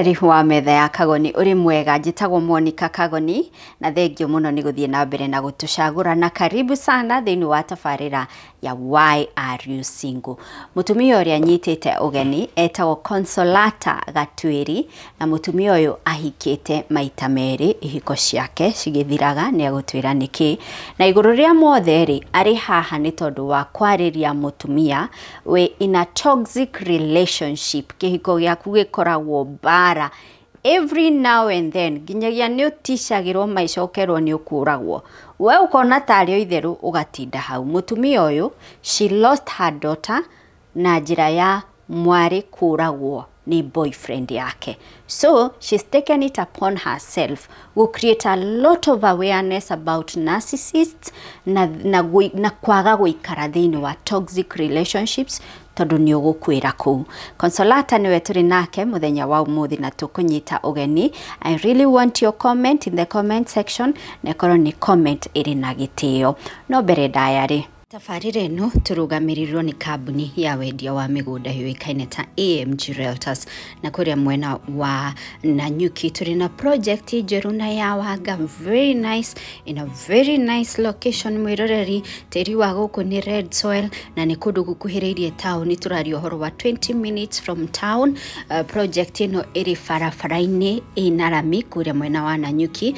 Mwĩroreri wa metha ya Kagoni, ũrĩ mwega? Njĩtagwo Monica Kagoni na thengio mũno nĩ gũthiĩ na mbere na gũtũcagũra, na karibu sana thĩinĩ wa tabarĩra ya Why Are You Single. Mũtumia ũrĩa nyitĩte ũgeni etagwo Consolata Gatuĩri, na mũtumia ũyũ ahikĩte maita merĩ, ihiko ciake cigĩthiraga, nĩ agũtwĩra nĩkĩ. Na igũrũ rĩa mothe rĩ, arĩ haha nĩ tondũ wa kwarĩria mũtumia wĩ in a toxic relationship. Kĩhiko gĩaku gĩkoragwo mbara every now and then, nginyagia nĩ ũticagĩrwo maica ũkerwo nĩ ũkũragwo, we ũkona tarĩ o itherũ, ũgatinda hau. Mũtumia ũyũ, she lost her daughter na njĩra ya mwarĩ kũragwo nĩ boyfriend yake, so she's taken it upon herself go create a lot of awareness about narcissists na kwaga gũikara thĩinĩ wa toxic relationships, tondũ nĩ ũgũkwĩra kũu. Consolata nĩwe tũrĩ nake mũthenya wa ũmũthĩ na tũkũnyita ũgeni. I really want your comment in the comment section, na ĩkorwo nĩ comment ĩrĩ na gĩtĩo. No mbere ndaya rĩ, tabarĩra ĩno tũrũgamĩrĩirwo nĩ kambuni ya wendia wa mĩgũnda yũĩkaine ta AMG Realtors, na kũrĩa mwena wa Nanyuki tũrĩ na project njerũ na ya wanga, very nice, in a very nice location. Mwĩroreri, tĩri wa gũkũ nĩ red soil na nĩ kũndũ gũkuhĩrĩirie taũni, tũraria ũhoro wa 20 minutes from town. Project ĩno ĩrĩ barabara-inĩ ĩna rami kũrĩa mwena wa Nanyuki,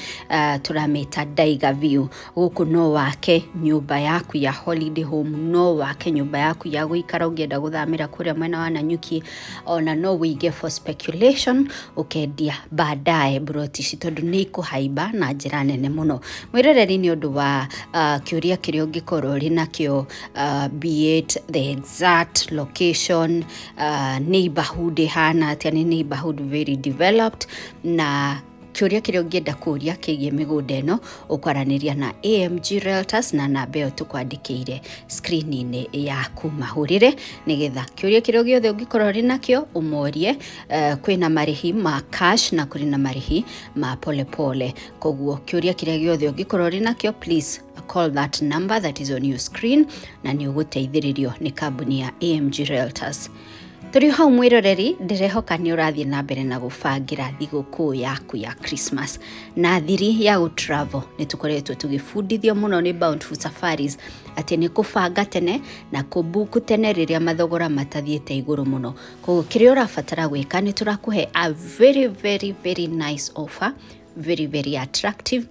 tũramĩta Daiga View. Gũkũ no wake nyũmba yaku ya holiday home, no wake nyũmba yaku ya gũikara ũngĩenda gũthamĩra kũrĩa mwena wa Nanyuki, ona no wĩige for speculation, ũkendia baadaye broti ici tondũ nĩ ikũhaimba na njĩra nene mũno. Mwĩroreri, nĩ ũndũ wa kĩũria kĩrĩa ũngĩkorwo ũrĩ nakĩo, be it the exact location, neighborhood ĩhana atĩa, nĩ neighborhood very developed, na kĩũria kĩrĩa ũngĩenda kũria kĩgiĩ mĩgũnda ĩno, ũkwaranĩria na AMG Realtors na namba ĩyo tũkwandĩkĩire screen-inĩ yaku. Mahũrĩre nĩgetha kĩũria kĩrĩa gĩothe ũngĩkorwo ũrĩ nakĩo ũmorie. Kwĩna marĩhi ma cash na kũrĩ na marĩhi ma polepole, koguo kĩũria kĩrĩa gĩothe ũngĩkorwo ũrĩ nakĩo, please call that number that is on your screen na nĩ ũgũteithĩrĩrio nĩ kambuni ya AMG Realtors. Tũrĩ hau, mwĩroreri, ndĩrehoka nĩ ũrathiĩ na mbere na gũbangĩra thigũkũ yaku ya Christmas na thiri ya gũtravel. Nĩ tũkoretwo tũgĩbundithio mũno nĩ Bountiful Safaris atĩ nĩ kũbanga tene na kũbuku tene rĩrĩa mathogora matathiĩte igũrũ mũno. Koguo kĩrĩa ũrabatara gwĩka, nĩ tũrakũhe a very very very nice offer, very very attractive,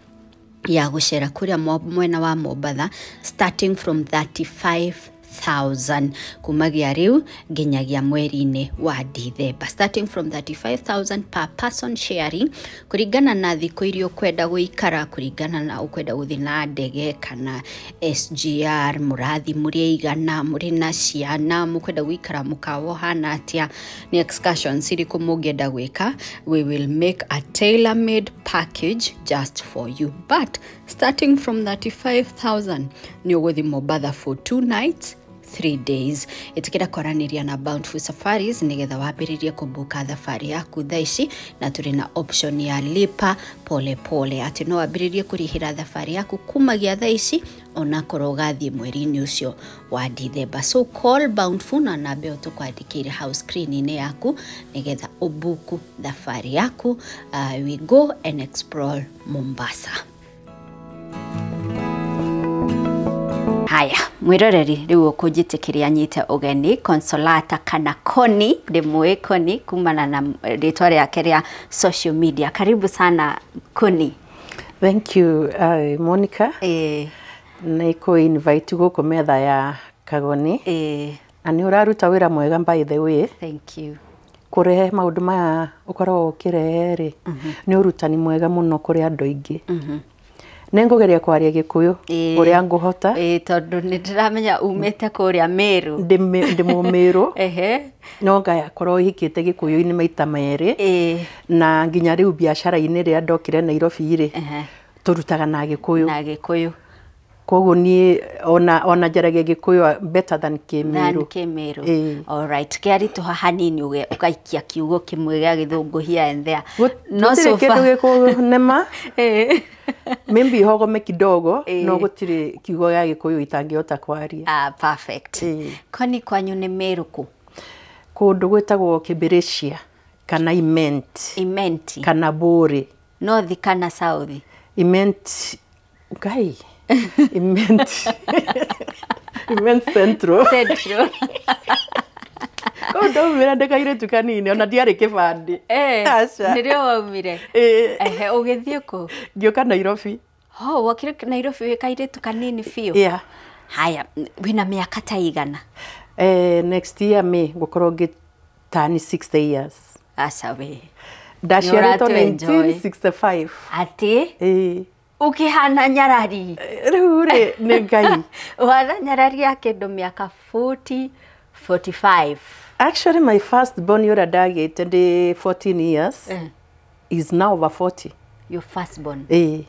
ya gũcera kũrĩa mwena wa Mombatha starting from 35,000, kumagia rĩu nginyagia mweri-inĩ wa Dithemba, starting from 35,000 per person sharing, kũringana na thikũ iria ũkwenda gũikara, kũringana na ũkwenda gũthiĩ na ndege kana SGR, mũrathi mũrĩ aigana, mũrĩ na ciana, mũkwenda gũikara mũkawa ũhana atĩa, nĩ excursions irĩkũ mũngĩenda gwĩka. We will make a tailor made package just for you, but starting from 35,000 nĩ ũgũthiĩ Mombatha for 2 nights 3 days. Ĩtĩkĩra kwaranĩria na Bountiful Safaris nĩgetha wambĩrĩrie kũbuka thabarĩ yaku thaa ici, na tũrĩ na option ya lipa pole pole, atĩ no wambĩrĩrie kũrĩhĩra thabarĩ yaku kumagia thaa ici onakorwo ũgathiĩ mweri-inĩ ũcio wa Dithemba. So call Bountiful na namba ĩyo tũkwandĩkĩire hau screen-inĩ yaku nĩgetha ũbuku thabarĩ yaku. We go and explore Mombasa. Haya, mwĩroreri, rĩu ũkũnjĩtĩkĩria nyite ũgeni Consolata kana Koni. Ndĩmũĩ Koni kumana na rĩtwa rĩake rĩa social media. Karibu sana, Koni. Thank you, Monica. Nĩ kũ invite gũkũ metha ya Kagoni. Na nĩ ũraruta wĩra mwega, by the way. Thank you. Kũrehe maũndũ maya ũkoragwo ũkĩrehe rĩ, nĩ ũrutani mwega mũno kũrĩ andũ aingĩ. Nĩ ngũgeria kwaria Gĩkũyũ ũrĩa ngũhota. Ĩĩ, tondũ nĩ ndĩramenya umĩte kũrĩa Meru. Ndĩ Mũmĩrũ, no ngakorwo hikĩte Gĩkũyũ-inĩ maita merĩ, na nginya rĩu biacara-inĩ rĩrĩa ndokire Nairobi rĩ, tũrutaga na Gĩkũyũ. Na Gĩkũyũ. Koguo niĩ ona njaragia Gĩkũyũ better than than Kĩmĩrũ. Kĩmĩrũ. Ĩĩ. Alright, kĩaritũha hanini ũgaikia kiugo kĩmwe gĩa Gĩthũngũ here and there. No Gũtirĩ so kĩndũ far gĩkũnema, maybe hogome kidogo, no gũtirĩ kiugo gĩa Gĩkũyũ itangĩhota kwaria. Ah, perfect. Ĩĩ. Koni, kwanyu nĩ Meru kũ? Kũndũ gwĩtagwo Kĩbĩrĩcia. Kana Imenti. Imenti. Kana Bũrĩ. North kana South? Imenti. Ngai. Imenti. Imenti Central. Central. Kũu ndaumire ndĩ kairĩtu kanini ona ndiarĩ kĩbandĩ. Aca. Nĩrĩo waumire? Ehe, ũgĩthiĩ kũ? Ngĩũka Nairobi. Ho, wokire Nairobi wĩ kairĩtu kanini biũ? Yeah. Haya, wĩna mĩaka ta igana? Next year May ngũkorwo ngĩtani 60 years. Aca we. Ndaciarĩtwo Nĩ ũratũ-enjoy. 1965. Atĩ? Ĩĩ. Ũkĩhana nyarari. Rĩu rĩ nĩ Ngai. Ũhana nyarari ya kĩndũ mĩaka 40, 45. Actually my first born ũrĩa ndagĩte ndĩ 14 years is now over 40. Your first born. Ĩĩ.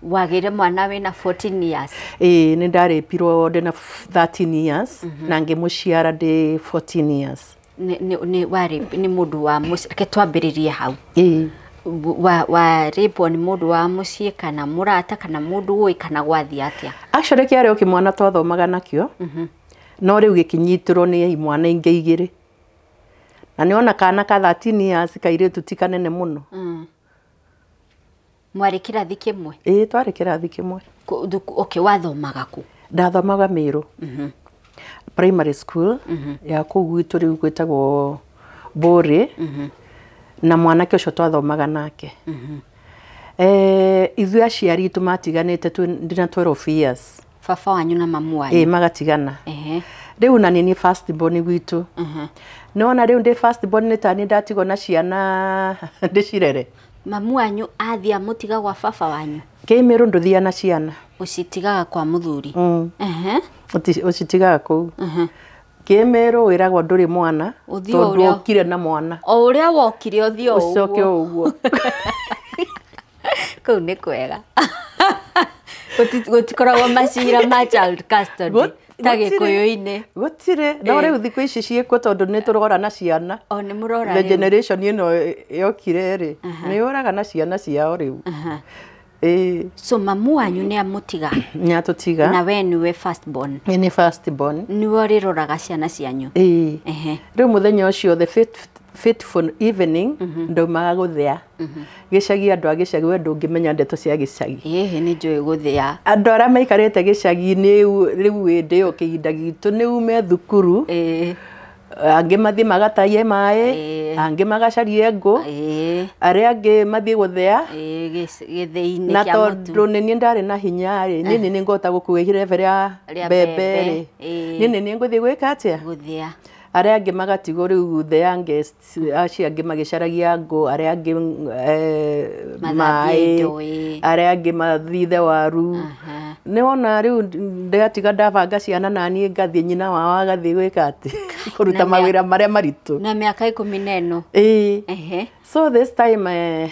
Wagĩire mwana wĩna 14 years. Ĩĩ nĩ ndarĩpirwo ndĩna 13 years na ngĩmũciara ndĩ 14 years. Nĩ warĩ nĩ mũndũ wa mũciĩ, reke twambĩrĩrie hau. Ĩĩ. Warĩpwo nĩ mũndũ wa mũciĩ kana mũrata kana mũndũ ũĩ kana gwathiĩ atĩa? Actually kĩarĩ o kĩmwana twathomaga nakĩo. No rĩu gĩkĩnyitĩrwo nĩ imwana ingĩ igĩrĩ. Na nĩ ona kana ka 13 years kairĩtu ti kanene mũno. Mwarĩ kĩrathi kĩmwe? Ĩĩ twarĩ kĩrathi kĩmwe. Okay, wathomaga kũ? Ndathomaga Mĩrũ. Primary school ya kũu gwitũ rĩu gwĩtagwo Bũrĩ. Na mwanake ũcio twathomaga nake. Ithuĩ aciari itũ matiganĩte ndĩna 12 years. Baba wanyu na mamu wanyu? Ĩĩ magatigana. Rĩu na niĩ first born gwitũ. Nĩwona rĩu ndĩ first born nĩ ta niĩ ndatigwo na ciana ndĩcirere. Mamu wanyu athiĩ amũtiga gwa baba wanyu? Kĩmĩrũ ndũthiaga na ciana. Ũcitigaga kwa mũthuri? Ũcitigaga kũu. Kĩmĩrũ wĩragwo ndũrĩ mwana tondũ ũkire na mwana. O ũrĩa wokire ũthiĩ o ũguo. Ũcoke o ũguo. Kũu nĩ kwega. Gũtikoragwo macira ma child custody ta Gĩkũyũ-inĩ. Gũtirĩ. No rĩu thikũ ici ciĩkuo tondũ nĩ tũrora na ciana. O nĩ mũrora The rĩu. generation ĩno yokire rĩ, nĩ yũraga na ciana ciao rĩu. Ĩĩ. So mamu wanyu nĩ amũtiga? Nĩ atũtiga. Na we nĩwe first born? Niĩ nĩ first born. Nĩwe ũrĩroraga ciana cianyu? Ĩĩ. Rĩu mũthenya ũcio the fateful evening ndaumaga gũthĩa. Gĩcagi andũ a gĩcagi we ndũngĩmenya ndeto cia gĩcagi. Ĩhĩ nĩ njũĩ gũthĩa. Andũ arĩa maikarĩte gĩcagi-inĩ rĩu hĩndĩ ĩyo kĩhinda gitũ nĩ ume thukuru. Angĩ mathiĩ magataie maĩ, angĩ magacarie ngũ, arĩa angĩ mathiĩ gũthĩa. Gĩthĩi-inĩ Na kĩa mũtu. tondũ nĩ niĩ ndarĩ na hinya rĩ, niĩ nĩ ngũhota gũkua irebe rĩa mbembe rĩ, niĩ nĩ ngũthiĩ gwĩka atĩa? Gũthĩa. Arĩa angĩ magatigwo rĩu the youngest, acio angĩ magĩcaragia ngũ, arĩa angĩ maĩ, arĩa angĩ mathithe waru. Nĩ wona rĩu ndĩratiga ndabanga ciana na niĩ ngathiĩ nyina wao agathiĩ gwĩka atĩ kũruta mawĩra marĩa maritũ. Na mĩaka 14. Ĩĩ. So this time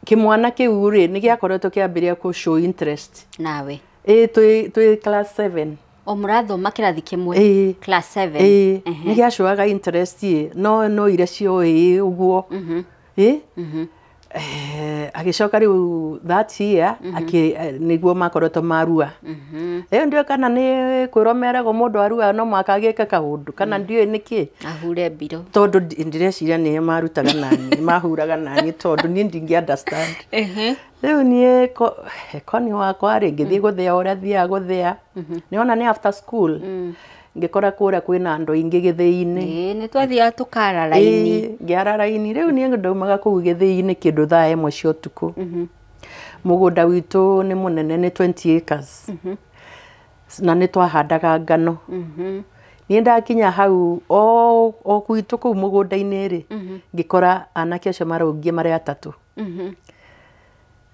kĩmwana kĩu rĩ nĩ gĩakoretwo kĩambĩrĩria kũ show interest. Nawe? Ĩĩ twĩ class 7. O mũrathoma kĩrathi kĩmwe? Ĩĩ. Class 7. Ĩĩ. Nĩ gĩacoaga interest ĩ, no iria cioĩ ũguo. Ĩĩ. Agĩcoka rĩu that year nĩguo makoretwo marua. Ĩyo ndiũĩ kana nĩ kwĩrwo meragwo mũndũ arua no mũhaka agĩke kaũndũ kana ndiũĩ nĩkĩ. Ahure mbiro. Tondũ ndĩreciria nĩo marutaga naniĩ, mahuraga naniĩ tondũ niĩ ndingĩ understand. Rĩu niĩ koni wakwa rĩ ngĩthiĩ gũthĩa ũrĩa thiaga gũthĩa. Nĩwona nĩ after school. Ngĩkora kũrĩa kwĩna andũ aingĩ gĩthĩi-inĩ. Ĩĩ nĩ twathiaga tũkara raini. Ngĩara raini. Rĩu niĩ ndaumaga kũu gĩthĩi-inĩ kĩndũ thaa 1 cia ũtukũ. Mũgũnda witũ nĩ mũnene nĩ 20 acres. Na nĩ twahandaga ngano. Niĩ ndakinya hau o gwitũ kũu mũgũnda-inĩ rĩ, ngĩkora anake acio marũngiĩ marĩ atatũ.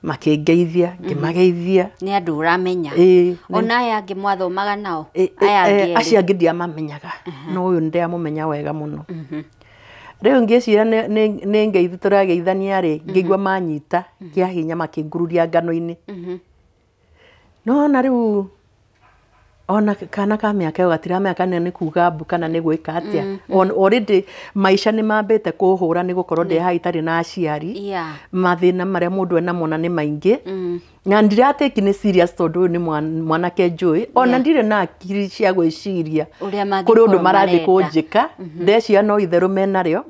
Makĩngeithia, ngĩmageithia. Nĩ andũ ũramenya. Ona aya angĩ mwathomaga nao? Aya angĩ acio angĩ ndiamamenyaga. No ũyũ nĩndĩramũmenya wega mũno. Rĩu ngĩciria nĩ ngeithi tũrageithania rĩ, ngĩigua manyita kĩa hinya makĩngururia ngano-inĩ. No ona rĩu ona kana ka mĩaka ĩyo gatiramenya kana nĩ kuga mbu kana nĩ gwĩka atĩa. Already maica nĩ mambĩte kũhũra nĩ gũkorwo ndĩ haha itarĩ na aciari. Mathĩna marĩa mũndũ enamo na nĩ maingĩ. Na ndiratake nĩ serious tondũ ũyũ nĩ mwanake njũĩ. Ona ndirĩ na akili cia gwĩciria kũrĩ ũndũ marathiĩ kũnjĩka. Ndeciria no itherũ menarĩo.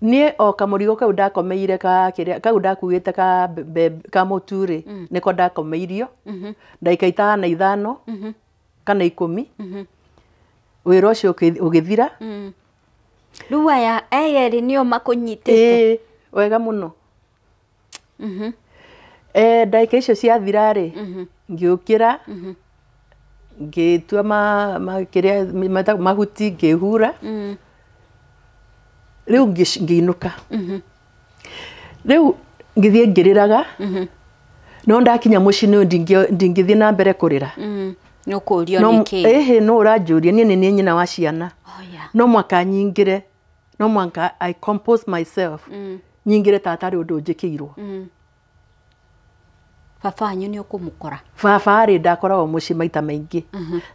Niĩ o kamũrigo kau ndakomeire ka kĩrĩa kau ndakuĩte ka ka mũtu rĩ, nĩko ndakomeirio ndagĩka 5 kana 10, wĩra ũcio ũgĩthira. Rĩu aya erĩ nĩo makũnyitĩte? Ĩĩ, wega mũno. Ndagĩka icio ciathira rĩ, ngĩũkĩra, ngĩtua kĩrĩa metagwo mahuti, ngĩhura. Rĩu ngĩinũka. Rĩu ngĩthiĩ ngĩrĩraga, no ndakinya mũciĩ nĩ ndingĩthiĩ na mbere kũrĩra. Nĩ ũkũrio No nĩkĩ? Ĩhĩ, no ũranjũria niĩ nĩ niĩ nyina wa ciana. Oh, yeah. No mwaka nyingĩre, no mwaka I compose myself, nyingĩre ta atarĩ ũndũ njĩkĩirwo. Baba wanyu nĩ ũkũmũkora? Baba rĩ, ndakoragwo mũciĩ maita maingĩ.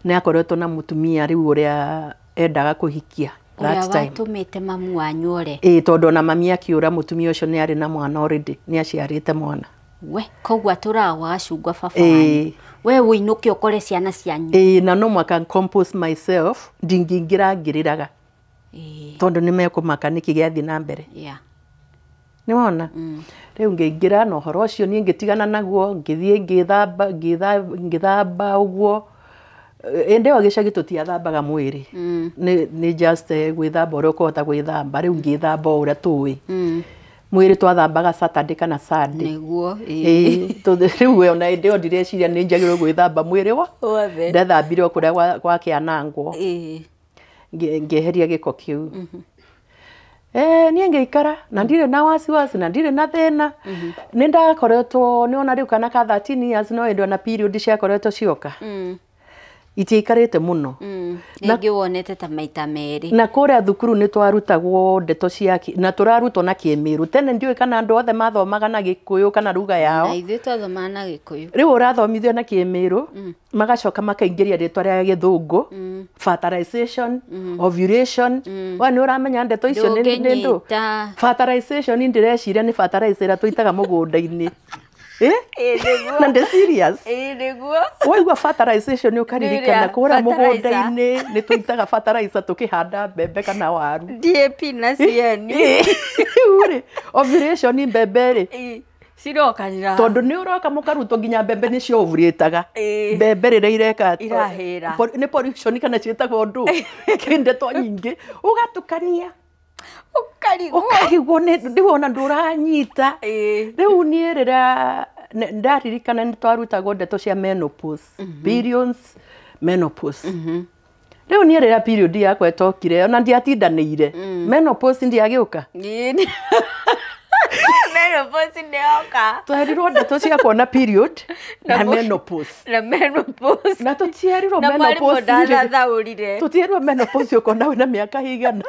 Nĩ akoretwo na mũtumia rĩu ũrĩa endaga kũhikia ũrĩa that time. Watũmĩte mamu wanyu ore? Ĩĩ, tondũ ona mami akĩũra, mũtumia ũcio nĩ arĩ na mwana already, nĩ aciarĩte mwana. We koguo atũraga gwa gacungwa baba Ĩĩ. wanyu, we ũinũke ũkore ciana cianyu? Ĩĩ, na no mwaka compose myself, ndingĩingĩra ngĩrĩraga, tondũ nĩ mekũmaka nĩkĩ gĩathiĩ na mbere. Nĩ wona rĩu ngĩingĩra na ũhoro ũcio, niĩ ngĩtigana naguo, ngĩthiĩ ngĩthamba, ngĩthamba ũguo. Ĩndĩ ĩyo gĩcagi tũtiathambaga mwĩrĩ, nĩ just gwĩthamba ũrĩa ũkũhota gwĩthamba. Rĩu ngĩthamba o ũrĩa tũĩ. Mwĩrĩ twathambaga Saturday kana Sunday. Nĩguo. Ĩĩ, tondũ rĩu we ona hĩndĩ ĩyo ndireciria nĩ njagĩrĩirwo gwĩthamba mwĩrĩ wa wothe. Ndathambire o kũrĩa gwakĩanangwo, ngĩeheria gĩko kĩu. Niĩ ngĩikara na ndirĩ na wasiwasi na ndirĩ na thĩna. Nĩ ndakoretwo nĩ ona rĩu kana ka 13 years, no hĩndĩ ona period ciakoretwo cioka, itiaikarĩte mũno. Rĩngĩ wonete ta maita merĩ. Na kũrĩa thukuru nĩ twarutagwo ndeto cia na tũrarutwo na Kĩmĩrũ. Tene ndiũĩ kana andũ othe mathomaga na Gĩkũyũ kana ruga yao. Na ithuĩ twathomaga na Gĩkũyũ. Rĩu ũrathomithio na Kĩmĩrũ, magacoka makaingĩria rĩtwa rĩa Gĩthũngũ, fertilization, ovulation. We nĩ ũramenya ndeto icio nĩ ndũ? Ndũngĩnyita. Fertilization, ndĩreciria nĩ fertilizer ĩrĩa tũitaga mũgũnda-inĩ. Eh? Na ndĩ serious. Ĩĩ, nĩguo. Waigua fertilization ũkaririkana Nĩ ĩrĩa kũrĩa fertilizer. mũgũnda-inĩ nĩ tũitaga fertilizer tũkĩhanda mbembe kana waru. DAP na CN. Rĩu rĩ, ovulation, mbembe rĩ, Cirokanĩra. Tondũ nĩ ũroka mũkarutwo nginya mbembe nĩcio ovulataga. Mbembe rĩrĩa ireka Irahĩra. Nĩ pollution kana ciĩtagwo ndũ, kĩndeto nyingĩ ũgatukania, ũkarigwo. Ũkarigwo nĩ rĩu ona ndũranyita. Rĩu niĩ rĩrĩa ndaririkana nĩ twarutagwo ndeto cia menopause, periods, menopause. Rĩu niĩ rĩrĩa period yakwa ĩtokire, ona ndiatindanĩire, menopause ndiagĩũka. Menopause nĩyoka. Twerirwo ndeto cia kuona period na menopause. Na menopause. Na tũtierirwo Na mwarimũ menopause rĩ, ndathathaũrire. Tũtierirwo menopause ũkona wĩna mĩaka igana.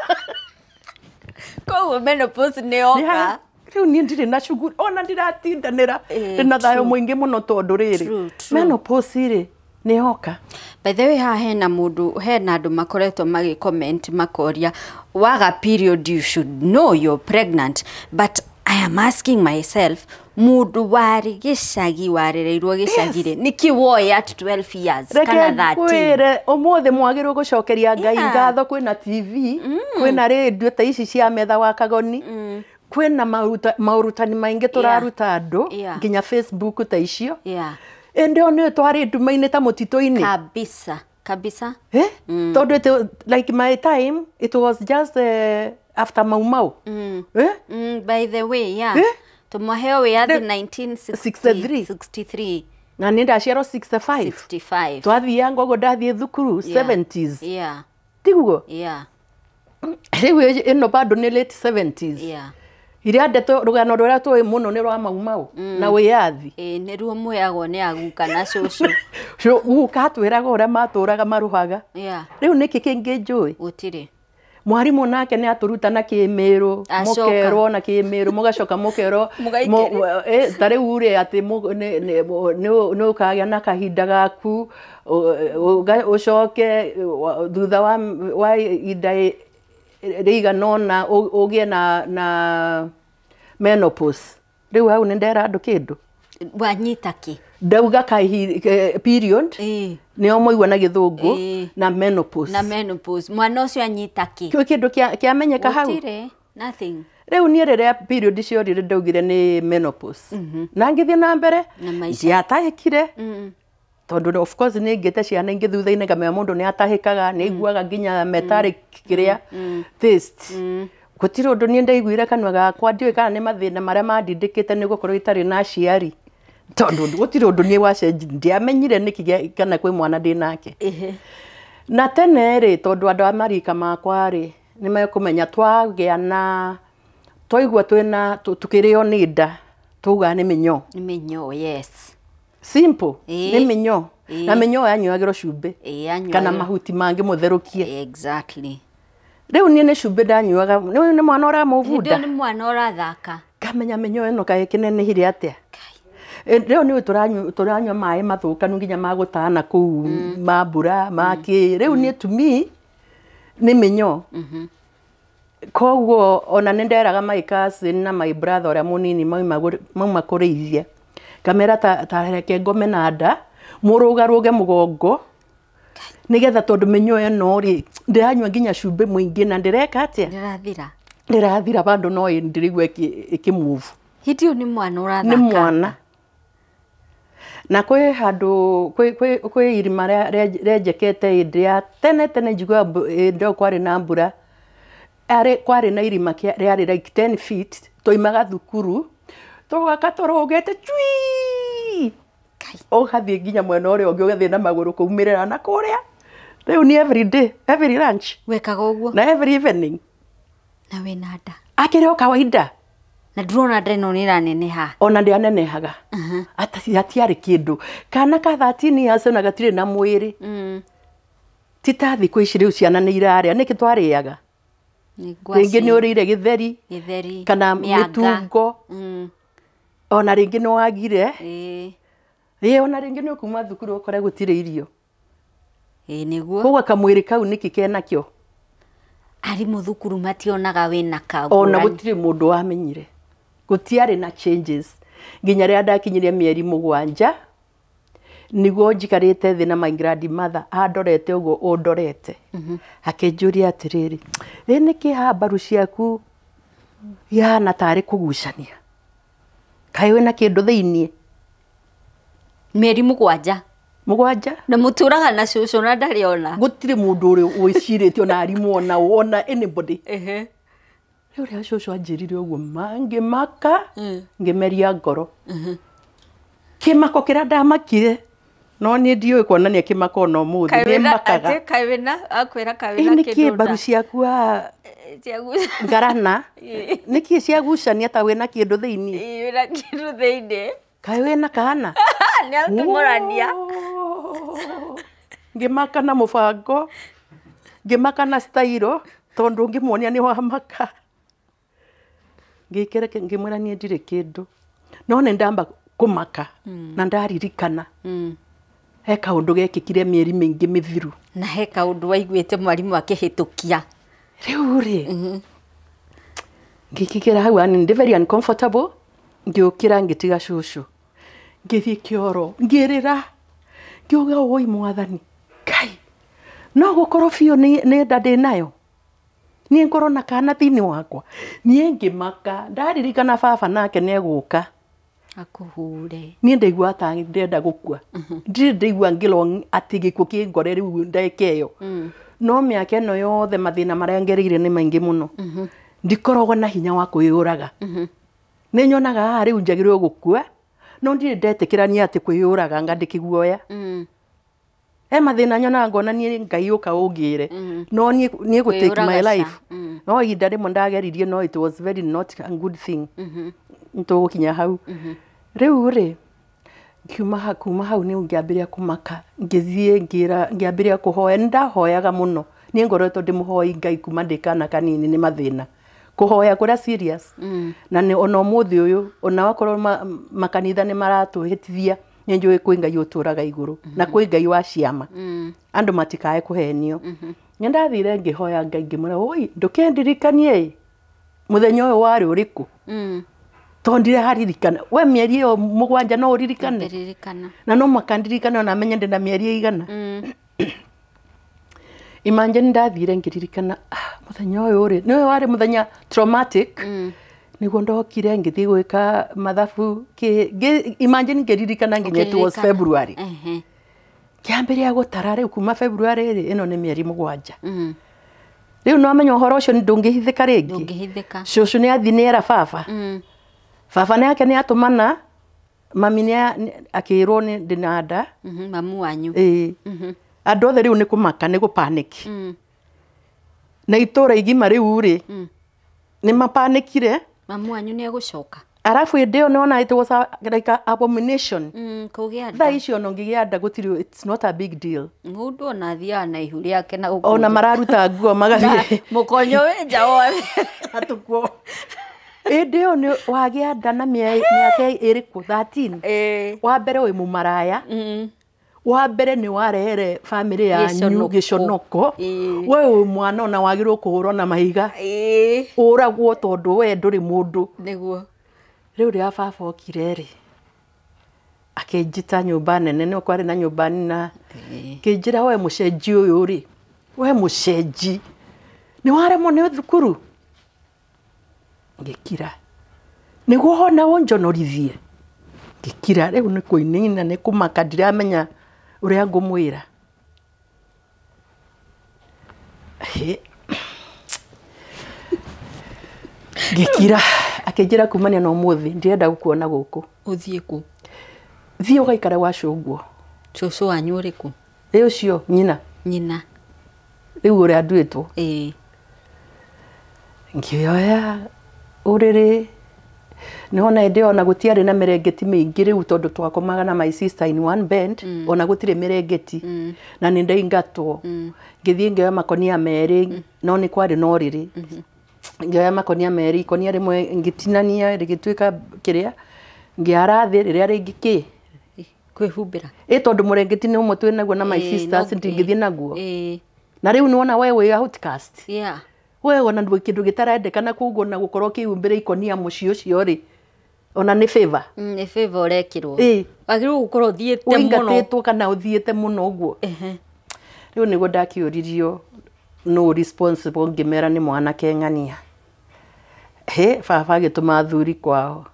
Koguo menopause nĩyoka. Rĩu niĩ ndirĩ na shughuli, ona ndiratindanĩra. Ndĩna thayũ mũingĩ mũno tondũ rĩrĩ, True, true. menopause rĩ, nĩyoka. By the way, haha hena mũndũ, hena andũ makoretwo magĩ comment makoria, waga period you should know you're pregnant, but I am asking myself, mũndũ warĩ gĩcagi, warereirwo gĩcagi rĩ, nĩkĩ woe at 12 years Reke kana 13? ngwĩre, ũmũthĩ mwagĩrĩirwo gũcokeria Ngai ngatho. Kwĩna TV, kwĩna rĩndiũ ta ici cia metha wa Kagoni, kwĩna maũrutani maingĩ tũraruta andũ, nginya Facebook ta icio. Ĩndĩ o nĩ twarĩ nduma-inĩ ta mũtitũ-inĩ. Kabisa kabisa. Eh? Tondũ like my time it was just after Mau Mau. Eh? By the way, yeah. Eh? Tumaheo wĩyathi 63. 1963. Na nĩ ndaciarwo 65. 65. Twathianga ũguo, ndathiĩ thukuru 70s. Tiguo? Yeah. Rĩu ĩno bado nĩ late 70s. Iria ndeto, rũgano rũrĩa tũĩ mũno nĩ rwa Mau Mau na wĩyathi. Ĩĩ, nĩruo muoyagwo nĩ aguka na cũcũ. Guka atwĩraga ũrĩa matũraga marũhaga. Rĩu nĩkĩ kĩngĩ njũĩ? Gũtirĩ. Mwarimũ nake nĩ atũruta na Kĩmĩrũ. Acoka. Mũkerwo na Kĩmĩrũ, mũgacoka mũkerwo Mũgaikĩria. Ta rĩu rĩ, atĩ nĩ ũkagĩa na kahinda gaku, ũcoke thutha wa ihinda rĩigana ũna ũgĩe na menopause. Rĩu hau nĩ ndera andũ kĩndũ. Wanyita kĩ? Ndauga period nĩo moigua na Gĩthũngũ, na menopause. Na menopause, mwana ũcio anyita kĩ? Kĩu kĩndũ kĩamenyeka hau. Gũtirĩ, nothing. Rĩu niĩ rĩrĩa period ciorire ndaugire nĩ menopause. Na ngĩthiĩ na mbere Na maica. ndiatahĩkire tondũ of course nĩ ngĩte ciana ingĩ thutha-inĩ ngamenya mũndũ nĩ atahĩkaga, nĩ aiguaga nginya metallic kĩrĩa taste. Gũtirĩ ũndũ niĩ ndaiguire kanua gakwa, ndiũĩ kana nĩ mathĩna marĩa mandindĩkĩte nĩ gũkorwo itarĩ na aciari, tondũ gũtirĩ ũndũ niĩ wacenji, ndiamenyire nĩkĩ kana kwĩ mwana ndĩ nake. Na tene rĩ, tondũ andũ a marika makwa rĩ nĩ mekũmenya twagĩa na twaigua twĩna tukĩrĩo nĩ nda tugaga nĩ mĩnyoo. Nĩ mĩnyoo, yes. Simple, nĩ mĩnyoo. Na mĩnyoo yanyuagĩrwo cumbĩ kana mahuti mangĩ mũtherũkie. Exactly. Rĩu niĩ nĩ cumbĩ ndanyuaga, nĩ mwana ũramũbunda. Nĩ mwana ũrathaka. Ngamenya mĩnyoo ĩno kaĩ ĩkĩnenehire atĩa. Rĩu nĩ tũranyua maĩ mathũkanu nginya magũtana kũu ma mbura ma kĩ. Rĩu niĩ to me nĩ mĩnyoo. Koguo ona nĩ nderaga my cousin na my brother ũrĩa mũnini mauma kũrĩithia, ngamera ta reke ngome na nda mũrũgarũge mũgongo nĩgetha tondũ mĩnyoo ĩno rĩ ndĩranyua nginya cumbĩ mũingĩ na ndĩreka atĩa, ndĩrathira, ndĩrathira bandũ no ndĩraigua ĩkĩmove. Hĩndĩ ĩyo nĩ mwana ũrathaka. Nĩ mwana. Na kwĩ handũ kwĩ irima rĩenjekete hĩndĩ ya tene tene, njiguaga hĩndĩ ĩyo kwarĩ na mbura, kwarĩ na irima rĩarĩ like 10 feet, twaumaga thukuru tũgaka tũrũgĩte cui, ũgathiĩ nginya mwena ũrĩa ũngĩ, ũgathiĩ na magũrũ kũumĩrĩra na kũrĩa. Rĩu nĩ every day, every lunch wekaga ũguo, na every evening. Na wĩna nda akĩrĩ o kawaida, na ndũrona nda ĩno nĩ ĩraneneha. Ona ndĩanenehaga, hatiarĩ kĩndũ. Kana ka 13 years ona gatirĩ na mwĩrĩ. Ti ta thikũ ici rĩu ciana nĩ irarĩa. Nĩkĩ twarĩaga? Rĩngĩ nĩ ũrĩire gĩtheri kana mĩtungo, ona rĩngĩ nĩ wagire, ona rĩngĩ nĩ ũkuma thukuru ũkore gũtirĩ irio. Nĩguo. Koguo kamwĩrĩ kau nĩkĩ kenakĩo? Arimũ thukuru mationaga wĩna kau. Ona gũtirĩ mũndũ wamenyire. Gũtiarĩ na changes nginya rĩrĩa ndakinyirie mĩeri 7, nĩguo njikarĩte thĩ na my grandmother andorete ũguo ũndorete, akĩnjũria atĩrĩrĩ, ĩ nĩkĩ haha mbaru ciaku ihana tarĩ kũgucania, kaĩ wĩna kĩndũ thĩiniĩ? Mĩeri 7. 7. Na mũtũraga na cũcũ na ndarĩ ona. Gũtirĩ mũndũ ũrĩ wĩcirĩtie ona arimũ ona ona anybody. Rĩu rĩrĩa cũcũ anjĩrire ũguo mangĩmaka, ngĩmeria ngoro. Kĩmako kĩrĩa ndamakire, no niĩ ndiũĩ kuonania kĩmako ona ũmũthĩ, nĩ makaga. Ĩ nĩkĩ mbaru ciaku ngarana, nĩkĩ ciagucania ta wĩna kĩndũ thĩiniĩ? Wĩna kĩndũ thĩiniĩ. Kaĩ wĩna kana? Nĩ akĩmũrania. Ngĩmaka na mũbango, ngĩmaka na style, tondũ ngĩmuonia nĩ wamaka. Ngĩikara ngĩmwĩra niĩ ndirĩ kĩndũ, no nĩ ndamba kũmaka na ndaririkana he kaũndũ gekĩkire mĩeri mĩingĩ mĩthiru. Na he kaũndũ waiguĩte mwarimũ akĩhĩtũkia. Rĩu rĩ ngĩkĩgera hau, yani ndĩ very uncomfortable, ngĩũkĩra ngĩtiga cũcũ, ngĩthiĩ kĩoro ngĩrĩra, ngiuga oi mwathani Ngai, no gũkorwo biũ nĩ nda ndĩ nayo, niĩ ngorwo na kana thĩinĩ wakwa. Niĩ ngĩmaka, ndaririkana baba nake nĩ egũka akũhure. Niĩ ndaigua ta ndĩrenda gũkua, ndirĩ ndaigua ngĩlong atĩ gĩkuũ kĩngore rĩu ndagĩka ĩyo. No mĩaka ĩno yothe mathĩna marĩa ngereire nĩ maingĩ mũno, ndikoragwo na hinya wa kwĩyũraga. Nĩ nyonaga haha rĩu njagĩrĩirwo gũkua, no ndirĩ ndetĩkĩrania atĩ kwĩyũraga nga ndĩkĩguoya. He mathĩna nyonaga ngona niĩ Ngai ũka ũngĩre, no niĩ gũ take my life. No ihinda rĩmwe ndageririe, no it was very not a good thing. Nĩtũgũkinya hau. Rĩu rĩ ngiuma kuma hau nĩ ngĩambĩrĩria kũmaka, ngĩthiĩ ngĩambĩrĩria kũhoya. Nĩ ndahoyaga mũno, niĩ ngoretwo ndĩ mũhoi Ngai kuma ndĩ kana kanini. Nĩ mathĩna kũhoya kũrĩa serious, na nĩ ona ũmũthĩ ũyũ ona wakorwo makanitha nĩ maratũhĩtithia, nĩ njũĩ kwĩ Ngai ũtũraga igũrũ na kwĩ Ngai wa ciama, andũ matikae kũhenio. Nĩ ndathire ngĩhoya Ngai ngĩmwĩra, oi ndũkendirikanie mũthenya ũyũ warĩ ũrĩkũ, tondũ ndiraririkana. We mĩeri ĩyo 7 no ũririkane? Na no mũhaka ndirikane ona menye ndĩna mĩeri ĩigana. Imagine ndathire ngĩririkana mũthenya ũyũ rĩ nĩwe warĩ mũthenya traumatic. Nĩguo ndokire ngĩthiĩ gwĩka mathabu imagine ngĩririkana nginya it was February. Kĩambĩrĩria gũtara rĩu kuma February rĩ ĩno nĩ mĩeri 7. Rĩu no amenya ũhoro ũcio ndũngĩhithĩka rĩngĩ. Ndũngĩhithĩka. Cũcũ nĩ athiĩ nĩ era baba. Baba nake nĩ atũmana mami nĩ akĩrwo nĩ ndĩna nda. Mamu wanyu. Ĩĩ. Andũ othe rĩu nĩ kũmaka nĩ gũpanic. Na itũra igima rĩu rĩ nĩ mapanikire. Mamu wanyu nĩ egũcoka. Arabu hĩndĩ ĩyo nĩwona it was like a abomination. Kũgĩa nda. Thaa icio ona ũngĩgĩa nda gũtirĩ, it's not a big deal. Mũndũ ona athiaga na ihu rĩake na gũkũ. Ona mararuta nguo magathiĩ. Mũkonyo wĩ nja wothe. Atukuo. Hĩndĩ ĩyo nĩ wagĩa nda na mĩaka ĩrĩkũ 13. Wa mbere wĩ mũmaraya. Wa mbere nĩ warehere bamĩrĩ yanyu gĩconoko. We wĩ mwana ona wagĩrĩirwo kũhũrwo na mahiga. Ũragwo tondũ we ndũrĩ mũndũ. Nĩguo. Rĩu rĩrĩa baba okire rĩ akĩnjĩta nyũmba nene nĩ kwarĩ na nyũmba nina. Akĩnjĩra we mũcenji ũyũ rĩ, we mũcenji nĩ waremwo nĩ thukuru. Ngĩkira. Nĩguo hona ũnjonorithie. Ngĩkira rĩu nĩ kũinaina nĩ kũmaka ndiramenya ũrĩa ngũmwĩra. Ngĩkira akĩnjĩra kumania na ũmũthĩ ndirenda gũkuona gũkũ. Ũthiĩ kũ? Thiĩ ũgaikare gwa cũguo. Cũcũ wanyu ũrĩkũ? Ĩ ũcio nyina. Nyina. Rĩu ũrĩa nduĩtwo. Ĩĩ. Ngĩoya ũrĩrĩ nĩwona hĩndĩ ĩyo ona gũtiarĩ na mĩrengeti mĩingĩ rĩu tondũ twakomaga na my sister in one bed. Ona gũtirĩ mĩrengeti. Na nĩ ndaingatwo. Ngĩthiĩ ngĩoya makonia 2 no nĩ kwarĩ na ũrĩrĩ. Ngĩoya makonia 2 ikonia rĩmwe ngĩtinania rĩgĩtuĩka kĩrĩa ngĩara thĩ rĩrĩa rĩngĩ kĩ kwĩhumbĩra. Ĩ tondũ mũrengeti nĩ ũmwe twĩ naguo na my sisters ndingĩthiĩ naguo. Na rĩu nĩwona we wĩ outcast. We ona ndũ kĩndũ gĩtarendekana koguo na gũkorwo kĩhumbĩre ikonia mũciĩ ũcio rĩ ona nĩ favor. Nĩ favor ũrekĩrwo. Wagĩrĩirwo gũkorwo ũthiĩte mũno. Ũingatĩtwo kana ũthiĩte mũno ũguo. Rĩu nĩguo ndakĩũririo no responsible ngĩmera nĩ mwanake ng'ania. He baba agĩtũma athuri kwao.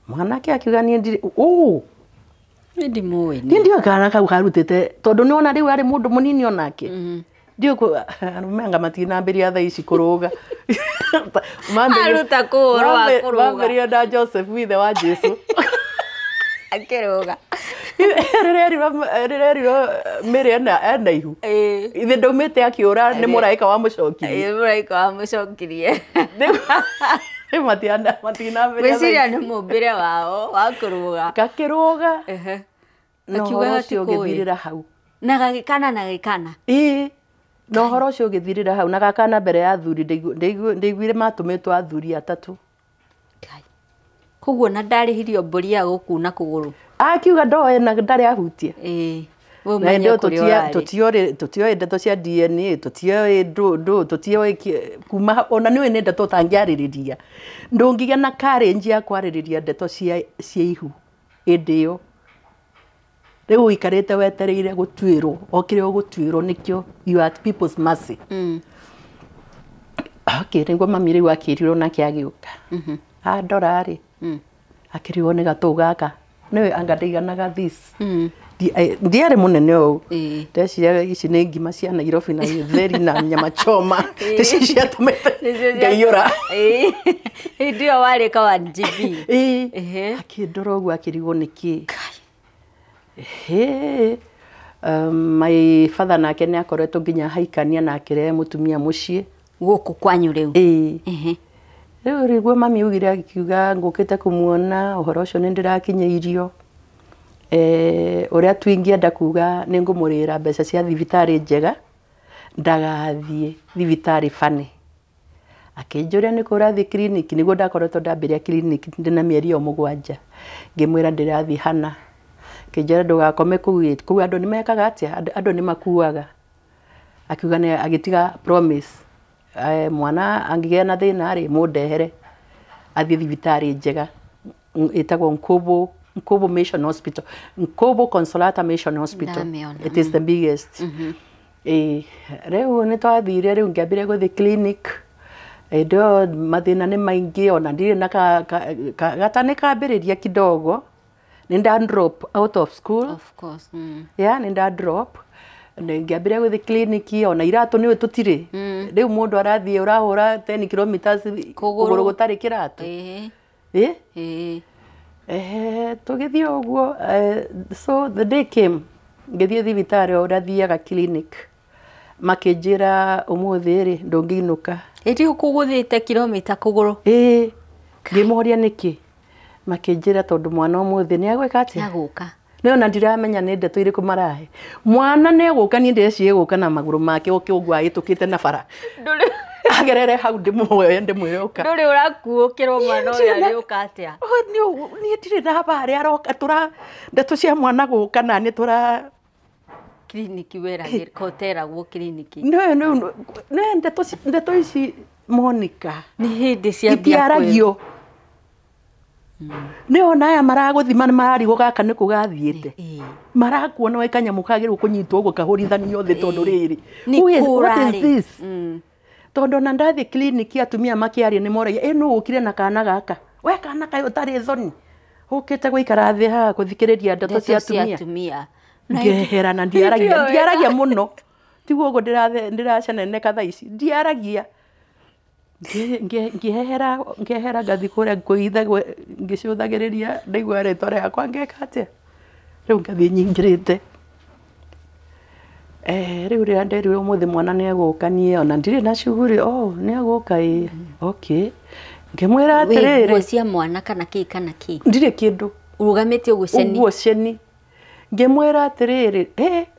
Mwanake akiuga niĩ ndirĩ ũ. Niĩ ndimũĩ. Niĩ ndiũĩ kana kau karutĩte tondũ nĩwona rĩu arĩ mũndũ mũnini onake. Ndiũĩ arũme anga matinambĩrĩria thaa ici kũrũga. Aruta kũ ũhoro wa kũrũga? Mambĩrĩria na Joseph ithe wa Jesu. Akĩrũga. Rĩrĩa erirwo Mary ena ihu. Ithe ndaumĩte akĩũra nĩ mũraika wamũcokirie. Mũraika wamũcokirie. Rĩu matinambĩrĩria. Ngwĩciria nĩ mũmbĩre wao wa kũrũga. Gakĩrũga. Na Akiuga ũhoro ũcio gatikũĩ. ũgĩthirĩra hau. Na gagĩkana na gagĩkana. Ĩĩ. Na ũhoro ũcio ũgĩthirĩra hau na gakana mbere ya athuri ndaiguire matũmĩtwo athuri 3. Koguo na ndarĩhirio mbũri ya gũkuna kũgũrũ. Akiuga ndoe na ndarĩ ahutia. Ĩĩ. We Na hĩndĩ ũmenye ĩyo kũrĩa ũrarĩ. tũtioĩ ndeto cia DNA, tũtioĩ ndũ, tũtioĩ kuma ona nĩũĩ nĩ ndeto ũtangĩarĩrĩria. Ndũngĩgĩa na courage ya kwarĩrĩria ndeto cia ihu hĩndĩ ĩyo. Rĩu ũikarĩte wetereire gũtuĩrwo, o kĩrĩa ũgũtuĩrwo nĩkĩo you are at people's mercy. Okay, nĩguo mami rĩu akĩrirwo nake agĩũka. Andora rĩ, akĩrigwo nĩ gatũ gaka. Nĩwe anga ndaiganaga this. Ndiarĩ mũnene ũũ. Ndeciria ici nĩ ngima cia Nairobi na gĩtheri na nyama choma. Nĩcio ciatũmĩte ngaiyũra. Hĩndĩ ĩyo warĩ ka 1 GB. Akĩndora ũguo akĩrigwo nĩ kĩĩ. My father nake nĩ akoretwo nginya haikania na akĩrehe mũtumia mũciĩ. Gũkũ kwanyu rĩu? Ĩĩ. Rĩu rĩguo mami augire akiuga ngũkĩte kũmuona ũhoro ũcio nĩ ndĩrakinyĩirio. Ũrĩa tu ingĩenda kuga nĩ ngũmũrĩhĩra mbeca cia thibitarĩ njega ndagathiĩ thibitarĩ bani. Akĩnjũria nĩ kũ ũrathiĩ clinic, nĩguo ndakoretwo ndambĩrĩria clinic ndĩna mĩeri o 7. Ngĩmwĩra ndĩrathiĩ Hana. Akĩnjĩra ndũgakome kũu ĩ, kũu andũ nĩ mekaga atĩa? Andũ nĩ makuaga. Akiuga nĩ agĩtiga promise. Mwana angĩgĩa na thĩna rĩ, mũndehere athiĩ thibitarĩ njega ĩtagwo Nkubu Mission Hospital. Nkubu Consolata Mission Hospital. Ndamĩona. It is the biggest. Ĩĩ, rĩu nĩ twathire rĩu ngĩambire gũthiĩ clinic. Hĩndĩ ĩyo mathĩna nĩ maingĩ, ona ndirĩ na gata nĩ kambĩrĩria kidogo. Nĩ nda drop out of school. Of course. Yeah, nĩ nda drop. Ngĩambĩrĩria gũthiĩ clinic, ona iratũ nĩũĩ tũtirĩ. Rĩu mũndũ arathiĩ ũrahũra 10 kilometers kũgũrũ gũtarĩ kĩratũ. Ĩĩ. Ĩĩ. Tũgĩthiĩ ũguo, so the day came, ngĩthiĩ thibitarĩ o ũrĩa thiaga clinic. Makĩnjĩra ũmũthĩ rĩ ndũngĩinũka. Ĩtĩ ũkũgũthĩte kilomita kũgũrũ. Ĩĩ, ngĩmoria nĩkĩ. Makĩnjĩra tondũ mwana ũmũthĩ nĩ agwĩka atĩa? Nĩagũka. Nĩ ona ndiramenya nĩ ndeto irĩkũ marahe. Mwana nĩ egũka, niĩ ndĩreciria egũka na magũrũ make oke ũguo ahĩtũkĩte na bara. Ndũrĩ agerere hau ndĩmuoye ndĩmwĩre ũka. Ndũrĩ ũrakuũkĩrwo mwana ũyũ arĩũka atĩa? Niĩ ndirĩ na habarĩ aroka, tũra ndeto cia mwana gũka na nĩ tũra Kiriniki weragĩrwo koteragwo kiriniki. Nĩ ndeto ici Monica. Nĩ hĩndĩ cia itiaragio. Nĩ ona aya maragũthima nĩ mararigwo gaka nĩ kũ gathiĩte. Marakuona wĩ kanyamũ kagĩrĩirwo kũnyitwo ũguo kahũrithanio thĩ tondũ rĩrĩ. What is this? Tondũ ona ndathiĩ kiriniki atumia makĩaria nĩ moragia, ĩ nũ ũkire na kana gaka? We kana kaĩ ũtarĩ thoni? Ũkĩte gũikara thĩ haha gũthikĩrĩria ndeto cia atumia. Ngehera na ndiaragia, ndiaragia mũno. Tiguo ũguo ndĩraceneneka thaa ici, ndiaragia. Ngĩhehera, ngĩhehera ngathiĩ kũrĩa ngũitha ngĩcũthagĩrĩria ndaigua rĩtwa rĩakwa ngeka atĩa. Rĩu ngathiĩ nyingĩrĩte. Rĩu rĩrĩa nderirwo ũmũthĩ mwana nĩ egũka, niĩ ona ndirĩ na shughuli, oh nĩ egũka ĩĩ, okay. Ngĩmwĩra atĩrĩrĩ, nguo cia mwana kana kĩ kana kĩ? Ndirĩ kĩndũ. Ũrũgamĩte ũguo ceni? Ũguo ceni. Ngĩmwĩra atĩrĩrĩ,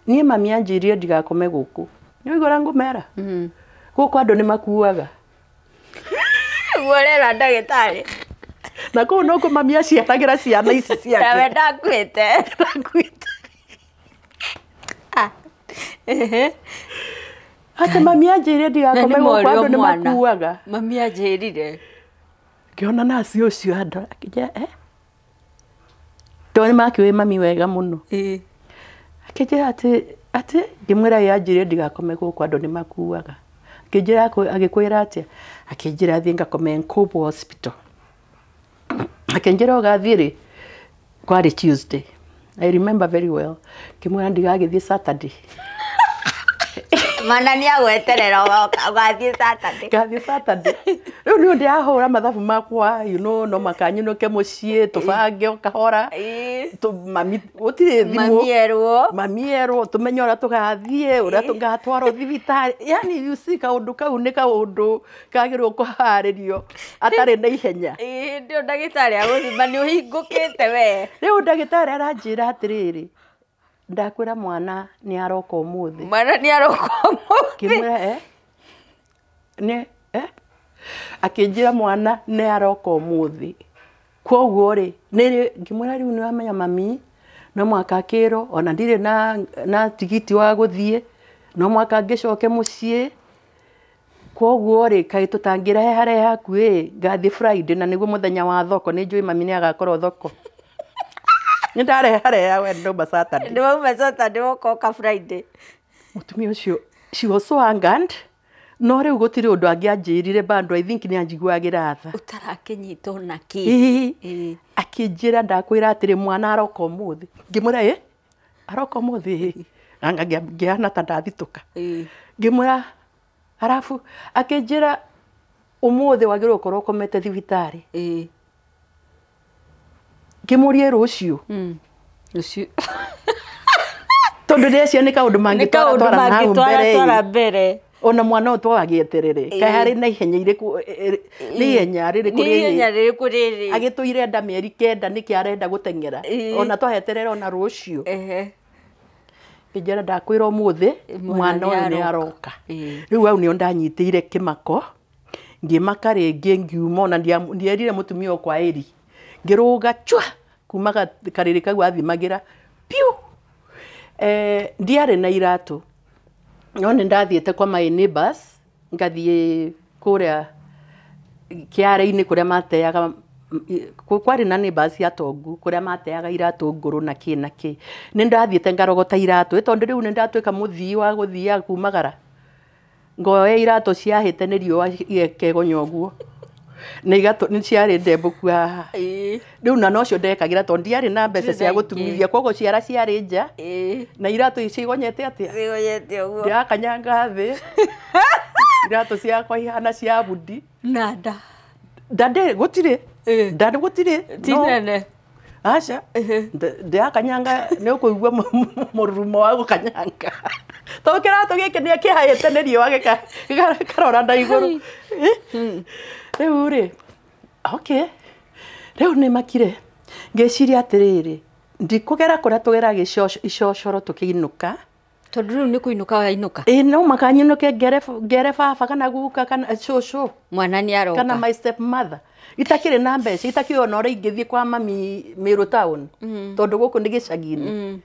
niĩ mami anjĩrire ndigakome gũkũ. Nĩ ũigua ũrĩa ngũmera? Gũkũ andũ nĩ makuaga. Guorera ndagĩtarĩ. Na kũu no mami aciaragĩra ciana ici ciake. Nawe ndakuĩte. Ndakuĩte. Atĩ mami anjĩrire ndigakome gũkũ andũ nĩ makuaga. Mami anjĩrire. Ngĩona naci ũcio andũ akĩnjĩra, tondũ nĩ makĩũĩ mami wega mũno. Akĩnjĩra atĩ ngĩmwĩra ĩ anjĩrire ndigakome gũkũ andũ nĩ makuaga. Akĩnjĩra agĩkwĩra atĩa? Akĩnjĩra thiĩ ngakome Nkobo Hospital. Akĩnjĩra ũgathiĩ rĩ, kwarĩ Tuesday. I remember very well. Ngĩmwĩra ndigagĩthiĩ Saturday. Mana nĩ agweterera ũgathiĩ Saturday. Ngathiĩ Saturday. Rĩu nĩ ndĩrahũra mathabu makwa, you know, no makanyinũke mũciĩ, tũbange o kahora. Mami, gũtirĩ thimũ. Mami erwo. Mami erwo, tũmenye ũrĩa tũgathiĩ, ũrĩa tũgatwarwo thibitarĩ. Yani you see kaũndũ kau nĩ kaũndũ kagĩrĩirwo kũharĩrio atarĩ na ihenya. Hĩndĩ ĩyo ndagĩtarĩ agũthima nĩ ũhingũkĩte we. Rĩu ndagĩtarĩ aranjĩra atĩrĩrĩ, ndakwĩra mwana nĩ aroka ũmũthĩ. Mwana nĩ aroka ũmũthĩ. Ngĩmwĩra nĩ Akĩnjĩra mwana nĩ aroka ũmũthĩ. Kwoguo rĩ, ngĩmwĩra rĩu nĩ wamenya mami, no mũhaka akĩrwo, ona ndirĩ na tigiti wa gũthiĩ, no mũhaka ngĩcoke mũciĩ. Kwoguo rĩ, kaĩ tũtangĩrehe harĩa hakuhĩ, ngathiĩ Friday na nĩguo mũthenya wa thoko, nĩ njũĩ mami nĩ agakorwo thoko. Nĩ ndarehareha we ndauma Saturday. Nĩ wauma Saturday ũkoka Friday. Mũtumia ũcio, she was so angered. No rĩu gũtirĩ ũndũ angĩanjĩrire bado, I think nĩ anjiguagĩra tha. Ũtarakĩnyitwo na kĩ? Akĩnjĩra ndakwĩra atĩrĩ mwana aroka ũmũthĩ. Ngĩmwĩra ĩ? Aroka ũmũthĩ? Ngĩhana ta ndathitũka. Ngĩmwĩra arabu akĩnjĩra ũmũthĩ wagĩrĩirwo gũkorwo ũkomete thibitarĩ. Ngĩmũria rũciũ. Rũciũ. Tondũ ndĩreciria nĩ kaũndũ mangĩtwara na hau mbere. Mbere. Ona mwana ũyũ twagĩeterere. Kaĩ harĩ na ihenya irĩkũ, nĩ ihenya rĩrĩkũ Nĩ ihenya rĩrĩkũ rĩrĩ? Agĩtũire nda mĩeri 9 nĩkĩ arenda gũteng'era. Ona twaeterere ona rũciũ. Ngĩnjĩra ndakwĩra ũmũthĩ mwana ũyũ nĩ aroka. Rĩu hau nĩho ndanyitĩire kĩmako. Ngĩmaka rĩngĩ ngiuma ona ndierire mũtumia ũyũ kwa ĩri. Ngĩrũga chwa kuma karĩrĩ kau athimagĩra piu. Ndiarĩ na iratũ. No nĩ ndathiĩte kwa my neighbors, ngathiĩ kũrĩa kĩara-inĩ kũrĩa mateaga Kwarĩ na neighbors atongu kũrĩa mateaga iratũ ngũrũ na kĩ na kĩ. Nĩ ndathiĩte ngarogota iratũ tondũ rĩu nĩ ndatuĩka mũthii wa gũthiaga kumagara, ngoya iratũ ciahĩte nĩ riũa igekegonya ũguo na igatũ nĩ ciarĩ ndembũku haha. Rĩu na nocio ndekagĩra tondũ ndiarĩ na mbeca cia gũtumithia, koguo ciara ciarĩ nja na iratũ icio igonyete atĩa, Igonyete ũguo. Ndĩrakanyanga thĩ, iratũ ciakwa ihana cia bundi. Na nda. Nda ndĩ gũtirĩ, nda gũtirĩ. Ti nene. Aca, ndĩrakanyanga nĩ ũkũigua mũrurumo wa gũkanyanga tondũ kĩratũ gĩkĩ nĩ kĩhaĩte nĩ riũa gĩkarora na igũrũ. Rĩu rĩ, okay, rĩu nĩ makire ngĩciria atĩrĩrĩ, ndikũgera kũrĩa tũgeraga icocoro tũkĩinũka, tondũ rĩu nĩ kũinũka wainũka. Ĩĩ, no mũhaka nyinũke ngere baba kana guka kana cũcũ. Mwana nĩ aroka. Kana my step mother. Itakĩrĩ na mbeca, itakĩũĩ ona ũrĩa ingĩthiĩ kwa mami Meru town, tondũ gũkũ nĩ gĩcagi-inĩ.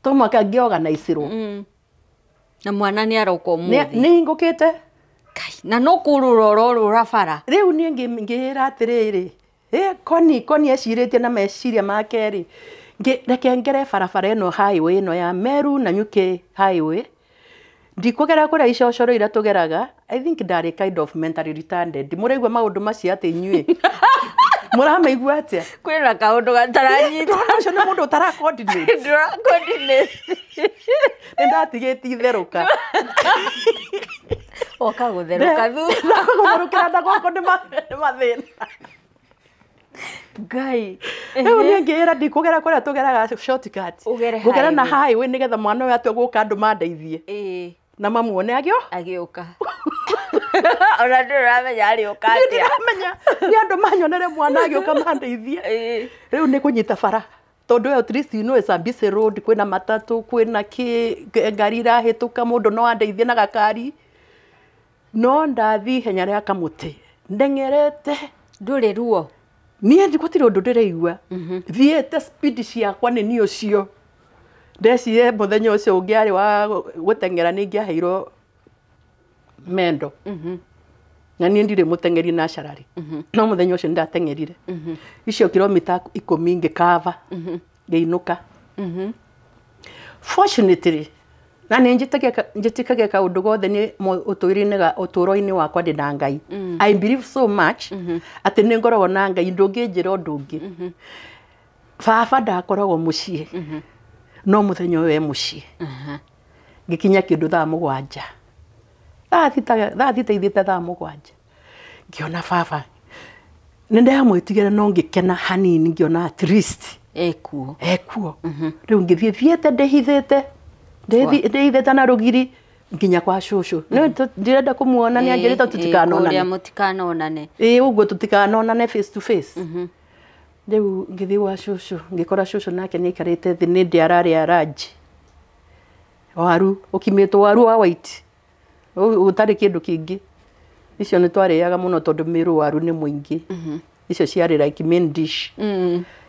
To mũhaka ngĩorganicĩrwo. Na mwana nĩ aroka ũmũthĩ. Nĩ hingũkĩte. Kai, na no kũrũra ũrorũra bara. Rĩu niĩ ngĩĩra atĩrĩrĩ, Koni ecirĩtie na meciria make rĩ, reke ngere barabara ĩno highway ĩno ya Meru na Nyuki highway. Ndikũgera kũrĩa icocoro iria tũgeraga. I think ndarĩ kind of mentally retarded. Mũraigua maũndũ macio atĩ inyuĩ? Mũramaigua atĩa? Kwĩna kaũndũ gataranyita. Ndĩrona ũcio nĩ mũndũ ũtara coordinate. Ndũra coordinate. Nĩ ndatigĩtie itherũka. Oka gũtherũka thutha. Ndakũgũtherũkĩra na gũkũ nĩ mathĩna. Ngai. Rĩu niĩ ngĩĩra ndikũgera kũrĩa tũgeraga shortcut. Ũgere Ngũgera na highway. highway nĩgetha mwana ũyũ atue gũka andũ mandeithie. Na mamuone agĩo? Agĩũka. Ona ndũrĩ ũramenya arĩũka Niĩ atĩa. ndiramenya. Nĩ andũ manyonere mwana agĩũka mandeithie. Rĩu nĩ kũnyita bara. Tondũ at least you know it's a busy road, kwĩna matatũ, kwĩna kĩ, ngari irahĩtũka, mũndũ no andeithie na gakari. No ndathiĩ ihenya rĩa kamũtĩ. Ndeng'erete. Ndũrĩ ruo. Niĩ gũtirĩ ũndũ ndĩraigua. Thiĩte speed ciakwa nĩ niĩ ũcio. Ndecire mũthenya ũcio ũngĩ arĩ wa gũteng'era nĩ ingĩaheirwo mendo. Na niĩ ndirĩ mũteng'eri naturally. No mũthenya ũcio nĩndateng'erire. Icio kilomita 10 ngĩkava. Ngĩinũka. Fortunately, na nĩ njĩtĩkagia kaũndũ gothe nĩ ũtũũro-inĩ wakwa ndĩ na Ngai. I believe so much atĩ nĩ ngoragwo na Ngai, ndũngĩnjĩra ũndũ ũngĩ. Baba ndakoragwo mũciĩ. No mũthenya ũyũ e mũciĩ. Ngĩkinya kĩndũ thaa 7. Thaa thita ithiĩte thaa 7. Ngĩona baba. Nĩ ndamwĩtigĩra no ngĩkena hanini ngĩona at least Ekuo. Ekuo. Rĩu ngĩthiĩ thiĩte ndĩhithĩte. Ndĩhithĩte na rũgiri nginya kwa cũcũ. Nĩ ndĩrenda kũmuona nĩ anjĩrĩte tũtikanonane. Kũrĩa mũtikanonane. Ĩĩ, ũguo tũtikanonane face to face. Rĩu ngĩthiĩ gwa cũcũ, ngĩkora cũcũ nake nĩ aikarĩte thĩ nĩ ndĩ ararĩa lunch. Waru, ũkimĩtwo waru wa white. Ũtarĩ kĩndũ kĩngĩ. Icio nĩ twarĩaga mũno tondũ Meru waru nĩ mũingĩ. Icio ciarĩ like main dish.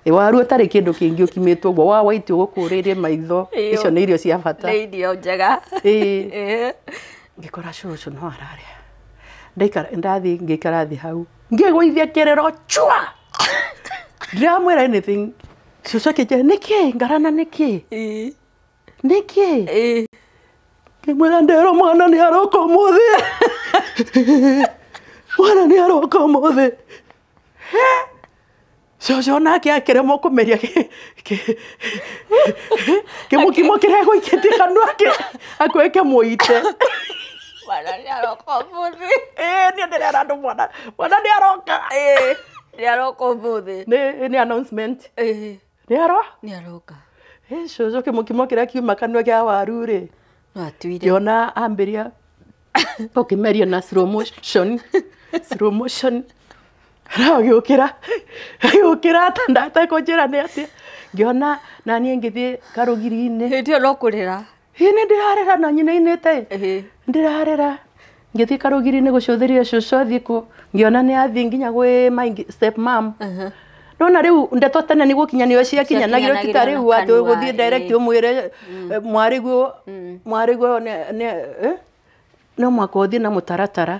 Waru ũtarĩ kĩndũ kĩngĩ ũkimĩtwo ũguo wa white ũgũkũrĩrie maitho. Icio nĩ irio cia bata. Nĩ irio njega. Ngĩkora cũcũ no ararĩa. Ndaikara, ndathiĩ ngĩikara thĩ hau. Ngĩgũithia kĩrĩro chua. Ndiramwĩra anything. Cũcũ akĩnjĩra, nĩkĩ? Ngarana nĩkĩ? Nĩkĩ? Ngĩmwĩra nderwo mwana nĩ aroka ũmũthĩ. Mwana nĩ aroka ũmũthĩ. Cũcũ nake akĩremwo kũmeria kĩmũkimo kĩrĩa egũikĩtie kanua akuĩ kĩmũite. Mwana nĩ aroka ũmũthĩ. Niĩ ndĩrera andũ mwana nĩ aroka. Nĩ aroka ũmũthĩ. Nĩ announcement. Nĩ aro? Nĩ aroka. Cũcũ kĩmũkimo kĩrĩa kiuma kanua kĩa waru rĩ. No atuire. Ngĩona ambĩrĩria ũkĩmeria na slow motion. Slow motion. Na agĩũkĩra. Agĩũkĩra atekũnjĩra nĩ atĩa. Ngĩona na niĩ ngĩthiĩ karũgiri-inĩ. Hĩndĩ ĩyo no kũrĩra. Ĩĩ, nĩ ndĩrarĩra na nyinainĩte. Ndĩrarĩra. Ngĩthiĩ karũgiri-inĩ gũcũthĩrĩria cũcũ athiĩ kũ. Ngĩona nĩ athiĩ nginya gwĩ my step mom. Nona rĩu ndeto tene nĩ gũkinyanĩrio ciakinyanagĩrio ti ta rĩu atĩ ũgũthiĩ direct ũmwĩre mwarĩguo, mwarĩguo no mũhaka ũthiĩ na mũtaratara.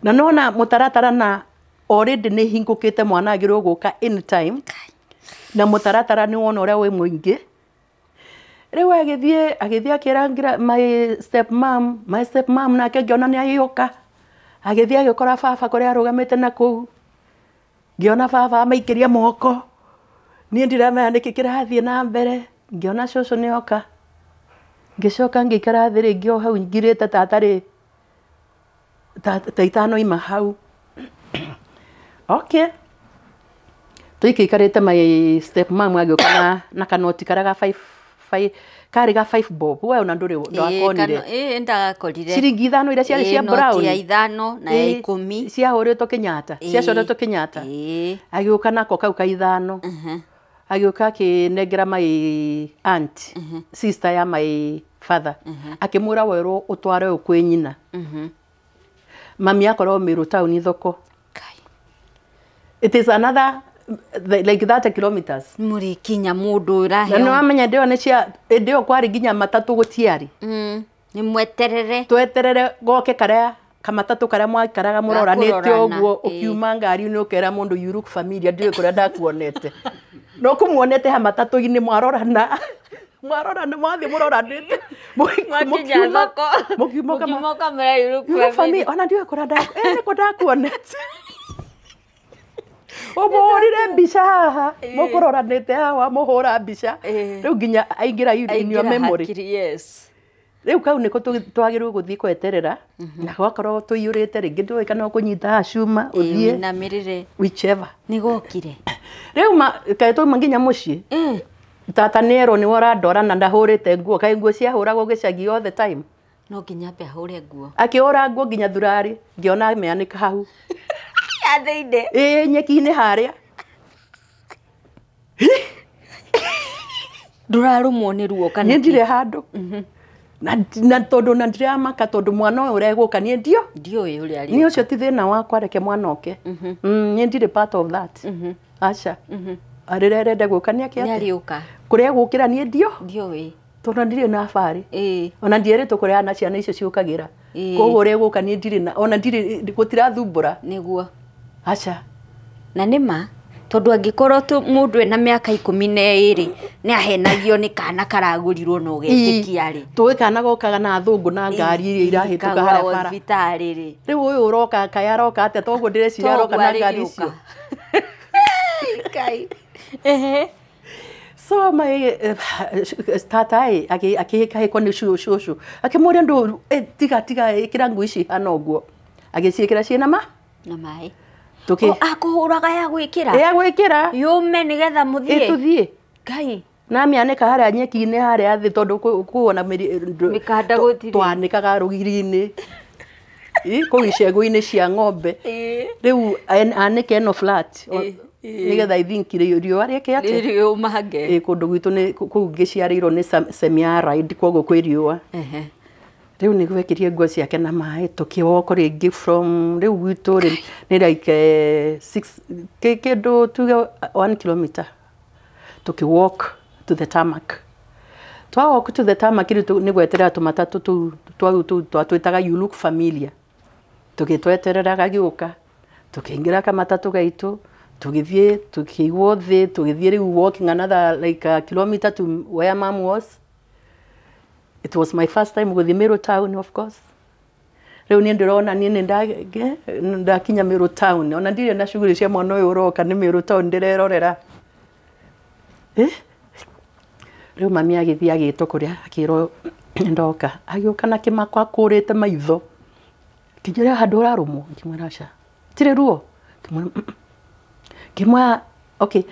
Na nona mũtaratara na Already nĩ hingũkĩte mwana agĩrĩirwo gũka anytime. Na mũtaratara nĩ wona ũrĩa wĩ mũingĩ. Rĩu agĩthiĩ akĩra my step mom, my step mom nake ngĩona nĩ agĩũka. Agĩthiĩ agĩkora baba kũrĩa arũgamĩte na kũu. Ngĩona baba amaikĩria moko. Niĩ ndiramenya nĩkĩ kĩrathiĩ na mbere. Ngĩona cũcũ nĩ oka. Ngĩcoka ngĩikara thĩ rĩngĩ o hau ngirĩte ta atarĩ ta itanoima hau. Okay. Tũikĩikarĩte my step mom agĩũka na kanoti karĩa ga 5 5 karĩ ga 5 bob. We ona ndũrĩ ndwakonire. Ĩĩ ndagakorire. Ciringi 5 iria ciarĩ cia brown. Noti ya 5 na ya 10. Ciahũrĩtwo Kenyatta. Ciacoretwo Kenyatta. Agĩũka nako kau ka 5. Agĩũka akĩnengera my aunt, sister ya my father. Akĩmwĩra werwo ũtware ũyũ kwĩ nyina. Mami akorwo Meru town thoko. It is another like 30 kilometers. Mũrĩkinya mũndũ ũraheo. Na nĩ wamenya ndĩo nĩ cia ndĩo kwarĩ nginya matatũ gũtiarĩ. Nĩ mweterere. Tweterere goke karĩa kamatatũ karĩa mwaikaraga mũroranĩte ũguo ũkiuma ngari-inĩ ũkera mũndũ you look familiar ndiũĩ kũrĩa ndakuonete. No kũmuonete ha matatũ-inĩ mwarorana. Mwarorana mwathiĩ mũroranĩte. Mwakinya thoko. Mũkiuma ũkamwĩra you look familiar. Ona ndiũĩ kũrĩa nĩkũ ndakuonete. Ũmũhũrire mbica haha, mũkũroranĩte haha mũhũra mbica. Rĩu nginya aingĩra in your memory. Yes. Rĩu kau nĩko twagĩrĩirwo gũthiĩ kweterera na gwakorwo tũiyũrĩte rĩngĩ ndũĩ kana ũkũnyita haha cuma ũthiĩ. Ũinamĩrĩre. Whichever. Nĩgokire. Rĩu kaĩ twauma nginya mũciĩ. Tata nĩerwo nĩwe ũrandwara na ndahũrĩte nguo. Kaĩ nguo ciahũragwo gĩcagi all the time. No nginya ambe ahũre nguo. Akĩhũra nguo nginya thurarĩ ngĩona amĩanĩka hau. Ya thĩinĩ. Ĩĩ nyeki-inĩ harĩa. Ndũrarũmwo nĩ ruo kana Niĩ ndirĩ handũ. Na tondũ na ndiramaka tondũ mwana ũyũ ũregũka niĩ ndio. Ndiũĩ ũrĩa arĩ. Niĩ ũcio ti thĩna wakwa reke mwana oke. Niĩ ndirĩ part of that. Aca. Rĩrĩa arenda gũka nĩ ake atĩa? Nĩ arĩũka. Kũrĩa egũkĩra niĩ ndio. Ndiũĩ. Tondũ ndirĩ na barĩ. Ona ndierĩtwo kũrĩa na ciana icio ciũkagĩra. Koguo ũrĩa egũka niĩ ndirĩ na ona ndirĩ gũtirathumbũra. Nĩguo. Aca. Na nĩma tondũ angĩkorwo mũndũ ena mĩaka 12 nĩ ahenagio nĩ kana karagũrirwo na ũgetĩkia rĩ. Tũĩ kana gokaga na athũngũ na ngari iria irahĩtũka harĩa bara. Thibitarĩ rĩ. Rĩu ũyũ ũroka kaĩ aroka atĩa toguo ndĩreciria aroka na ngari icio. Ngai. So my tata akĩhĩkahĩkwo nĩ cũcũ. Akĩmũria ndũ tiga tiga ĩkĩra nguo ici hana ũguo. Agĩciĩkĩra ciĩna ma? Na maĩ. Akũhũraga ya gwĩkĩra? Ya gwĩkĩra. Yũme nĩgetha mũthiĩ? Tũthiĩ. Ngai. Na amĩanĩka harĩa nyeki-inĩ harĩa thĩ tondũ kũu ona mĩkanda gũtirĩ. Twanĩkaga rũgiri-inĩ. Kũu icegũ-inĩ cia ng'ombe. Rĩu anĩke ĩno flat. Nĩgetha I think riũa rĩke atĩa? Rĩũmange. Kũndũ gwitũ nĩ kũu ngĩciarĩirwo nĩ semi-arid koguo kwĩ riũa. Rĩu nĩ gwekĩrie nguo ciake na maĩ tũkĩwalk rĩngĩ from rĩu gwitũ rĩ nĩ like 6 kĩndũ tuge 1 kilometer. Tũkĩwalk to the tarmac. Twawalk to the tarmac rĩu nĩ gweterera tũmatatũ tũu twatwĩtaga you look familiar. Tũgĩtweterera gagĩũka. Tũkĩingĩra kamatatũ gaitũ. Tũgĩthiĩ tũkĩigwo thĩ tũgĩthiĩ rĩu walking another like a kilometer to where mom was. It was my first time gũthiĩ Meru town of course. Rĩu niĩ ndĩrona niĩ nĩ ndakinya Meru town. Ona ndirĩ na shughuli cia mwana ũyũ ũroka nĩ Meru town ndĩrerorera. Rĩu mami agĩthiĩ agĩtwo kũrĩa akĩrwo ndoka. Agĩũka na kĩmako akũrĩte maitho. Akĩnjĩra handũ ũrarũmwo? Ngĩmwĩra aca. Tirĩ ruo? Ngĩmwĩra ngĩmwĩra okay.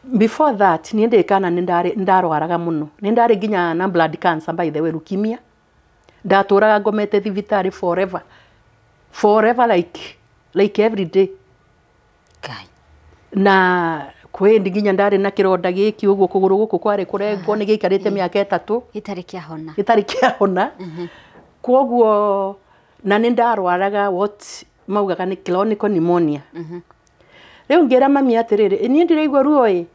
Before that niĩ ndĩ kana nĩ ndarwaraga mũno. Nĩ ndarĩ nginya na blood cancer by the way leukemia. Ndatũraga ngomete thibitarĩ forever. Forever like every day. Ngai. Na kwĩ nginya ndarĩ na kĩronda gĩkĩ ũguo kũgũrũ gũkũ kwarĩ kũrengwo nĩ gĩikarĩte mĩaka 3. Gĩtarĩ kĩahona. Gĩtarĩ kĩahona. Koguo na nĩ ndarwaraga what maugaga nĩ chronic pneumonia. Rĩu ngĩra mami atĩrĩrĩ, niĩ ndĩraigua ruo ĩ,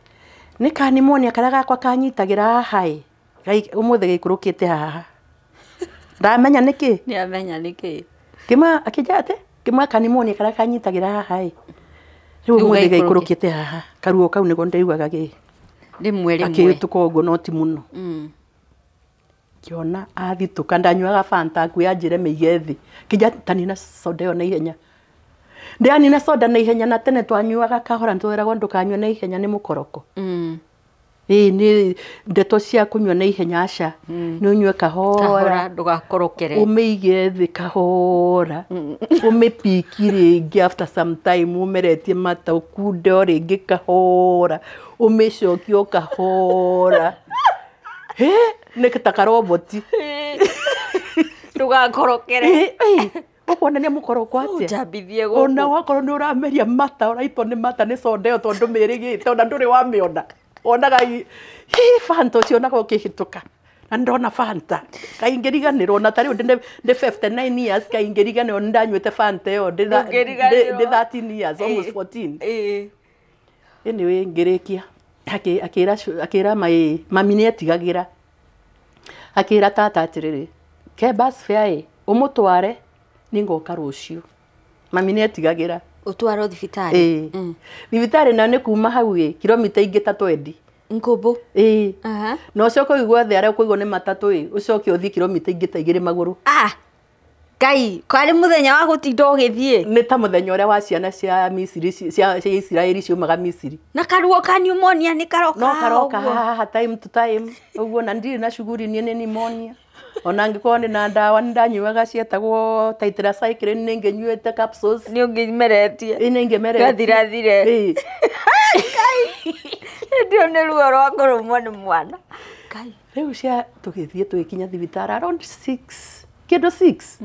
nĩ ka pneumonia karĩa gakwa kanyitagĩra haha ĩ, ũmũthĩ gĩikũrũkĩte haha. Ndamenya nĩkĩ? Nĩamenya nĩkĩ. Ngĩmwĩra akĩnjĩra atĩ, ngĩmwĩra ka pneumonia karĩa kanyitagĩra haha ĩ. Rĩu ũmũthĩ gaikũrũkĩte haha karuo kau nĩko ndaiguaga gĩ rĩmwe rĩmwe akĩhĩtũka ũguo no ti mũno. Ngĩona athitũka ndanyuaga Fanta akuĩ anjĩre mĩige thĩ kĩnja tanina soda ĩyo na ihenya. Ndĩranina soda na ihenya na tene twanyuaga kahora nĩtweragwo ndũkanyue na ihenya nĩ mũkoroko. Ĩĩ nĩ ndeto cia kũnyua na ihenya aca. Nĩ ũnyue kahora ndũgakorokere. Ũmĩige thĩ kahora. Ũmĩpiki rĩngĩ after some time ũmeretie mata ũkunde o rĩngĩ kahora. Ũmĩcokie o kahora. Hĩ nĩ ta karoboti. Ndũgakorokere. Ũkuonania mũkoroko atĩa? Ũnjambithie gũkũ. Ona wakorwo nĩ ũrameria mata ũraitwo nĩ mata nĩ soda ĩyo tondũ mĩrĩgĩte ona ndũrĩ wamĩona. Wonaga hi Fanta ũcio onaga ũkĩhĩtũka. Na ndona Fanta. Kaingĩriganĩrwo na ta rĩu ndĩ 59 years kaingĩriganĩrwo nĩ ndanyuĩte Fanta ĩyo ndĩ 13 years almost 14. Anyway ngĩrĩkia akĩra mami nĩ etigagĩra. Akĩra tata atĩrĩrĩ ke bus fare ĩ ũmũtware nĩngoka rũciũ. Mami nĩ etigagĩra. Ũtwarwo thibitarĩ? Ĩĩ. Thibitarĩ nayo nĩ kuma hau ĩ kilomita ingĩ ta 20. Nkumbu? Ĩĩ. Na ũcoke ũigue thĩ arĩa ũkũigwo nĩ matatũ ĩ ũcoke ũthiĩ kilomita ingĩ ta 2 magũrũ. Ah! Ngai, kwarĩ mũthenya wa gũtinda ũgĩthiĩ? Nĩ ta mũthenya ũrĩa wa ciana cia Misiri cia Isiraeli ciumaga Misiri. Na karuo ka pneumonia nĩ karoka? No karoka haha time to time. Ũguo na ndirĩ na cuguri niĩ nĩ pneumonia. Ona angĩkorwo nĩ na ndawa nĩ ndanyuaga cietagwo tetracycline nĩ ngĩnyuĩte capsules. Nĩ ũngĩmeretie. Ĩ nĩ ngĩmeretie. Gathirathire. Ĩ. Ngai. Ndio nĩ ruo rwa kũrũmwo nĩ mwana. Ngai. Rĩu cia tũgĩthiĩ tũgĩkinya thibitarĩ around 6 kĩndũ 6.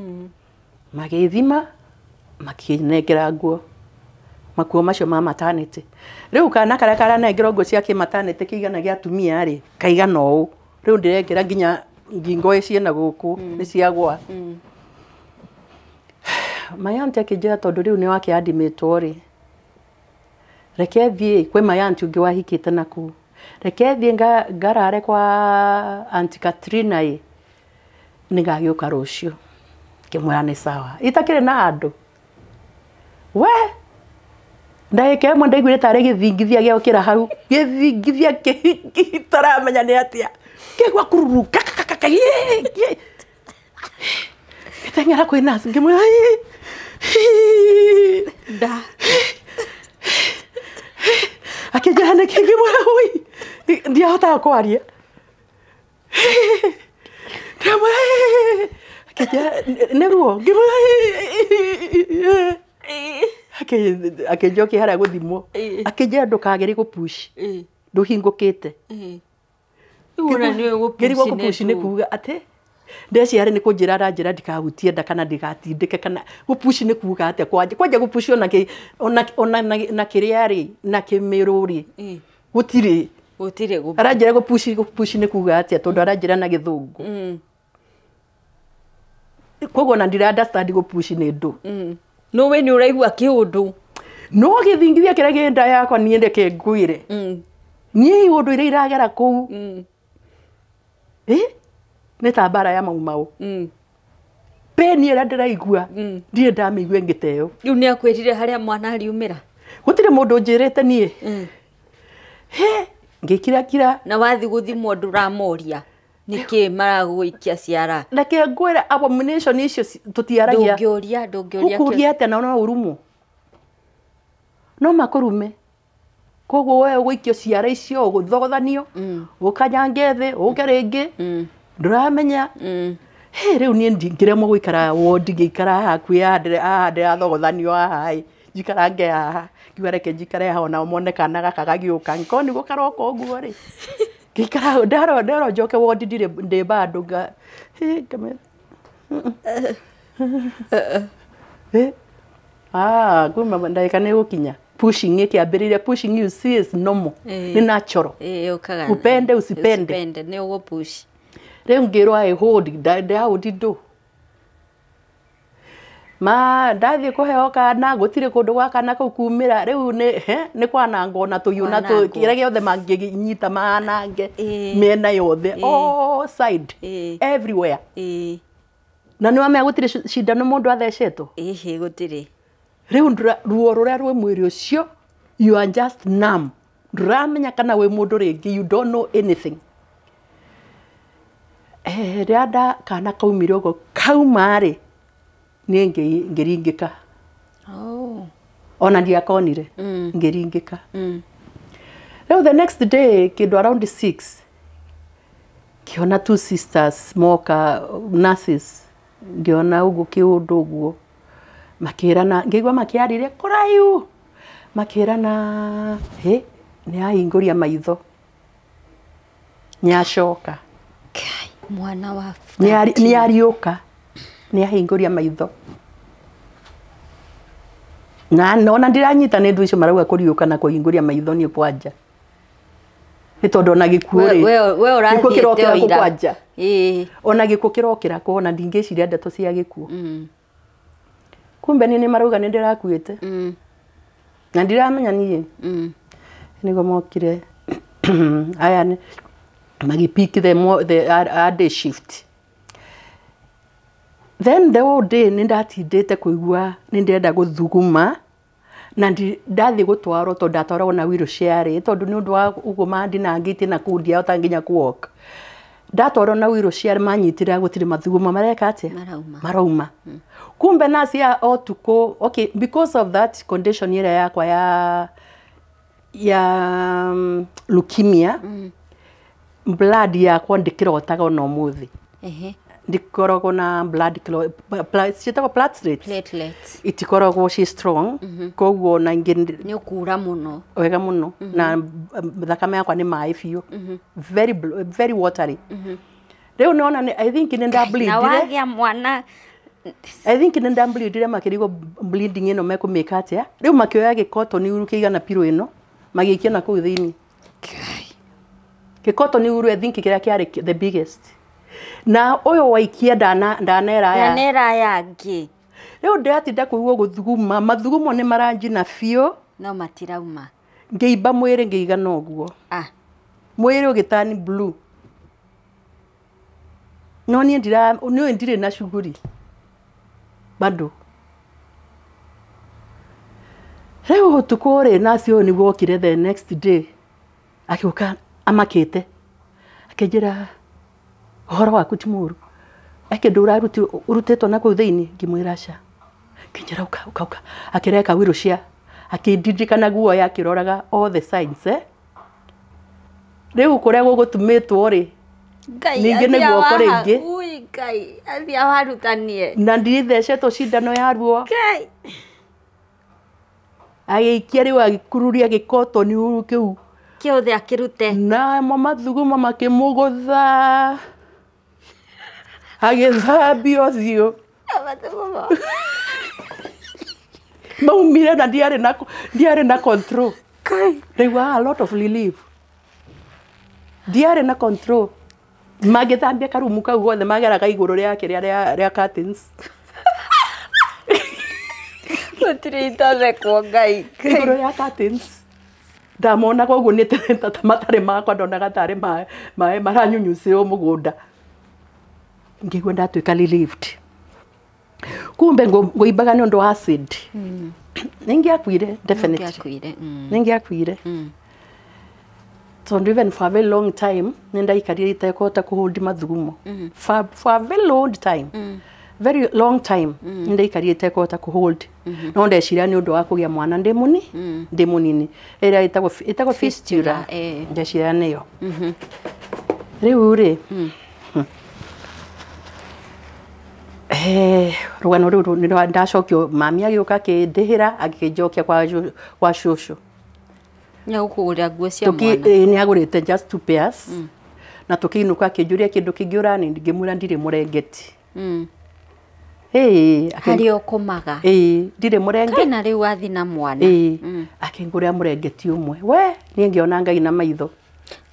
Magĩthima makĩnengera nguo. Makuo macio ma maternity. Rĩu kana karĩa karanengerwo nguo cia kĩmaternity kĩigana gĩa atumia rĩ kaigana ũũ. Rĩu ndĩrekĩra nginya ngingo ciĩna gũkũ nĩ ciagwa. My auntie akĩnjĩra tondũ rĩu nĩ wake admitwo rĩ reke thiĩ kwĩ my auntie ũngĩ wahikĩte nakũu. Reke thiĩ ngarare kwa Auntie Katrina ĩ nĩngagĩũka rũciũ. Ngĩmwĩra nĩ sawa. Itakĩrĩ na andũ. We ndagĩka ĩmwe ndaiguire tarĩ gĩthingithia gĩokĩra hau. Gĩthingithia gĩtaramenya nĩ atĩa. Kĩigua kururu kakakaka yee. Gĩteng'era kwĩ nurse ngĩmwĩra nda. Akĩnjĩra nĩkĩ ngĩmwĩra ũi ndiahotaga kwaria. Ndĩramwĩra akĩnjĩra nĩ ruo ngĩmwĩra akĩnjokia harĩa gũthimwo. Akĩnjĩra ndũkagerie gũpush ndũhingũkĩte. Ngĩrigwo gũpush nĩ kuga atĩ ndeciarĩ nĩ kũnjĩra aranjĩra ndikahutie nda kana ndigatindĩke kana gũpush nĩ kuga atĩa kwanja gũpush ona na kĩrĩa rĩ na kĩmĩrũ rĩ gũtirĩ. Gũtirĩ. Aranjĩra gũpush nĩ kuga atĩa tondũ aranjĩra na gĩthũngũ. Koguo ona ndira understand gũpush nĩ ndũ. No we nĩ ũraigua kĩũndũ. No gĩthingithia kĩrĩa kĩ nda yakwa niĩ ndeke ngwĩre. Niĩ iũndũ iria iragera kũu. Nĩ ta mbara ya Mau Mau. Pain ĩrĩa ndĩraigua ndirĩ ndamĩigua ĩngĩ ta ĩyo. Rĩu nĩ akwĩrire harĩa mwana ariumĩra? Gũtirĩ mũndũ ũnjĩrĩte niĩ. He ngĩkirakira. Na wathiĩ gũthimwo ndũramoria nĩkĩ maragũikia ciara? Reke ngwĩre abomination icio tũtiaragia. Ndũngĩũria ndũngĩũria. Ũkũria atĩa na no ũrumwo? No makũrume. Koguo we ũgũikio ciara icio ũgũthogothanio ũkanyange thĩ ũke rĩngĩ ndũramenya. He rĩu niĩ ndingĩremwo gũikara wodi ngĩikara haha hakuhĩ haha ndĩrathogothanio haha ĩ njikarange haha ngiuga reke njikare haha onao mone kana gaka gagĩũka angĩkorwo nĩguo karoka ũguo rĩ ngĩikara hau nderwo njoke wodi ndirĩ ndĩ bado ngamera kuma ndagĩka nĩ gũkinya pushing ĩkĩambĩrĩria. Pushing you see is normal. Nĩ natural. Upende usipende nĩ ũgũpush. Rĩu ngĩrwo I hold ndahold ndũ ma ndathiĩ kũheo kana gũtirĩ kũndũ gwa kana kau kumĩra. Rĩu nĩ kwanangwo na tũhiũ na kĩrĩa gĩothe mangĩnyita manange mĩena yothe all side everywhere. Na nĩ wamenya gũtirĩ cindano mũndũ athecetwo. Ĩhĩ gũtirĩ. Rĩu ruo rũrĩa rwĩ mwĩrĩ ũcio You are just numb. Ndũramenya kana wĩ mũndũ rĩngĩ, you don't know anything. Rĩrĩa nda kana kaumire ũguo kauma rĩ, niĩ ngĩringĩka. Oh. Ona ndiakonire, ngĩringĩka. Rĩu the next day kĩndũ around 6 ngĩona two sisters moka, nurses, ngĩona ũguo kĩũndũ ũguo makĩrana, ngĩigua makĩarĩria kũraihu, makĩrana hĩ, nĩ ahingũria maitho, nĩ acoka. Kai, mwana wa nĩ ariũka, nĩ ahingũria maitho. Na ona ndiranyita nĩ ndũ icio marauga kũriũka na kũhingũria maitho niĩ kwanja. Nĩ tondũ ona gĩkuũ rĩ, we gĩkuũ ũrathiĩte kĩrokĩra o kũ ira. kwanja. Ĩĩ. Ona gĩkuũ kĩrokĩra kũ, ona ndingĩciria ndeto cia gĩkuũ. Kumbe niĩ nĩ marauga nĩ ndĩrakuĩte. Na ndiramenya niĩ. Nĩguo mokire aya nĩ magĩpick the day shift. Then the whole day nĩ ndatindĩte kũigua nĩ ndĩrenda gũthuguma na ndathiĩ gũtwarwo tondũ ndatwaragwo na wheelchair rĩ, tondũ nĩ ũndũ wa ũguo mandinangĩtie na kũu ndiahota nginya kũ walk. Ndatwarwo na wheelchair manyitĩrĩra gũtirĩ mathuguma mareka atĩa? Marauma. Marauma. Kumbe nurse ya ũtukũ, okay, because of that condition ĩrĩa yakwa ya leukemia, blood yakwa ndĩkĩrotaga ona ũmũthĩ. Ndikoragwo na blood ciĩtagwo platelets. Platelets. Itikoragwo ci strong, koguo ona ingĩ Nĩ ũkura mũno. Wega mũno, na thakame yakwa nĩ maĩ biũ, very very watery. Rĩu nĩwona I think nĩ Na ndableedire. wagĩa mwana. I think nĩ ndableedire, makĩrigwo bleeding ĩno mekũmĩka atĩa. Rĩu makĩoya gĩkotoni uru kĩigana pillow ĩno, magĩikia na kũu thĩinĩ. Gĩkotoni uru I think kĩrĩa kĩarĩ the biggest. Na ũyũ waikia ndanera aya. Ndanera aya angĩ. Rĩu ndĩratinda kũigua gũthuguma, mathugumo nĩ maranjina biũ. No matirauma. Ngĩimba mwĩrĩ ngĩigana ũguo. Mwĩrĩ ũgĩtani blue. No niĩ nĩũĩ ndirĩ na shughuli bado. Rĩu ũtukũ rĩ, nurse ũyũ nĩguo okire the next day, agĩũka amakĩte, akĩnjĩra ũhoro waku ti mũru, he kĩndũ ũrutĩtwo na kũu thĩinĩ? Ngĩmwĩra aca. Akĩnjĩra ũka ũka ũka, akĩreka wheelchair, akĩndirikana guoya, akĩroraga all the signs, eh. Rĩu kũrĩa gũgũtumĩtwo rĩ, Ngai, ningĩ nĩ athia guoko rĩngĩ. Ui, Ngai, athia warutanie. Na ndithecetwo cindano ya ruo. Ngai. Agĩikia rĩu agĩkururia gĩkotoni uru kĩu. Kĩothe akĩrute. Namo mathugumo makĩmũgũtha, agĩthambio ũthiũ. Mathugumo. Maumire na ndiarĩ na control. Ngai. They were a lot of relief. Ndiarĩ na control. Magĩthambia karumu kau gothe, mageraga igũrũ rĩa kĩrĩa rĩa curtains. Gũtirĩ ithondekwo, Ngai. Igũrũ rĩa curtains. Ndamonaga ũguo nĩ ta matarĩ makwa, ndonaga tarĩ maĩ maranyunyucĩrwo mũgũnda. Ngĩigua ndatuĩka relieved. Kumbe ngũimbaga nĩ ũndũ wa acid. Nĩingĩakuire definitely. Nĩngĩakuire. Nĩingĩakuire. Tondũ even for a very long time nĩ ndaikarire itekũhota kũhold mathugumo. For a very long time. Very long time nĩ ndaikarire itekũhota kũhold. No ndeciria nĩ ũndũ wa kũgĩa mwana ndĩ ndĩ mũnini. Ĩrĩa ĩtagwo fistula. Ndeciria nĩyo. Rĩu rĩ, rũgano rũrũ nĩ ndacokio, mami agĩũka akĩndĩhĩra, akĩnjokia kwa cũcũ. Nĩ agũkũgũrĩra nguo cia mwana. Nĩ agũrĩte just two pairs. Na tũkĩinũka akĩnjũria kĩndũ kĩngĩ ũrani, ngĩmwĩra ndirĩ mũrengeti. Harĩa ũkomaga. Ĩĩ, ndirĩ mũrengeti. Kana rĩu wathi na mwana. Ĩĩ, akĩngũrĩra mũrengeti ũmwe. We, niĩ ngĩona Ngai na maitho.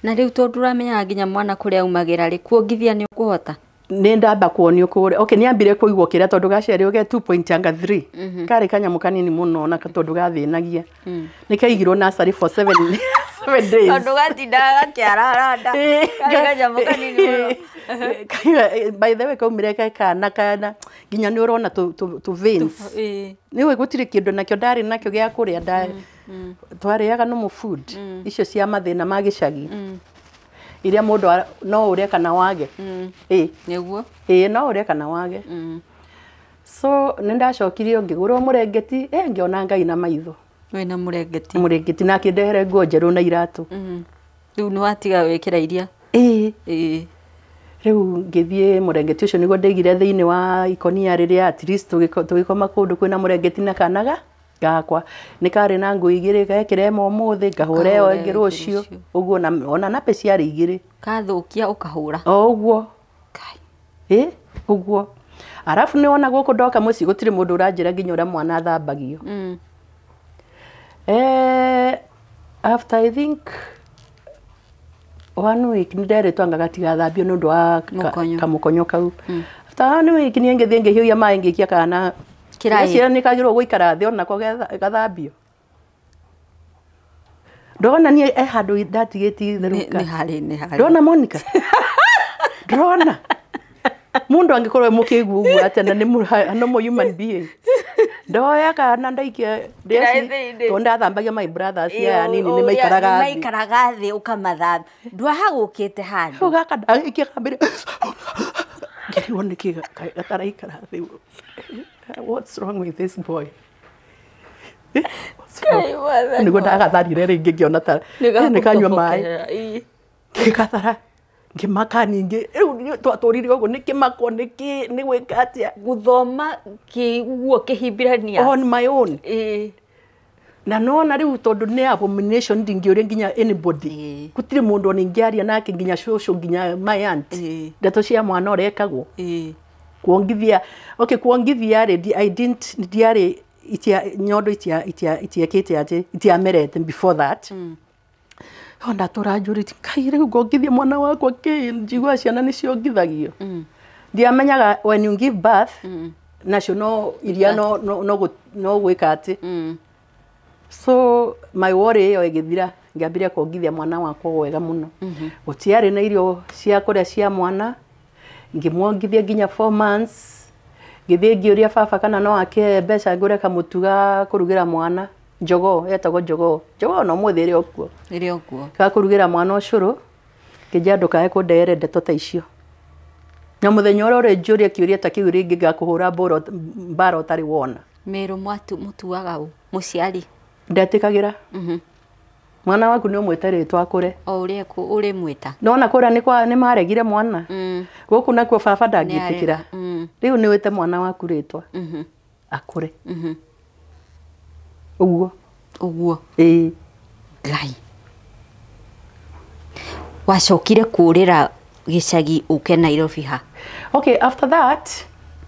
Na rĩu tondũ ũramenyaga nginya mwana kũrĩa aumagĩra rĩ, kuongithia nĩ ũkũhota? Nĩ ndamba kuonio kũrĩa. Okay, nĩ ambire kũigwo kĩrĩa tondũ gaciarirwo ge 2.3. Karĩ kanyamũ kanini mũno na tondũ gathĩnagia. Nĩ kaigirwo nursery for 7 years. 7 days. Tondũ gatindaga gakĩararanda. Karĩ kanyamũ kanini mũno. By the way, kaumire ke kana kana nginya nĩ ũrona tũ veins. Nĩwe gũtirĩ kĩndũ nakĩo ndarĩ nakĩo gĩa kũrĩa, twarĩaga normal food icio cia mathĩna ma gĩcagi iria mũndũ no ũrĩe kana wage. Ĩ. Nĩguo. Ĩĩ, no ũrĩe kana wage. So nĩ ndacokirio ngĩgũrwo mũrengeti, ngĩona Ngai na maitho. Wĩna mũrengeti. Mũrengeti, na akĩndehere nguo njerũ na iratũ. Rĩu nĩ watiga wĩkĩra iria. Ĩĩ. Ĩĩ. Rĩu ngĩthiĩ, mũrengeti ũcio nĩguo ndaigire thĩinĩ wa ikonia rĩrĩa, at least tũgĩkoma kũndũ kwĩna mũrengeti na kanaga gakwa nĩ karĩ na nguo igĩrĩ, gekĩra ĩmwe ũmũthĩ, ngahũra ĩyo Ũkahũra ĩngĩ ĩyo ĩngĩ rũciũ. rũciũ. Ũguo na ona nappy ciarĩ igĩrĩ. Kathũkia ũkahũra. O ũguo. Kai. Ĩ, ũguo. Arabu nĩ wona gũkũ ndoka mũciĩ gũtirĩ mũndũ ũranjĩra nginya ũrĩa mwana athambagio. After I think one week nĩ nderĩtwo anga gatigathambio nĩ ũndũ wa Mũkonyo. Kamũkonyo kau. After one week niĩ ngĩthiĩ ngĩhiũhia maĩ, ngĩikia kana. Kĩraĩ. Ngĩciria nĩ kagĩrĩirwo gũikara thĩ onako gathambio. Ndona niĩ e handũ ndatigĩtie itherũka. Nĩ harĩ nĩ harĩ. Ndona Monica, ndona mundu angĩkorwo e mũkĩgu ũguo atĩa, na nĩ normal human being. Ndoya kana ndaikia. Kĩraĩ thĩinĩ. Tondũ ndathambagia my brothers aya nini nĩ maikaraga thĩ. Maikaraga thĩ ũkamathambia, ndwahagũkĩte handũ. Hau gaka ndagĩikia kambere, ngĩrigwo nĩkĩ gataraikara thĩ. What's wrong with this boy? What's wrong? Ngai wathani. Nĩguo ndagatharire rĩngĩ, ngĩona ta nĩ kanyua maĩ. Ngĩgathara, ngĩmaka ningĩ. Rĩu twatũrire ũguo nĩ kĩmako, nĩkĩ nĩ gwĩka atĩa. Gũthoma kĩguo kĩhimbirania. On my own. Ĩĩ. Na nona rĩu tondũ nĩ abomination, ndingĩũria nginya anybody. Gũtirĩ mũndũ ona ingĩaria nake, nginya cũcũ, nginya my aunt. Ndeto cia mwana ũrĩa ĩkagwo. Kuongithia, okay, kuongithia rĩ, I didn't, ndiarĩ itia nyondo itia itia itiekĩte atĩ itiamerete before that. O ndatũra njũrĩtie, kai rĩu ngongithia mwana wakwa kĩ? Njigua ciana nĩ ciongithagio. Ndiamenyaga when you give birth, nacio no iria no gwĩka atĩ. So my worry ĩyo ĩgĩthira, ngĩambĩrĩria kuongithia mwana wakwa wega mũno. Gũtiarĩ na irio cia kũrĩa cia mwana, ngĩmuongithia nginya 4 months. Ngĩthiĩ ngĩũria baba kana no ake mbeca ngũre kamũtu ga kũrugĩra mwana njogoo, etagwo njogoo, njogoo no mũthĩ ĩrĩ o kuo. Ĩrĩ o kuo. Ga kũrugĩra mwana ũcũrũ. Ngĩnjĩra ndũkae kũndehere ndeto ta icio, na mũthenya ũrĩa ũrĩnjũria kĩũria ta kĩu rĩngĩ, ngakũhũra mbara ũtarĩ wona. Mĩrũ mwatu mũtuaga ũ mũciari? Ndetĩkagĩra. Mwana waku nĩ ũmwĩte rĩtwa akũre. O ũrĩa ũrĩmwĩta. Nona kũrĩa nĩ kwa nĩ maregire mwana. Gũkũ nakuo baba ndangĩtĩkĩra. Rĩu nĩ wĩte mwana waku rĩtwa akũre. Ũguo. Ũguo. Ĩĩ. Ngai, wacokire kũrĩra gĩcagi ũke Nairobi ha? Okay, after that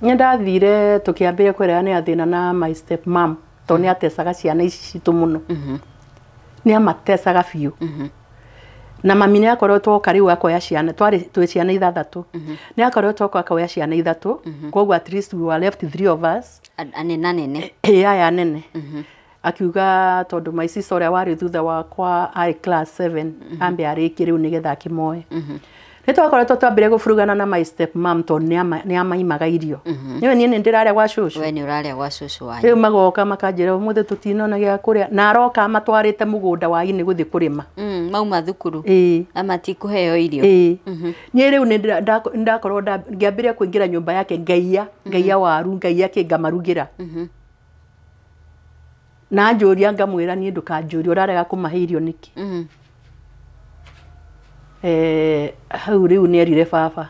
nĩ ndathire, tũkĩambĩrĩria kwĩrana thĩna na my step mom, tondũ nĩ atecaga ciana ici citũ mũno, nĩ amatecaga biũ. Na mami nĩ akoretwo oka rĩu akoya ciana, twarĩ twĩ ciana ithathatũ, nĩ akoretwo oka akoya ciana ithatũ, koguo at least we were left three of us. Anene anene. Ĩ, aya nene. Akiuga tondũ my sister ũrĩa warĩ thutha wakwa arĩ class 7, ambe arĩkie rĩu nĩgetha akĩmoe. Nĩ twakoretwo twambĩrĩria gũburugana na my step mom tondũ nĩ amaimaga irio. Nĩwe niĩ nĩ ndĩrarĩa gwa cũcũ. We nĩ ũrarĩa gwa cũcũ wanyu. Rĩu magoka makanjĩra, ũmũthĩ tũtinona gĩa kũrĩa, na aroka amatwarĩte mũgũnda wa inĩ gũthiĩ kũrĩma. Mauma thukuru. Ĩĩ. Na matikũheo irio. Ĩĩ. Niĩ rĩu nĩ ndakorwo ngĩambĩrĩria kũingĩra nyũmba yake, ngaiya, ngaiya waru, ngaiya kĩ, ngamarugĩra. Na anjũria, ngamwĩra niĩ ndũkanjũrie, ũrarega kũmahe irio nĩkĩ? Hau rĩu nĩ erire baba,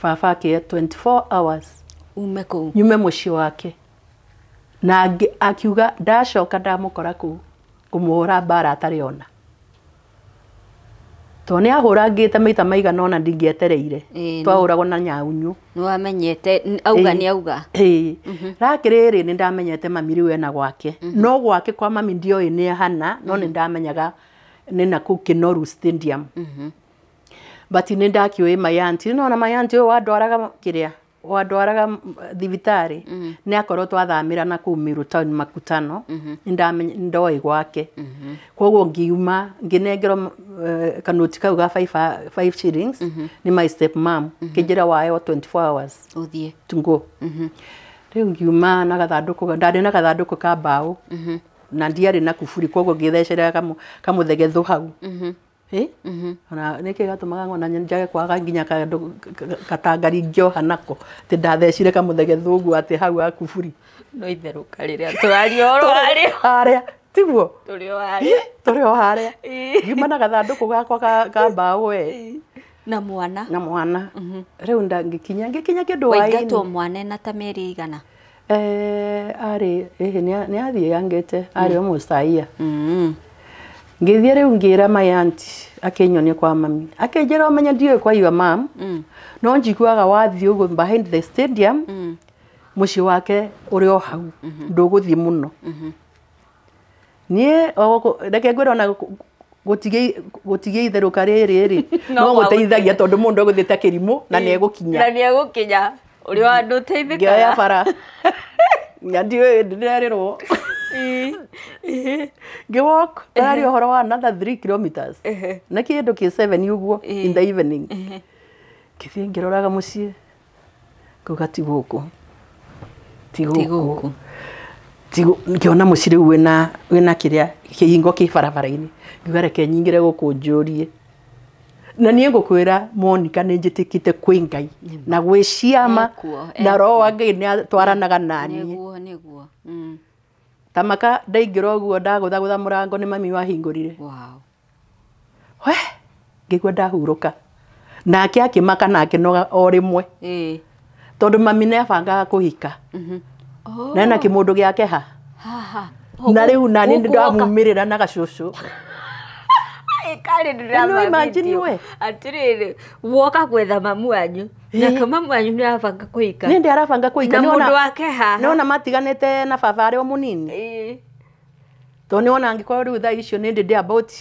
baba akĩhe 24 hours Ume kũu. Nyume mũciĩ wake. Na akiuga ndacoka ndamũkora kũu, ngũmũhũra mbara atarĩ ona, tondũ nĩ ahũrangĩte maita maigana ona ndingĩetereire. Ĩĩ, Twahũragwo na nyaunyũ. Nĩ wamenyete auga nĩ auga. Ĩĩ, rakĩrĩrĩ nĩ ndamenyete mami rĩu ena gwake, no gwake kwa mami ndioĩ nĩ hana, no nĩ ndamenyaga nĩ na kũu Kinoru Stadium. But nĩ ndakĩũĩ my auntie, nona my auntie ũyũ wandwaraga kĩrĩa wandwaraga thibitarĩ nĩ akorwo twathamĩra na kũu Meru Town Makutano, ndoĩ gwake. Koguo ngiuma ngĩnengerwo kanoti kau ga 5 shillings nĩ my step mom, kĩnjĩra wayo 24 hours ũthiĩ to go. Rĩu ngiuma na gathandũkũ, ndarĩ na gathandũkũ ka mbaũ na ndiarĩ na kuburi, koguo ngĩthecerera kamũthegetho hau. Ona nĩkĩ gatũmaga ngona njage kwaga nginya kandũ katangari ngĩoha nako, atĩ ndathecire kamũthegetho ũguo atĩ hau ha kuburi. No itherũka rĩrĩa tũraria ũhoro warĩo. Harĩa tiguo Tũrĩ o harĩa. Tũrĩ o harĩa. Ngiuma na gathandũkũ gakwa ka mbaũ we. Na mwana. Na mwana. Rĩu ngĩkinya kĩndũ Waingatwo hwaĩ-inĩ. mwana ena ta mĩeri igana? Arĩ ĩhĩ nĩ athiĩ angĩte, arĩ almost a year. Ngĩthiĩ rĩu ngĩra my aunt akĩnyonia kwa mami, akĩnjĩra ũmenye ndiũĩ kwa your mom, no njiguaga wathiĩ ũguo behind the stadium, mũciĩ wake ũrĩ o hau, ndũgũthiĩ mũno. Niĩ reke ngwĩre ona gũtigĩa itherũka rĩrĩ rĩ, no gũteithagia tondũ mũndũ egũthiĩte kĩrimũ na nĩ egũkinya. Na nĩ egũkinya. Ũrĩ wa andũ ũteithĩkaga. Ngĩoya bara na ndiũĩ ndĩrerirwo. Ngĩwalk ndarĩ ũhoro wa another 3 kilometers na kĩndũ kĩ 7 ũguo in the evening. Ngĩthiĩ ngĩroraga mũciĩ ngauga ti gũkũ, ti gũkũ, ngĩona mũciĩ rĩu wĩna kĩrĩa kĩhingo kĩ barabara-inĩ, ngiuga reke nyingĩre gũkũ njũrie. Na niĩ ngũkwĩra Monica nĩ njĩtĩkĩte kwĩ Ngai na gwĩ ciama na roho wa Ngai nĩ atwaranaga naniĩ. Nĩguo, nĩguo. Tamaka ndaingĩra ũguo ndagũthagũtha mũrango nĩ mami wahingũrire. Wow. We ngĩigua ndahurũka. Nake akĩmaka na akĩnoga o rĩmwe. Tondũ mami nĩ abangaga kũhika. Na ena kĩmũndũ gĩake ha. Na rĩu nani nĩ ndamumĩrĩra na gacũcũ. Karĩ ndĩramagithio. Atĩrĩrĩ, woka gwetha mamu wanyu. Nake mamu wanyu nĩ arabanga kũhika. Nĩ ndĩ arabanga kũhika. Na mũndũ wake haha. Nĩwona matiganĩte na baba arĩ o mũnini. Tondũ nĩwona angĩkorwo rĩu thaa icio nĩ ndĩ about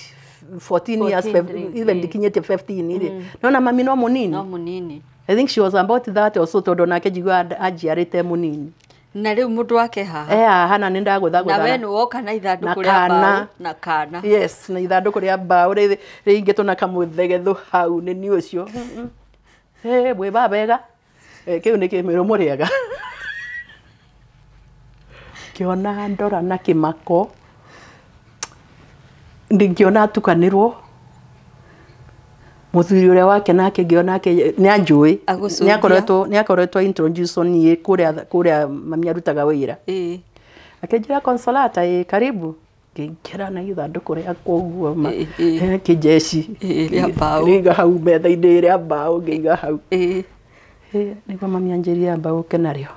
14 years, even ndikinyĩtie 15 rĩ. Nĩwona mami no mũnini. No mũnini. I think she was about that also tondũ nake njiguaga anjiarĩte mũnini. Na rĩu mũndũ wake haha. Haha na nĩ ndagũthagũtha. Na we nĩ woka na ithandũkũ rĩa mbaũ na kana. Yes, na ithandũkũ rĩa mbaũ rĩingĩtwo na kamũthegetho hau nĩ niĩ ũcio. Mwĩ babega. Kĩu nĩ kĩmĩrũ mũrĩaga. Ngĩona ndora na kĩmako. Ngĩona atukanĩrwo. Mũthuri ũrĩa wake nake ngĩona nĩ anjũĩ. Nĩ akoretwo introduce niĩ kũrĩa mami arutaga wĩra. Akĩnjĩra Consolata, karibu. Ngĩingĩra na ithandũkũ rĩakwa ũguo ma kĩnjeci rĩa mbaũ. Ngĩiga hau metha-inĩ rĩa mbaũ ngĩiga hau. Nĩguo mami anjĩrire amba ũke narĩo.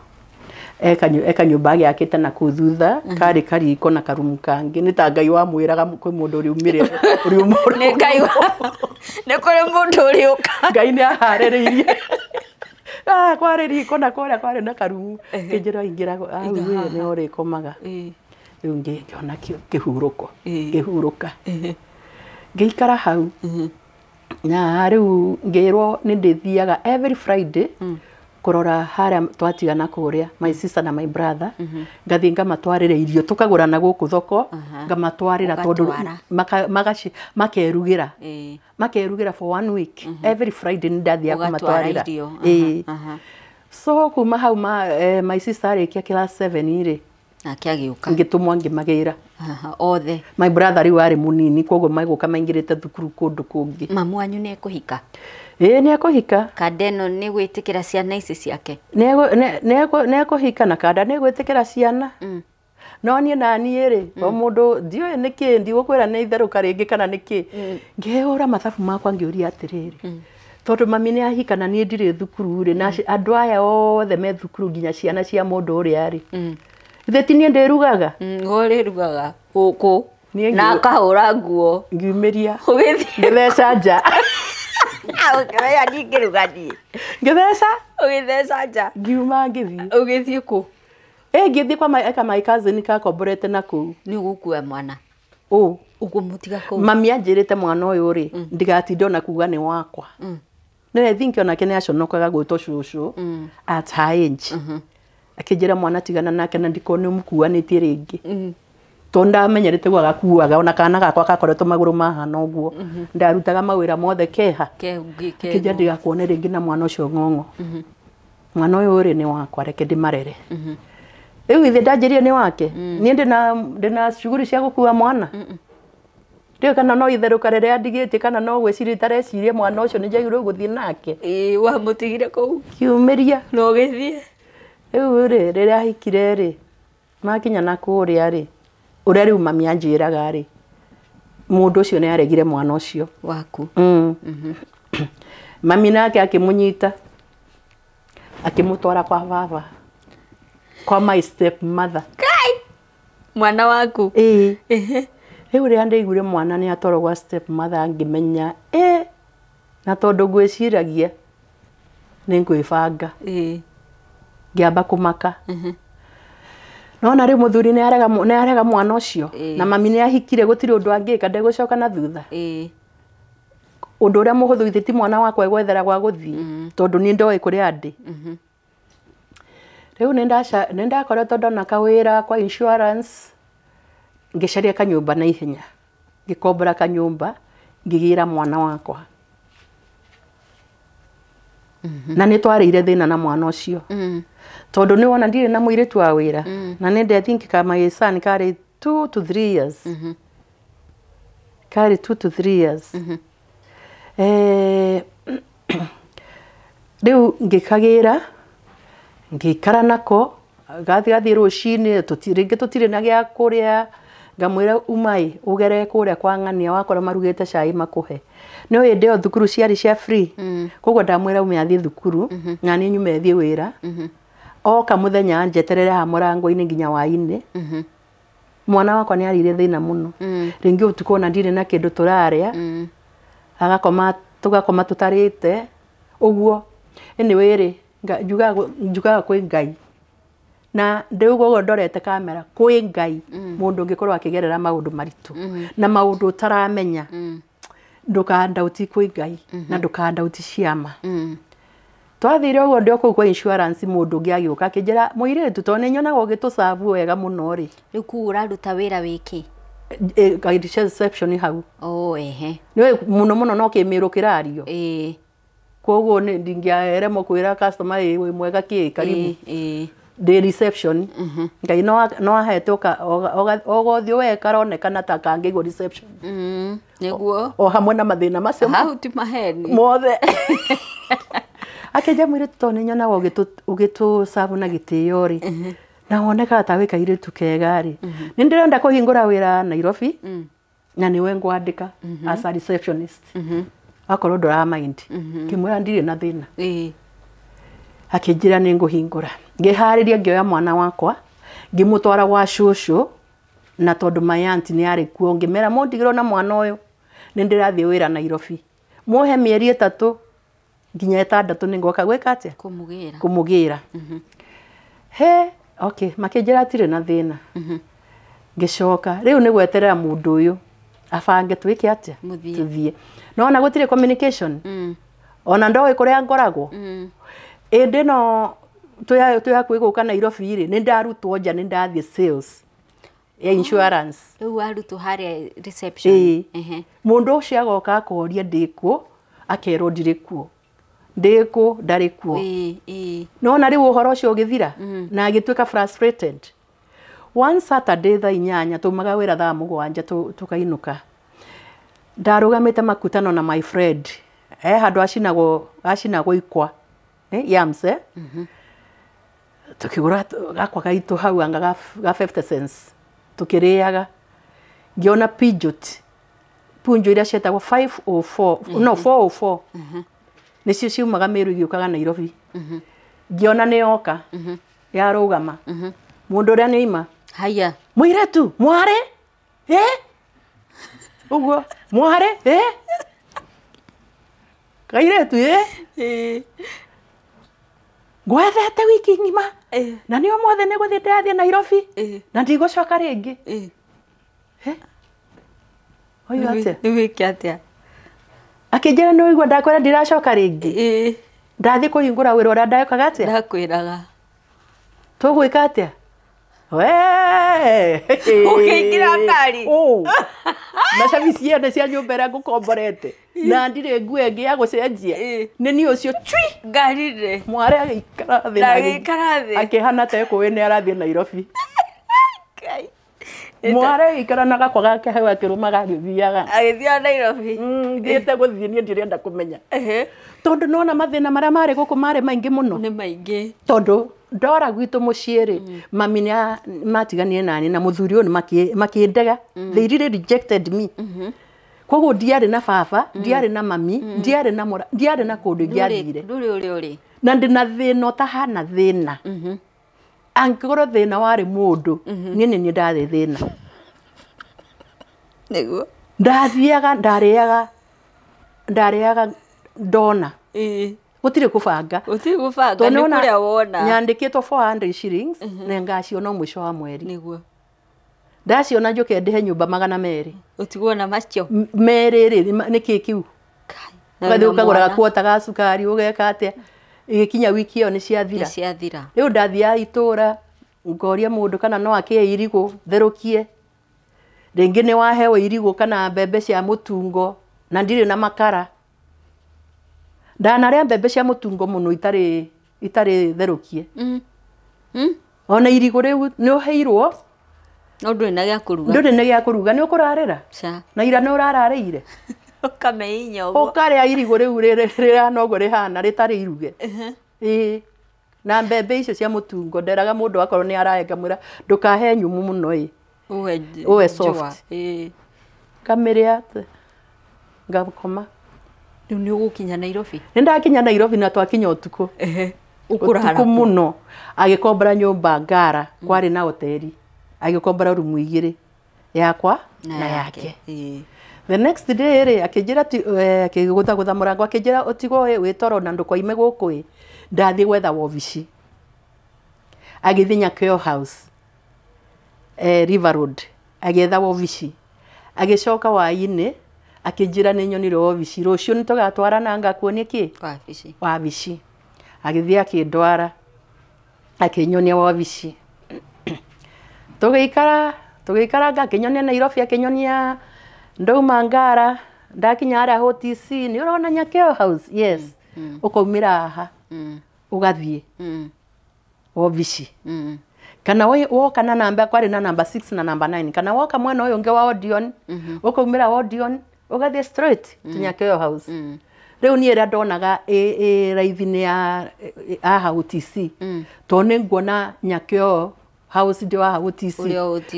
Eka nyũmba agĩakĩte na kũu thutha, karĩ kariko na karumu kangĩ. Nĩ ta Ngai wamwĩraga kwĩ mũndũ ũrĩumĩrĩra. Nĩ Ngai nĩ kũrĩ mũndũ ũrĩũka. Ngai nĩ aharĩrĩirie. Kwarĩ riko na kũrĩa kwarĩ na karumu. Kĩnjĩra ingĩra hau nĩ ũrĩkomaga. Rĩu ngĩona kĩhurũko, ngĩhurũka. Ngĩikara hau. Na rĩu ngĩrwo nĩ ndĩthiaga every Friday kũrora harĩa twatigana kũrĩa my sister na my brother, ngathiĩ ngamatwarĩra irio tũkagũra na gũkũ thoko, ngamatwarĩra tondũ makerugĩra. Makerugĩra for 1 week. Every Friday nĩ ndathiaga kũmatwarĩra. So kuma hau my sister arĩkia class 7 rĩ, nake agĩũka. Ngĩtũmwo ngĩmagĩra. Othe. My brother rĩu arĩ mũnini koguo magũka maingĩrĩte thukuru kũndũ kũngĩ. Mamu wanyu nĩ ekũhika? Ĩĩ nĩ ekũhika. Kanda ĩno nĩ gwĩtĩkĩra ciana ici ciake? Nĩ ekũhika na kanda nĩ gwĩtĩkĩra ciana. No niĩ na niĩ rĩ, o mũndũ ndiũĩ nĩkĩ, ndigũkwĩra nĩ itherũka rĩngĩ kana nĩkĩ. Ngĩhũra mathabu makwa ngĩũria atĩrĩrĩ, tondũ mami nĩ ahika na niĩ ndirĩ thukuru rĩ, na andũ aya othe me thukuru nginya ciana cia mũndũ ũrĩa rĩ, ithe ti niĩ ndĩrugaga? Ũrĩrugaga gũkũ na akahũra nguo. Ngiumĩria. Ũgĩthiĩ. Ngĩtheca nja. Ũkĩmenya ndingĩruga niĩ. Ngĩtheca? Ũgĩtheca nja. Ngiuma ngĩthiĩ. Ũgĩthiĩ kũ? Ngĩthiĩ kwa my cousin kakomborete na kũu. Nĩ ũgũkua mwana? Ũ. Ũkũmũtiga kũu? Mami anjĩrĩte mwana ũyũ rĩ, ndigatinde ona kuga nĩ wakwa. No I think onake nĩ aconokaga gwĩtwo cũcũ at her age. Akĩnjĩra mwana tigana nake na ndikone ũmũkuanĩtie rĩngĩ. Tondũ ndamenyerete guo agakuaga ona kana gakwa gakoretwo magũrũ mahana ũguo. Ndarutaga mawĩra mothe keha. Akĩnjĩra ndigakuone rĩngĩ na mwana ũcio ng'ong'o. Mwana ũyũ rĩ nĩ wakwa reke ndĩmarere. Rĩu ithe ndanjĩrire nĩ wake. Niĩ ndĩna shughuli cia gũkua mwana. Rĩu kana no itherũka rĩrĩa ndigĩtie kana no gwĩciria itareciria mwana ũcio nĩ njagĩrĩirwo gũthiĩ nake. Ĩĩ wamũtigire kũu. Kiumĩria. Na ũgĩthiĩ. Rĩu rĩ rĩrĩa ahikire rĩ makinya na kũrĩa rĩ ũrĩa rĩu mami anjĩraga rĩ mũndũ ũcio nĩ aregire mwana ũcio waku. Mami nake akĩmũnyita akĩmũtwara kwa baba kwa my step mother. Kai! Mwana waku. Ĩĩ. Rĩu rĩrĩa ndaiguire mwana nĩ atwarwo gwa step mother ngĩmenya na tondũ ngwĩciragia nĩ ngwĩbanga. Ĩĩ. Ngĩamba kũmaka. Nona rĩu mũthuri nĩ arega mwana ũcio na mami nĩ ahikire gũtirĩ ũndũ angĩka ndegũcoka na thutha. Ĩĩ. Ũndũ ũrĩa mũhũthũ ithe ti mwana wakwa egwethera gwa gũthiĩ tondũ niĩ ndoĩ kũrĩa ndĩ. Rĩu nĩ ndakoretwo ndona kawĩra kwa insurance ngĩcaria kanyũmba na ihenya ngĩkombora kanyũmba ngĩgĩra mwana wakwa. Na nĩ twarĩire thĩna na mwana ũcio. Tondũ nĩ wona ndirĩ na mũirĩtu wa wĩra na nĩ ndĩ think kama son karĩ 2 to 3 years. Karĩ 2 to 3 years. Rĩu ngĩkagĩra ngĩikara nako gathiĩ rũcinĩ rĩngĩ tũtirĩ na gĩa kũrĩa ngamwĩra umai ũgere kũrĩa kwa ng'ania wakora marugĩte cai makũhe. Nĩ hĩndĩ ĩyo thukuru ciarĩ cia free. Koguo ndamwĩra ume athiĩ thukuru na niĩ nyume thiĩ wĩra. Oka mũthenya njeterere haha mũrango-inĩ nginya hwaĩ-inĩ. Mwana wakwa nĩ arĩire thĩna mũno. Rĩngĩ ũtukũ ona ndirĩ na kĩndũ tũrarĩa. Agakoma tũgakoma tũtarĩte ũguo. Anyway rĩ njugaga kwĩ Ngai. Na ndĩuga ũguo ndorete kamera kwĩ Ngai mũndũ ũngĩkorwo akĩgerera maũndũ maritũ na maũndũ ũtaramenya ndũkandauti kwĩ Ngai na ndũkandauti ciama. Twathire ũguo ndĩ o kũu kwa insurance mũndũ ũngĩ agĩũka akĩnjĩra mũirĩtu tondũ nĩ nyonaga ũgĩtũcabu wega mũno rĩ. Rĩu kũu ũraruta wĩra wĩkĩ? Reception hau. Oh ehe. Nĩ mũno mũno no kĩmĩrũ kĩrario. Ĩĩ. Koguo ndingĩaremwo kwĩra customer ĩ wĩ mwega kĩ karibu. Ĩĩ. Ndĩ reception. Ngai no ahete ũgothiĩ we karonekana ta kangĩigwo reception. Nĩguo. O hamwe na mathĩna macio hau ti maheni mothe. Akĩnja mũirĩtu tondũ nĩ nyonaga ũgĩtũcabu na gĩtĩo rĩ na wonekaga ta wĩ kairĩtu kega rĩ nĩ ndĩrenda kũhingũra wĩra Nairobi na nĩwe ngwandĩka as a receptionist. Akorwo ndũra mind ngĩmwĩra ndirĩ na thĩna. Akĩnjĩra nĩ ngũhingũra. Ngĩharĩria ngĩoya mwana wakwa ngĩmũtwara gwa cũcũ na tondũ my auntie nĩ arĩ kuo ngĩmera mũndigĩrwo na mwana ũyũ nĩ ndĩrathiĩ wĩra Nairobi muhe mĩeri 3 nginya 6 nĩ ngoka gwĩka atĩa kũmũgĩra. He okay makĩnjĩra atirĩ na thĩna. Ngĩcoka rĩu nĩ gweterera mũndũ ũyũ abange twĩke atĩa tũthiĩ. Nona gũtirĩ communication ona ndoĩ kũrĩa ngoragwo. Ĩndĩ no twĩ hakuhĩ gũka Nairobi rĩ nĩ ndarutwo nja nĩ ndathiĩ sales ya insurance. Rĩu warutwo harĩa reception. Mũndũ ũcio agoka akoria ndĩkũ akerwo ndirĩ kuo ndĩkũ ndarĩ kuo. Nona rĩu ũhoro ũcio ũgĩthira na agĩtuĩka frustrated. One Saturday thaa 8 tumaga wĩra thaa 7 tũkainũka. Ndarũgamĩte makutano na my friend handũ acinagwo ikwa yams tukĩgũra gakwa gaitũ hau anga ga 50 cents tukĩrĩaga ngĩona Peugeot punjo iria cietagwo 504 no 404 nĩcio ciumaga Meru igĩũkaga Nairobi. Ngĩona nĩ yoka yarũgama mũndũ ũrĩa nĩ ima haya mũirĩtu mwarĩ ũguo mwarĩ kairĩtu ngwethete wiki ng'ima na nĩ ũmũthĩ nĩ gũthiĩ ndĩrathiĩ Nairobi na ndigũcoka rĩngĩ. Oiga atĩa? Nĩ wĩke atĩa? Akĩnjĩra nĩ ũigua ndakwĩra ndiracoka rĩngĩ. Ndathiĩ kũhingũra wĩra ũrĩa ndekaga atĩa? Ndakwĩraga. Tũgwĩka atĩa? Wee! Ũkĩingĩra ngari? Na cabi ciene cia nyũmba ĩrĩa ngũkomborete. Na ndirĩ nguo ĩngĩ ya gũcenjia. Nĩ niĩ ũcio cui! Ngari rĩ. Mwarĩ agĩikara thĩ. Na agĩikara thĩ. Akĩhana ta ekũĩ nĩ arathiĩ Nairobi. Mwarĩ agĩikara na gakwa gake hau akĩrũmaga agĩthiaga. Agĩthiaga Nairobi. Thiĩte gũthiĩ niĩ ndirenda kũmenya. Tondũ nona mathĩna marĩa marĩ gũkũ marĩ maingĩ mũno. Nĩ maingĩ. Tondũ ndora gwitũ mũciĩ rĩ, mami nĩ matiganire nani na mũthuri ũyũ nĩ makĩndega. They really rejected me. Koguo ndiarĩ na baba, ndiarĩ na mami, ndiarĩ na mũra, ndiarĩ na kũndũ ingĩathire. Ndũrĩ ũrĩa ũrĩ. Na ndĩna thĩna ũtahana thĩna. Angĩkorwo thĩna warĩ mũndũ, niĩ nĩ niĩ ndarĩ thĩna. Nĩguo. Ndathiaga, ndarĩaga ndona. Gũtirĩ kũbanga. Gũtirĩ kũbanga, nĩ kũrĩa wona. Nyandĩkĩtwo 400 shillings, na ngaciona mũico wa mweri. Nĩguo. Ndaciona njũke ndĩhe nyũmba 200. Ũtigwo na macio. Merĩ rĩ, nĩ kĩ kĩu? Ũgathiĩ ũkagũra gakuota ga cukari, ũgeka atĩa? Ĩgĩkinya wiki ĩyo nĩ ciathira. Nĩ ciathira. Rĩu ndathiaga itũra, ngoria mũndũ kana no akĩe irigũ, therũkie. Rĩngĩ nĩ waheo irigũ kana mbembe cia mũtungo, na ndirĩ na makara. Ndanarĩa mbembe cia mũtungo mũno itarĩ therũkie. Ona irigũ rĩu nĩ ũheirwo. No ndũrĩ na gĩa kũruga. Ndũrĩ na gĩa kũruga, nĩ ũkũrarĩra. Na ira nĩ ũrararĩire. Ũkameinya ũguo. Ũkarĩa irigũ rĩu rĩhana ũguo rĩhana rĩtarĩ iruge. Ĩĩ. Na mbembe icio cia mũtungo nderaga mũndũ akorwo nĩ arahe ngamwĩra ndũkahe nyũmũ mũno ĩ. Ũwe soft. Ngamĩrĩa ngakoma. Rĩu nĩ ũgũkinya Nairobi? Nĩ ndakinya Nairobi na twakinya ũtukũ. Ũkũrara ũtukũ mũno. Agĩkombora nyũmba Ngara, kwarĩ na hoteli. Agĩkombora rumu 2 yakwa na yake. The next day rĩ, akĩnjĩra akĩgũthagũtha mũrango akĩnjĩra ũtigwo wĩ toro na ndũkoime gũkũ ĩ. Ndathiĩ gwetha wobici. Agĩthiĩ Nyakeo House, River Road, agĩetha wobici. Agĩcoka hwaĩ-inĩ akĩnjĩra nĩ nyonire wobici, rũciũ nĩ tũgatwarana ngakuonie kĩ? Wabici. Wabici. Agĩthiĩ akĩndwara, akĩnyonia wabici. Tũgĩikara, tũgĩikaranga, akĩnyonia Nairobi, akĩnyonia ndauma Ngara, ndakinya harĩa OTC, nĩ ũrona Nyakeo House? Yes. Ũkaumĩra haha, ũgathiĩ wabici. Kana woka na namba, kwarĩ na namba 6 na namba 9. Kana woka mwena ũyũ ũngĩ wa Odeon, ũkaumĩra Odeon, ũgathiĩ straight to Nyakeo House. Rĩu niĩ ĩrĩa ndonaga ĩ raithi-inĩ ya haha OTC. Tondũ nĩ nguona Nyakeo House ndĩ wa OTC.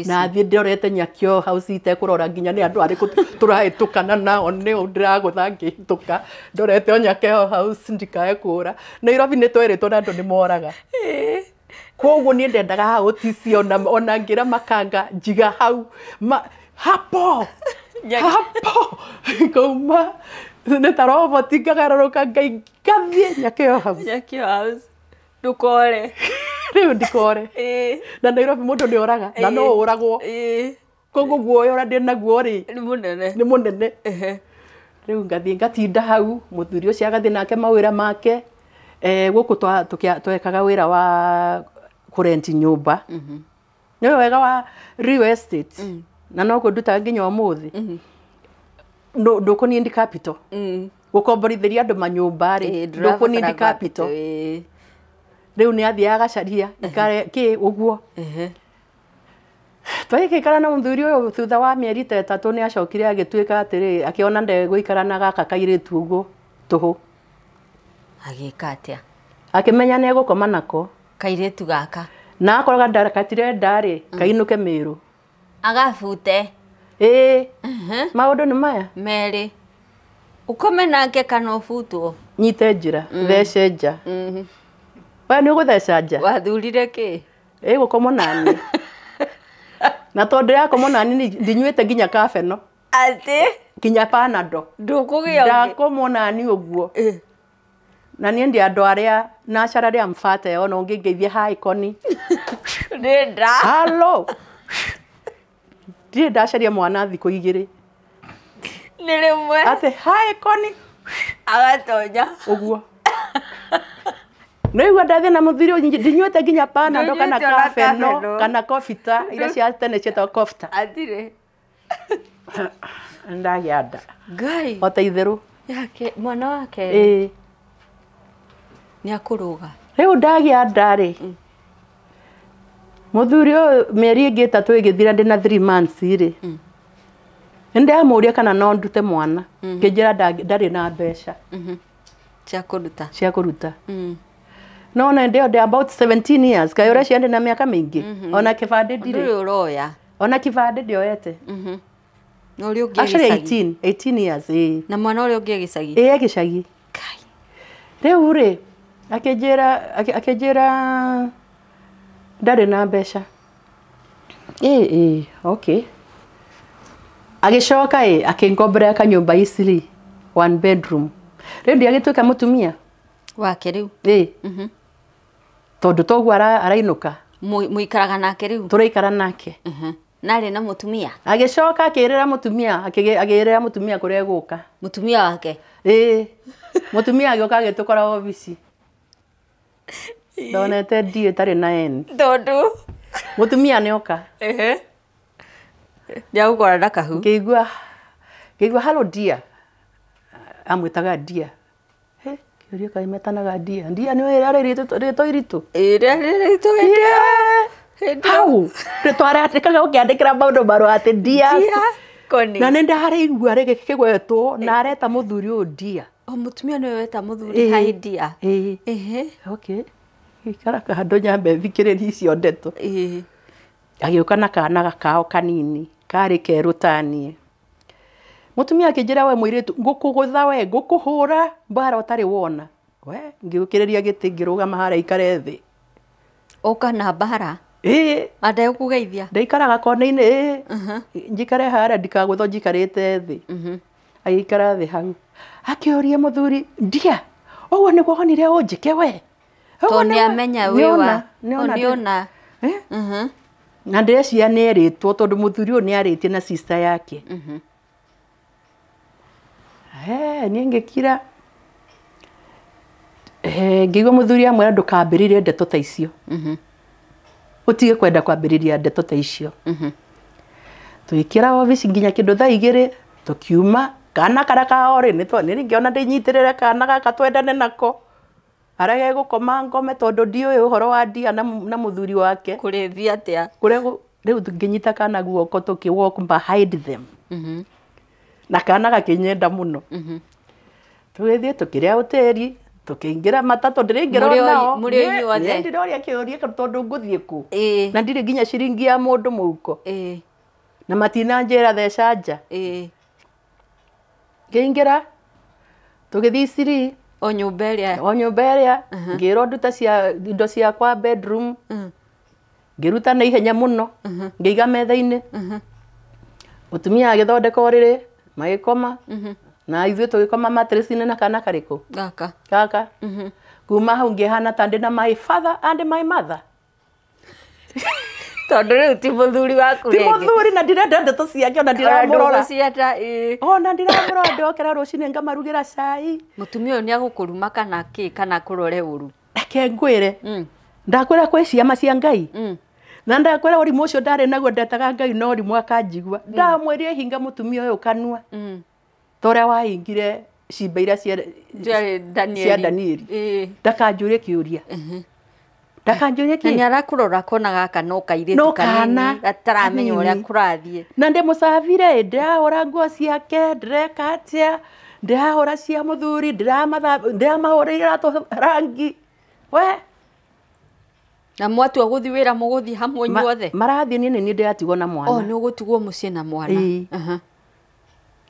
Na thiĩ ndorete Nyakeo House itekũrora nginya nĩ andũ arĩkũ tũrahĩtũkana nao, nĩo ndĩragũtha ngĩhĩtũka. Ndorete o Nyakeo House ndikae kũra. Nairobi nĩ twerĩtwo na andũ nĩ moraga. Koguo niĩ ndendaga haha OTC ona ngĩra makanga njiga hau. Hapo! Hapo! Ngauma nĩ ta roboti ngagarũrũka ngathiĩ Nyakeo House. Nyakeo House. Ndũkore. Rĩu ndikore. Na Nairobi mũndũ nĩ oraga na no ũragwo. Koguo guoya ũrĩa ndĩ naguo rĩ, Nĩ mũnene. Nĩ mũnene. Rĩu ngathiĩ ngatinda hau, mũthuri ũcio agathiĩ nake mawĩra make. Gũkũ twekaga wĩra wa kũrenti nyũmba. Nĩ wega wa real estate. Na no kũndutaga nginya ũmũthĩ. Ndũkũnindi capital. Gũkomborithĩria andũ manyũmba rĩ, ndũkũnindi capital. Rĩu nĩ athiaga agacaria kĩ ũguo. Twagĩikara na mũthuri ũyũ thutha wa mĩeri ta 3 nĩ acokire agĩtuĩka atĩrĩ, akĩona ndegũikara na gaka kairĩtu ũguo tũhũ. Agĩka atĩa? Akĩmenya nĩ egũkoma nako. Kairĩtu gaka. Na akorwo gatirenda rĩ, kainũke Mĩrũ. Agabute. Ĩĩ. Maũndũ nĩ maya. Merĩ. Ũkome nake kana ũbutwo? Nyite njĩra, thece nja. We nĩ ũgũtheca nja? Wathurire kĩ? Ĩ gũkomwo nani. Na tondũ yakomwo nani ndinyuĩte nginya kabeno. Atĩ? Nginya Panadol. Ndũkũgĩa ũngĩ? Ndakomwo nani ũguo. Na niĩ ndi andũ arĩa naturally am fat ona ũngĩngeithia hi Connie. Nĩ nda. Hello. Ndirĩ ndacaria mwana thikũ 2. Nĩ rĩmwe. Atĩ hi Connie. Agatonya. Ũguo. Nĩ igua ndathiĩ na mũthuri ũyũ ndinyuĩte nginya Panadol kana Ndũnyuĩte ona Kafeno Kafeno. kana Kofita iria cia tene ciĩtagwo Kofta. Atirĩ. Ndagĩa nda. Ngai. O ta itherũ. Yake mwana wake Ĩĩ. nĩ akũrũga. Rĩu ndagĩa nda rĩ, mũthuri ũyũ mĩeri ĩngĩ 3 ĩgĩthira ndĩ na 3 months rĩ, nĩ ndamũria kana no ndute mwana, ngĩnjĩra ndarĩ na mbeca Cia kũruta. cia kũruta. No na ndĩ about 17 years, kaĩ ũreciria ndĩ na mĩaka mĩingĩ, ona kĩbandĩ ndirĩ, Ndũrĩ ũroya. ona kĩbandĩ ndioete. Na ũrĩa ũngĩ e Actually gĩcagi. 18 years ĩĩ. Na mwana ũrĩa ũngĩ e gĩcagi. Ĩĩ e gĩcagi. Ngai. Rĩu rĩ, akĩnjĩra ndarĩ na mbeca. Ĩĩ ĩĩ, okay. Agĩcoka ĩ akĩngomborera kanyũmba Eastleigh, one bedroom. Rĩu ndiagĩtuĩka mũtumia. Wake rĩu. Ĩĩ. Tondũ toguo arainũka. Mũikaraga nake rĩu. Tũraikara nake. Narĩ na mũtumia. Agĩcoka akĩĩrĩra mũtumia, akĩĩrĩra mũtumia kũrĩa egũka. Mũtumia wake. Ĩĩ. Mũtumia agĩũka agĩtũkora obici. Ndonete D ĩtarĩ na N. Tondũ. Mũtumia nĩoka. Nĩagũkora na kahu. Ngĩigua hello dear. Amwĩtaga dear. He, kĩũria kaĩ metanaga dear. Dear nĩ rĩarĩ rĩtwa iritũ. Ĩĩ rĩarĩ rĩtwa hĩndĩ. Hau. Twarandĩkaga ũkĩandĩkĩra maũndũ marũa atĩ dear. Koni. Na nĩ ndarĩigua rĩgĩkĩgwetwo na areta mũthuri ũyũ dear. O mũtumia nĩwe weta mũthuri hi dear. Ĩĩ. Ehe. Okay. Ikara kando nyambe thikĩrĩrie icio ndeto. Ĩĩ. Agĩũka na kana kao kanini karĩ kerũ taniĩ. Mũtumia akĩnjĩra we mũirĩtu ngũkũgũtha we ngũkũhũra mbara ũtarĩ wona. We ngĩũkĩrĩria gĩtĩ ngĩrũgama harĩa ikare thĩ. Ũka na mbara. Ĩĩ. Andegũkũgeithia. Ndaikaraga kona-inĩ ĩĩ. Njikare harĩa ndikagũthwo njikarĩte thĩ. Agĩikara thĩ hau. Akĩũria mũthuri ndia ũguo nĩguo wonire ũnjĩke we. Tondũ nĩamenya wĩ wa. Nĩona. Na ndĩreciria nĩerĩtwo tondũ mũthuri ũyũ nĩarĩtie na sister yake. Niĩ ngĩkira. Ngĩigua mũthuri amwĩra ndũkambĩrĩrie ndeto ta icio. Ũtige kwenda kwambĩrĩria ndeto ta icio. Tũgĩkĩra obici nginya kĩndũ thaa 2 tũkiuma. Kana karĩa kao rĩ, nĩ ngĩona ndĩnyitĩrĩre kana gaka twendane nako. Harĩa gegũkoma ngome tondũ ndiũĩ ũhoro wa ndia na mũthuri wake. Kũrĩthiĩ atĩa? Kũrĩa rĩu ngĩnyita kana guoko tũkĩ walk behind them. Na kana gakĩnyenda mũno. Tũgĩthiĩ tũkĩrĩa hoteri, tũkĩingĩra matatũ, ndĩraingĩra onao. Mũrĩ inyuothe. Nĩ ndĩroria kĩũria tondũ ngũthiĩ kũ. Na ndirĩ nginya ciringi ya mũndũ mũhuko. Na matinanjĩra theca nja. Ngĩingĩra, tũgĩthiĩ Eastleigh. O nyũmba ĩrĩa. O nyũmba ĩrĩa. Ngĩrwo nduta indo ciakwa bedroom. Ngĩruta na ihenya mũno. Ngĩiga metha-inĩ. Mũtumia agĩthondeka ũrĩrĩ, magĩkoma. Na ithuĩ tũgĩkoma mattress-inĩ na kana karĩkũ? Gaka. Gaka. Kuma hau ngĩhana ta ndĩ na my father and my mother. Tondũ rĩu ti mũthuri waku Ti rĩngĩ. mũthuri na ndirenda ndeto ciake ona ndiramũrora. Ona ndiramũrora ndokĩra rũcinĩ ngamarugĩra cai. Mũtumia ũyũ nĩagũkũruma kana kĩ kana akũrore ũru. Reke ngwĩre. Ndakwĩra kwĩ ciama cia Ngai. Na ndakwĩra ũrimũ ũcio ndarĩ naguo ndetaga Ngai no ũrimũ akanjigua. Ndamwĩrire hinga mũtumia ũyũ kanua. Ta ũrĩa wahingire cimba iria cia Danieli. Ndakanjũrie kĩũria. Ndakanjũrie kĩ? Na nĩarakũrora kona gaka no kairĩtu kanini gataramenya ũrĩa kũrathiĩ. Na ndĩmũcabire ndĩrahũra nguo ciake, ndĩreka atĩa, ndĩrahũra cia mũthuri, ndĩramahũrĩra iratũ rangi. We. Na mwatua gũthiĩ wĩra mũgũthiĩ hamwe inyuothe? Marathiĩ niĩ nĩ niĩ ndĩratigwo na mwana. O nĩ ũgũtigwo mũciĩ na mwana.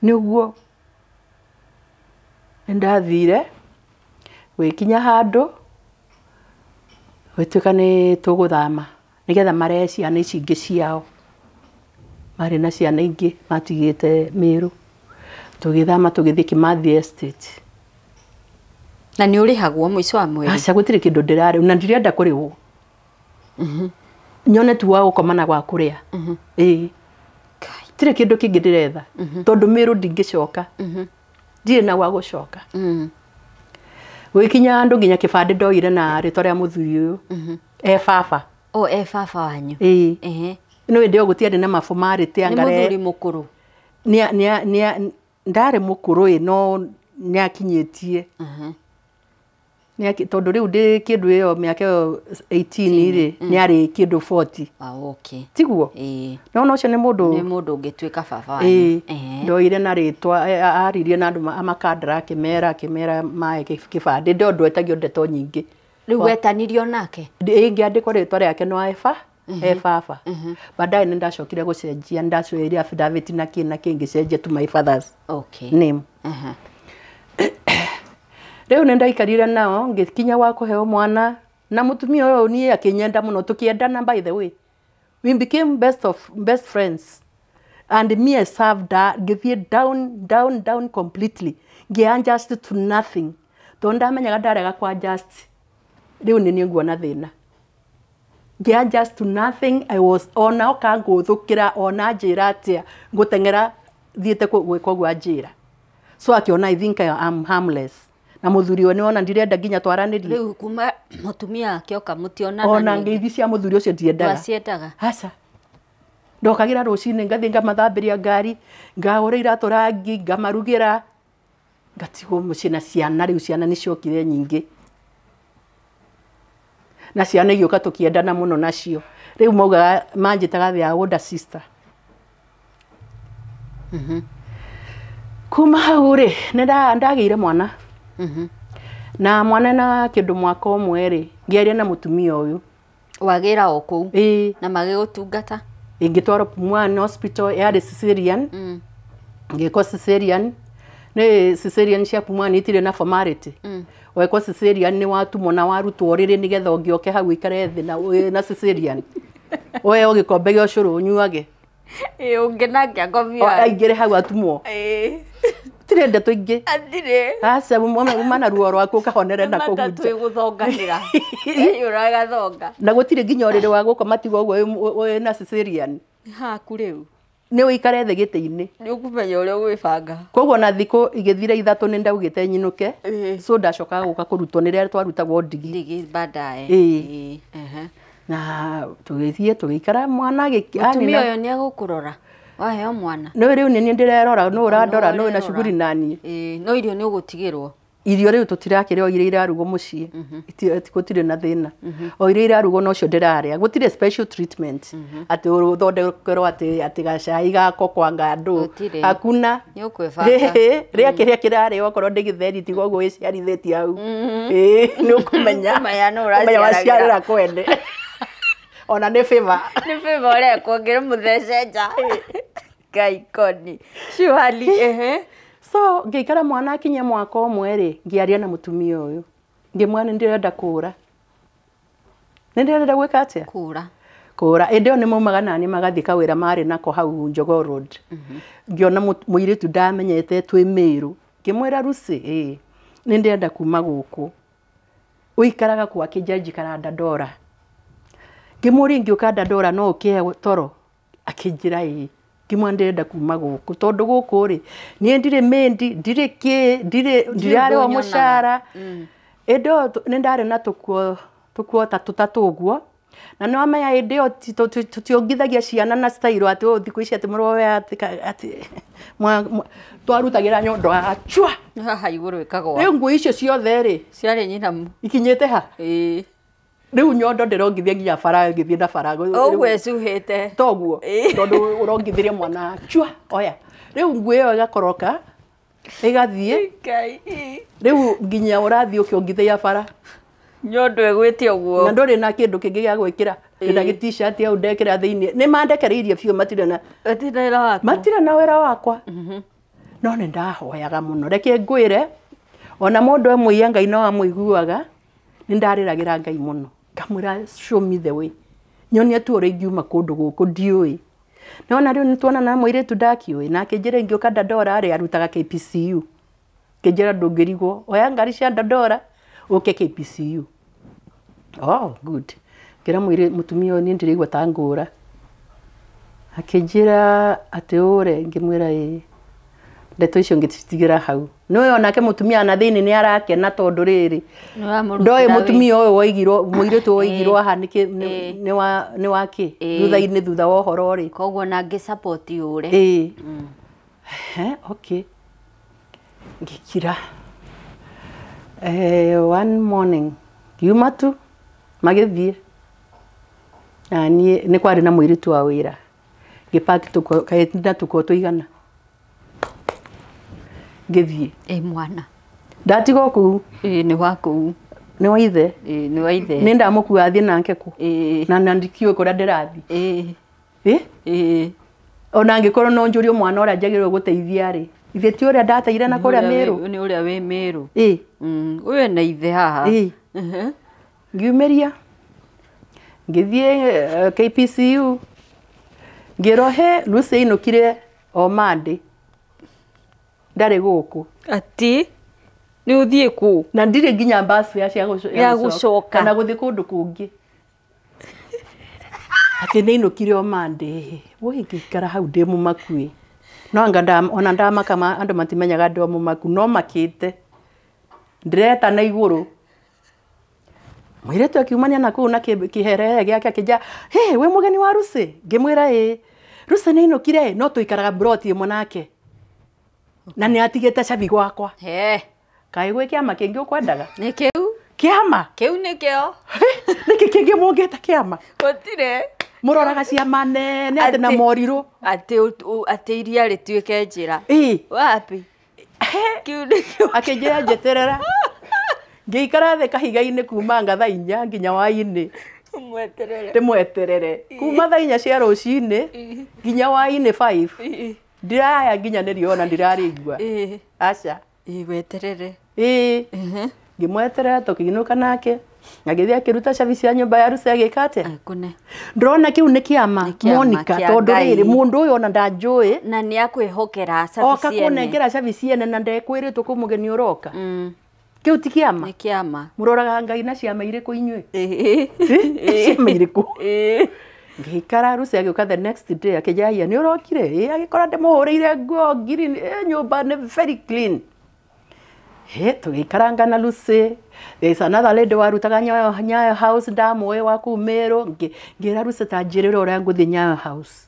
Nĩguo. Nĩndathire gwĩkinya handũ gwĩtuĩka nĩ tũgũthama nĩgetha marehe ciana ici ingĩ ciao. Marĩ na ciana ingĩ matigĩte Mĩrũ. Tũgĩthama tũgĩthiĩ Kimathi Estate. Na nĩ ũrĩhagwo mũico wa mweri? Aca, gũtirĩ kĩndũ ndĩrarĩhwo na ndirenda kũrĩhwo. Nyone tu wa gũkoma na gwa kũrĩa. Ĩĩ. Gũtirĩ kĩndũ kĩngĩ ndĩretha tondũ Mĩrũ ndingĩcoka. Ndirĩ na gwa gũcoka. Gũgĩkinya andũ nginya kĩbandĩ ndoire na rĩtwa rĩa mũthuri ũyũ. E baba. O e baba wanyu. Ĩĩ. Ehe. No hĩndĩ ĩyo gũtiarĩ na mabomarĩtĩ Nĩ anga mũthuri mũkũrũ. Ndarĩ mũkũrũ ĩ no nĩakinyĩtie. Tondũ rĩu ndĩ kĩndũ ĩyo mĩaka ĩyo 18 rĩ, nĩarĩ kĩndũ 40. Ah, okay. Tiguo? Ĩĩ. No ũcio nĩ mũndũ. Nĩ mũndũ ũngĩtuĩka baba wanyu. Ĩĩ. Ehe. Ndoire na rĩtwa aririe na andũ amakandara akĩmera mae kĩbandĩ ndĩ ũndũ etagio ndeto nyingĩ. Rĩu wetanirio nake? Ĩĩ ngĩandĩkwo rĩtwa rĩake no eba e baba. Baadaye nĩ ndacokire gũcenjia, nĩ ndacoire affidavit na kĩ na kĩ ngĩcenjia to my father's Okay. name. Rĩu nĩ ndaikarire nao ngĩkinya gwa kũheo mwana na mũtumia ũyũ niĩ akĩnyenda mũno, tũkĩendana. By the way, we became best of best friends and me, I served her. Ngĩthiĩ down, down, down completely, ngĩ adjust to nothing tondũ ndamenyaga ndarega kwa adjust rĩu nĩ niĩ nguona thĩna. Ngĩ adjust to nothing. I was ona oka ngũthũkĩra ona njĩra atĩa ngũteng'era thiĩte gwĩka ũguo anjĩra. So akĩona I think I am harmless na mũthuri ũyũ nĩwona ndirenda nginya twaranĩrie. Rĩu kuma mũtumia akĩoka mũtionana Ona rĩngĩ? ngeithi cia mũthuri ũcio ndiendaga. Ndwaciendaga? Aca, ndokagĩra rũcinĩ ngathiĩ ngamathambĩria ngari, ngahũra iratũ rangi, ngamarugĩra, ngatigwo mũciĩ na ciana. Rĩu ciana nĩ ciokire nyingĩ na ciana igĩũka tũkĩendana mũno nacio. Rĩu maugaga manjĩtaga their older sister. Kuma hau rĩ, nĩ ndagĩire mwana na mwana na kĩndũ mwaka ũmwe rĩ, ngĩaria na mũtumia ũyũ. Wagĩra o kũu? Ĩĩ. Na magĩgũtungata? Ingĩtwarwo Pumwani Hospital, yarĩ cesarean. Ngĩkwo cesarean. Nĩ cesarean cia Pumwani itirĩ na formality. Wekwo cesarean nĩ watumwo na warutwo rĩrĩ nĩgetha ũngĩoke hau ũikare thĩ na wĩ na cesarean ũheo gĩkombe gĩa ũcũrũ ũnyuage. Ĩĩ, ũngĩ nake akomio. Aingĩre hau atumwo. Tirĩ ndeto ingĩ. Atirĩ. Aca, uma na ruo rwaku ũkahonere na kũu nja. Twĩgũthonganĩra ũragathonga. Na gũtirĩ nginya ũrĩrĩ wa gũkoma tiga ũguo wĩ na cesarean. Haku rĩu. Nĩ ũikare thĩ gĩtĩ-inĩ. Nĩ ũkũmenya ũrĩa ũgwĩbanga. Koguo na thikũ igĩthira 3 nĩ ndaugĩte nyinũke. Ĩĩ. So ndacokaga gũka kũrutwo nĩ rĩrĩa twarutagwo ndigi. Ndigi baadaye. Ĩĩ. Ĩĩ, ehe. Na tũgĩthiĩ tũgĩikara mwana Mũtumia ũyũ nĩ egũkũrora waheo mwana? Nĩ rĩu nĩ niĩ ndĩrerora, nũ ũrandora, nũ wĩna Ũrerora. cuguri naniĩ. Ĩĩ, no irio nĩ ũgũtigĩrwo? Irio rĩu tũtirakĩrĩa, o iria irarugwo mũciĩ. Gũtirĩ na thĩna, o iria irarugwo nocio ndĩrarĩa. Gũtirĩ special treatment atĩ ũthondekerwo atĩ gacai gako kwa ngandũ. Gũtirĩ. Hakuna. Nĩ ũkwĩbanga. Rĩa kĩrĩa kĩrarĩo, okorwo ndĩ gĩtheri tiga ũguo wĩciarithĩtie hau. Ĩĩ, nĩ ũkũmenya. Ũkũmenya nũ Ũkũmenya ũraciaragĩra. waciarĩra kwene ona nĩ favor. Nĩ favor ũrekwo ngĩrĩ mũthece nja Ngai koni surely, ehe. So ngĩikara mwana akinya mwaka ũmwe rĩ, ngĩaria na mũtumia ũyũ ngĩmwĩra nĩ ndĩrenda kũra, nĩ ndĩrenda gwĩka atĩa? Kũra. Kũra. Ĩndĩ ĩyo nĩ maumaga nani magathiĩ kawĩra marĩ nako hau Jogoo Road. Ngĩona mũirĩtu ndamenyete twĩ Mĩrũ, ngĩmwĩra, "Lucy, ĩĩ nĩ ndĩrenda kuma gũkũ, ũikaraga kũ?" Akĩnjĩra, "Njikaraga Dandora." Ngĩmũria, "Ingĩũka Dandora no ũkĩhe toro?" Akĩnjĩra, "Ĩĩ." Ngĩmwĩra, "Ndĩrenda kuma gũkũ tondũ gũkũ rĩ, niĩ ndirĩ mĩndi, ndirĩ kĩ, ndirĩ ndirarĩhwo ũndũ mũcara." Ĩndĩ ĩyo nĩ ndarĩ na tũkuo tũkuo ta tũtatũ ũguo na nĩ wamenya hĩndĩ ĩyo tũtiongithagia ciana na style atĩ ũũ thikũ ici atĩ mũroe atĩ twarutagĩra nyondo haha chua. Haha igũrũ ĩkagwa. Rĩu nguo icio ciothe rĩ Ciarĩ nyinamu. ikinyĩte ha? Ĩĩ. Rĩu nyondo ndĩrongithia nginya bara ngĩthiĩ na bara. Ũguo ĩcuhĩte. Toguo. Ĩĩ. Tondũ ũrongithirie mwana chua oya, rĩu nguo ĩyo ĩgakoroka ĩgathiĩ. Ngai. Rĩu nginya ũrathiĩ ũkĩongithagia bara. Nyondo ĩgwĩte ũguo. Na ndũrĩ na kĩndũ kĩngĩ gĩa gwĩkĩra, ndĩna gĩ t-shirt hau ndekĩra thĩiniĩ. Nĩ mandekereirie biũ, matirĩ na Ĩtirĩ wĩra waku. Matirĩ na wĩra wakwa, no nĩ ndahoyaga mũno. Reke ngwĩre, ona mũndũ emũiya Ngai no amũiguaga. Nĩ ndarĩragĩra Ngai mũno, ngamwĩra, "Show me the way, nyonia tu ũrĩa ingiuma kũndũ gũkũ, ndiũĩ." Nona rĩu nĩ tuonana na mũirĩtu ndakĩũĩ na akĩnjĩra ingĩũka Dandora rĩ, arutaga KPCU. Kĩnjĩra, "Ndũngĩrigwo, oya ngari cia Dandora ũke KPCU." Oh, good. Ngĩra mũirĩ mũtumia ũyũ, "Niĩ ndĩraigua ta ngũra." Akĩnjĩra atĩ ũre, ngĩmwĩra, "Ĩĩ." Ndeto icio ngĩcitigĩra hau. Nĩwe onake mũtumia na thĩinĩ nĩ arakena tondũ rĩrĩ ndoĩ mũtumia ũyũ woigirwo mũirĩtu woigirwo haha nĩ wa kĩ thutha-inĩ thutha wa ũhoro rĩ. Koguo na ngĩ support yũre. Ĩĩ. Okay. Ngĩkira. One morning ngiuma tu magĩthiĩ. Na niĩ nĩ kwarĩ na mũirĩtu wa wĩra. Ngĩpaki kaĩ tũkuo tũigana. Ngĩthiĩ. Ĩ mwana. Ndatigwo kũu. Ĩ nĩ wa kũu. Nĩ wa ithe. Ĩ nĩ wa ithe. Nĩ ndamũkua athiĩ nake kũ. Ĩ. Na ndikĩũĩ kũrĩa ndĩrathiĩ. Ĩ. Ĩ? Ĩ. Ona angĩkorwo no njũrie mwana ũrĩa njagĩrĩirwo gũteithia rĩ. Ithe ti ũrĩa ndateire na kũrĩa Mĩrũ. Nĩ ũrĩa wĩ Mĩrũ. Ĩ. Ũyũ ena ithe haha. Ĩ. Ngiumĩria. Ngĩthiĩ KPCU. Ngĩrwo he Lucy ainũkire o Monday. Ndarĩ gũkũ. Atĩ nĩ ũthiĩ kũ? Na ndirĩ nginya bus ya cia ya gũcoka. Kana gũthiĩ kũndũ kũngĩ. Atĩ nĩ ainũkire o Monday. Woi ngĩikara hau ndĩ mũmaku. No anga ona ndamaka andũ matimenyaga ndĩ o mũmaku no makĩte. Ndĩreta na igũrũ. Mũirĩtu akiumania na kũu na kĩherere gĩake akĩnjĩra, "Hey, wĩ mũgeni wa Lucy?" Ngĩmwĩra ĩĩ. Lucy nĩ ainũkire no tũikaraga plot ĩmwe nake. Na nĩ atigĩte cabi gwakwa. He. Kaĩ gwĩ kĩama kĩngĩ ũkwendaga? Nĩ kĩu? Kĩama? Kĩu nĩkĩo. Nĩkĩ kĩngĩ mũngĩta kĩama? Gũtirĩ. Mũroraga ciama nene atĩ na morirũ. Atĩ iria rĩtuĩke njĩra. Ĩĩ. Wapi? Kĩu nĩkĩo. Akĩnjĩra njeterera. Ngĩikara thĩ kahiga-inĩ kuma nga thaa inya nginya hwaĩ-inĩ. Ũmweterere. Ndĩmweterere. Kuma thaa inya cia rũcinĩ nginya hwaĩ-inĩ 5. Ndiraya nginya nĩrĩo ona ndirarĩigua. Aca. Ĩ weterere. Ĩĩ. Ngĩmweterera tũkĩinũka nake. Agĩthiĩ akĩruta cabi cia nyũmba ya Lucy agĩka atĩa? Kũne. Ndĩrona kĩu nĩ kĩama Monica tondũ rĩrĩ mũndũ ũyũ ona ndanjũĩ. Na nĩ akwĩhokera cabi ciene. Oka kũnengera cabi ciene na ndekwĩrĩtwo kwĩ mũgeni ũroka. Kĩu ti kĩama? Nĩ kĩama. Mũroraga Ngai na ciama irĩkũ inyuĩ? Ciama irĩkũ? Ngĩikara Lucy agĩũka the next day akĩnjĩra nĩ ũrokire? Ĩ agĩkora ndĩmũhũrĩire nguo ngiri nyũmba nĩ very clean. He tũgĩikaranga na Lucy. There is another lady warutaga Nyayo House ndamũĩ wa kũu Mĩrũ. Ngĩra Lucy ta njĩrĩra ũrĩa ngũthiĩ Nyayo House.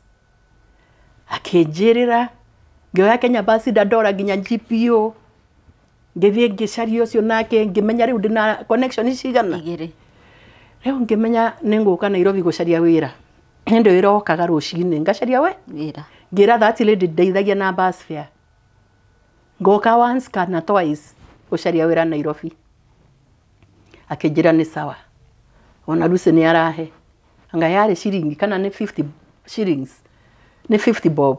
Akĩnjĩrĩra ngĩoya Kenya bus ndandora nginya GPO. Ngĩthiĩ ngĩcaria ũcio nake ngĩmenya rĩu ndĩna connection cigana. Igĩrĩ. Rĩu ngĩmenya nĩ ngũka Nairobi gũcaria wĩra. Hĩndĩ ĩyo wĩra wokaga rũcinĩ ngacaria we wĩra. Ngĩra that lady ndeithagia na bus fare. Ngoka once kana twice gũcaria wĩra Nairobi. Akĩnjĩra nĩ sawa. Ona Lucy nĩ arahe. Anga yarĩ ciringi kana nĩ 50 shillings. Nĩ 50 bob.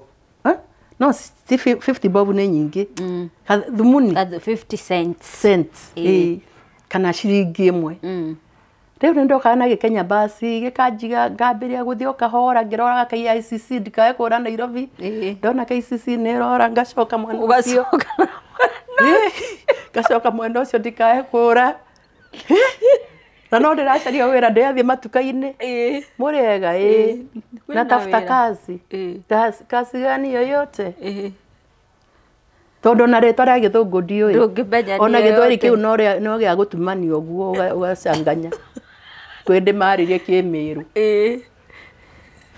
No, si 50 bob nĩ nyingĩ. Thumuni. 50 cents. Cents. Ĩ. Kana ciringi ĩmwe. Rĩu nĩ ndokaga na gĩkenya basi gĩkanjiga ngambĩrĩria gũthiĩ o kahora ngĩroraga KICC ndikae kũra Nairobi. Ndona KICC nĩ ĩrora ngacoka mwena ũcio. Ngacoka mwena ũcio ndikae kũra. Na no ndĩracaria wĩra ndĩrathiĩ matuka-inĩ. Mũrĩega ĩ. Natafuta kazi. Kazi gani yoyote. Tondũ na rĩtwa rĩa gĩthũngũ ndiũĩ. Ona gĩthweri kĩu no gĩa gũtumania ũguo ũgacanganya. Kwĩ ndĩmarĩrie kĩmĩrũ.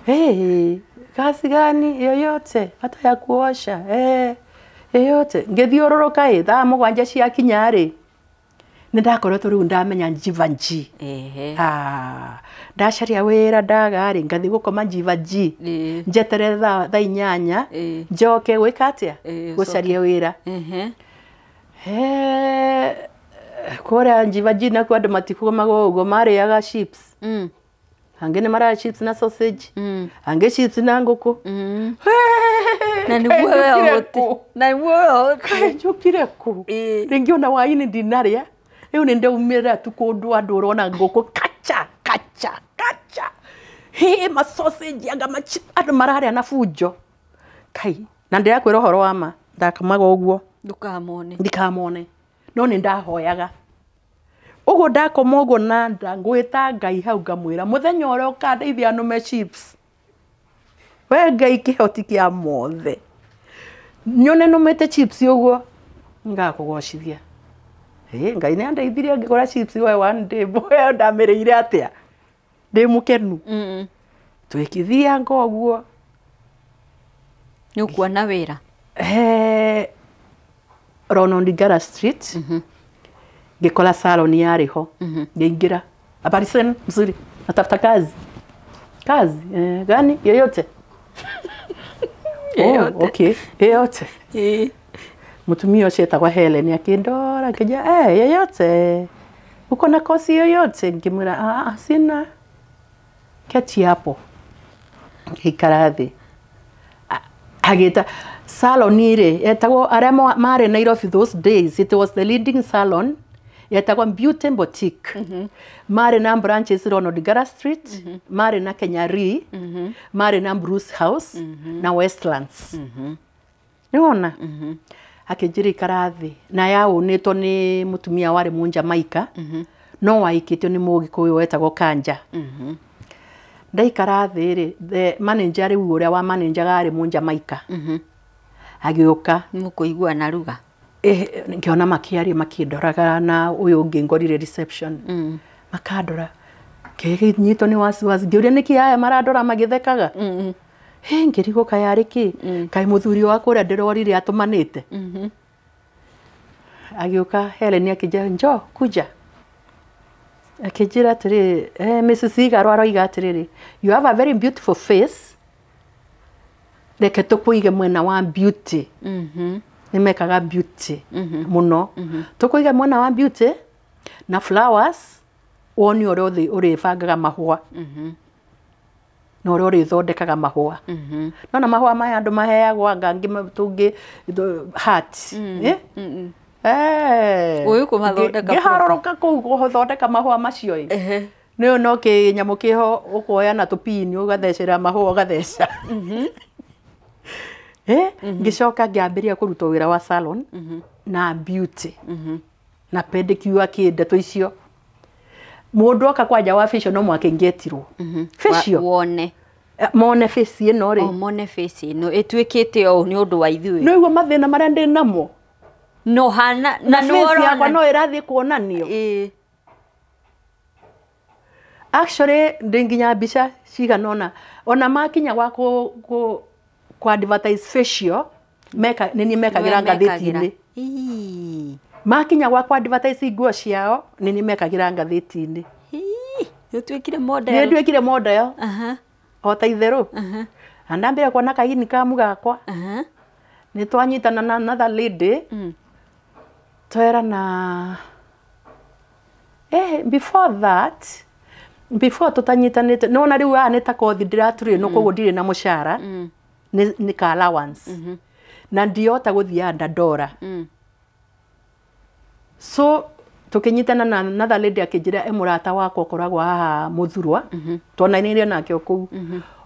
Hey, kazi gani yoyote hata ya kuosha yoyote. Ngĩthiũrũrũka ĩ thaa mũgwanja ciakinya rĩ nĩ ndakoretwo rĩu ndamenya Jivanjee. Ndacaria wĩra ndaga rĩ ngathiĩ gũkoma Jivanjee. Njeterere thaa inyanya njoke gwĩka atĩa? Gũcaria wĩra. Kũrĩa Jivanjee nakuo andũ matikomaga ũguo marĩaga chips. Angĩ nĩ mararĩa chips na sausage. Angĩ chips na ngũkũ. Na nĩguo we ũhũte. Na nĩguo we ũhũte. Kaĩ njũkire kũ? Rĩngĩ ona hwaĩ-inĩ ndinarĩa. Rĩu nĩ ndaumĩrĩra tu kũndũ andũ ũrona ngũkũ kacha kacha kacha. Hĩ ma sausage anga ma chips andũ mararĩa na bunjo. Kai na ndĩrakwĩra ũhoro wa ma ndakomaga ũguo. Ndũkamone. Ndikamone. No nĩ ndahoyaga. Ũguo ndakoma ũguo na ngwĩta Ngai hau ngamwĩra mũthenya ũrĩa ũkandeithia nũme chips. We Ngai kĩhoti kĩa mothe. Nyone nũmĩte chips ũguo ngakũgocithia. Ngai nĩ andeithirie ngĩgũra chips we one day boy ndamĩrĩire atĩa ndĩ mũkenu. Twĩkithianga ũguo. Nĩ ũkuona wĩra? Ronald Ngala Street. Ngĩkora salon yarĩ ho. Ngĩingĩra. Habari zenu mzuri. Natafuta kazi. Kazi gani? Yoyote. Oh, okay. Yoyote. Mutumia ũcio etagwo Helen akĩndora akĩnjĩra yoyote. Uko na kosi yoyote? Ngĩmwĩra ah, sina. Keti hapo. Ngĩikara thĩ. Agĩta salon rĩ etagwo arĩa marĩ Nairobi those days, it was the leading salon, yetagwo Beauty Boutique. Marĩ na branches Ronald Ngala Street, marĩ na Kenya Re, marĩ na Bruce House na Westlands. Nĩwona? Akĩnjĩra ikara thĩ na yaũnĩtwo nĩ mũtumia warĩ Mũnjamaika no waikĩtio nĩ Mũgĩkũyũ wetagwo Kanja. Ndaikara thĩ rĩ, the manager rĩu ũrĩa wa manager arĩ Mũnjamaika agĩũka. Mũkũigua na ruga. Ngĩona makĩaria makĩndoraga na ũyũ ũngĩ ngorire reception. Makandora ngĩnyitwo nĩ wasiwasi ngĩũria nĩkĩ aya marandora magĩthekaga. Hĩ ngĩrigwo kaĩ arĩ kĩ kaĩ mũthuri wa kũrĩa ndĩrorire atũmanĩte. Agĩũka Helen akĩnjĩra njoo kuja. Akĩnjĩra atĩrĩrĩ Mrs. Igarwa aroiga atĩrĩrĩ you have a very beautiful face, reke tũkũige mwena wa beauty. Nĩ mekaga beauty mũno. Tũkũige mwena wa beauty na flowers wone ũrĩa ũrĩbangaga mahũa na ũrĩa ũrĩthondekaga mahũa. Nona mahũa maya andũ maheagwo anga angĩ tũngĩ heart. Ũyũ kũmathondeka. Ngĩharũrũka kũu gũthondeka mahũa macio ĩ. Nĩ no kĩnyamũ kĩho ũkoya na tũpini ũgathecera mahũa ũgatheca. Ngĩcoka ngĩambĩrĩria kũrutwo wĩra wa salon na beauty na pedicure kĩ ndeto icio. Mũndũ oka kwanja wa facial no mwaka ingĩetirwo. Facial. Wone. Mone face ĩno rĩ. O mone face ĩno ĩtuĩkĩte o nĩ ũndũ wa ithuĩ. Nĩ ũguo mathĩna marĩa ndĩ namo. No hana na face yakwa no ĩrathiĩ kuonanio. Actually ndĩ nginya mbica cigana ũna ona makinya gwa kũ advertise facial meka nĩ niĩ mekagĩra ngathĩti-inĩ. Makinya gwa kũ advertise nguo ciao nĩ niĩ mekagĩra ngathĩti-inĩ. Nĩ ũtuĩkire model. Nĩ nduĩkire model. O ta itherũ. Na ndambĩrĩria kuona kaini kamu gakwa. Nĩ twanyitana na another lady. Twerana before that before tũtanyitanĩte nĩwona rĩu haha nĩ ta kothi ndĩraturire no koguo ndirĩ na mũcara nĩ ka allowance na ndiota gũthiĩ Dandora. So tũkĩnyitana na another lady akĩnjĩra mũrata wakwa ũkoragwo haha Mũthurwa tuonanirie nake o kũu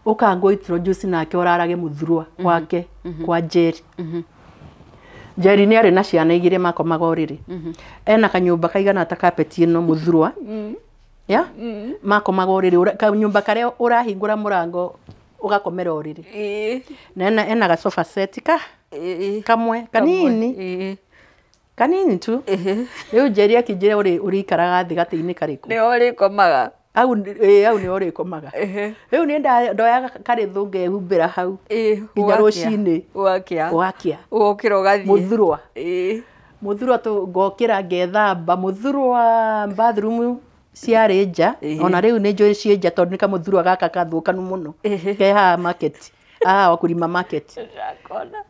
ũkangũ introduce nake ũrarage Mũthurwa gwake kwa Njeri. Njeri nĩ arĩ na ciana igĩrĩ makomaga ũrĩrĩ. Ena kanyũmba kaigana ta kapeti ĩno Mũthurwa. Ya? Makomaga ũrĩrĩ kanyũmba karĩa ũrahingũra mũrango ũgakomera ũrĩrĩ. Na ena gasofa set ka kamwe kanini. Kanini tu. Rĩu Njeri akĩnjĩra ũrĩikaraga thĩ gatĩ-inĩ karĩkũ. Nĩ ũrĩkomaga. Au nĩ ũrĩkomaga. Rĩu nĩ ndoyaga karĩthũ ngehumbĩra hau nginya rũcinĩ. Ũgakĩa. Ũgokĩra ũgathiĩ. Mũthurwa. Mũthurwa ngokĩra ngethamba Mũthurwa bathroom ciarĩ nja ona rĩu nĩ njũĩ ciĩ nja tondũ nĩ kamũthurwa gaka gathũkanu mũno ke haha market haha Wakulima market.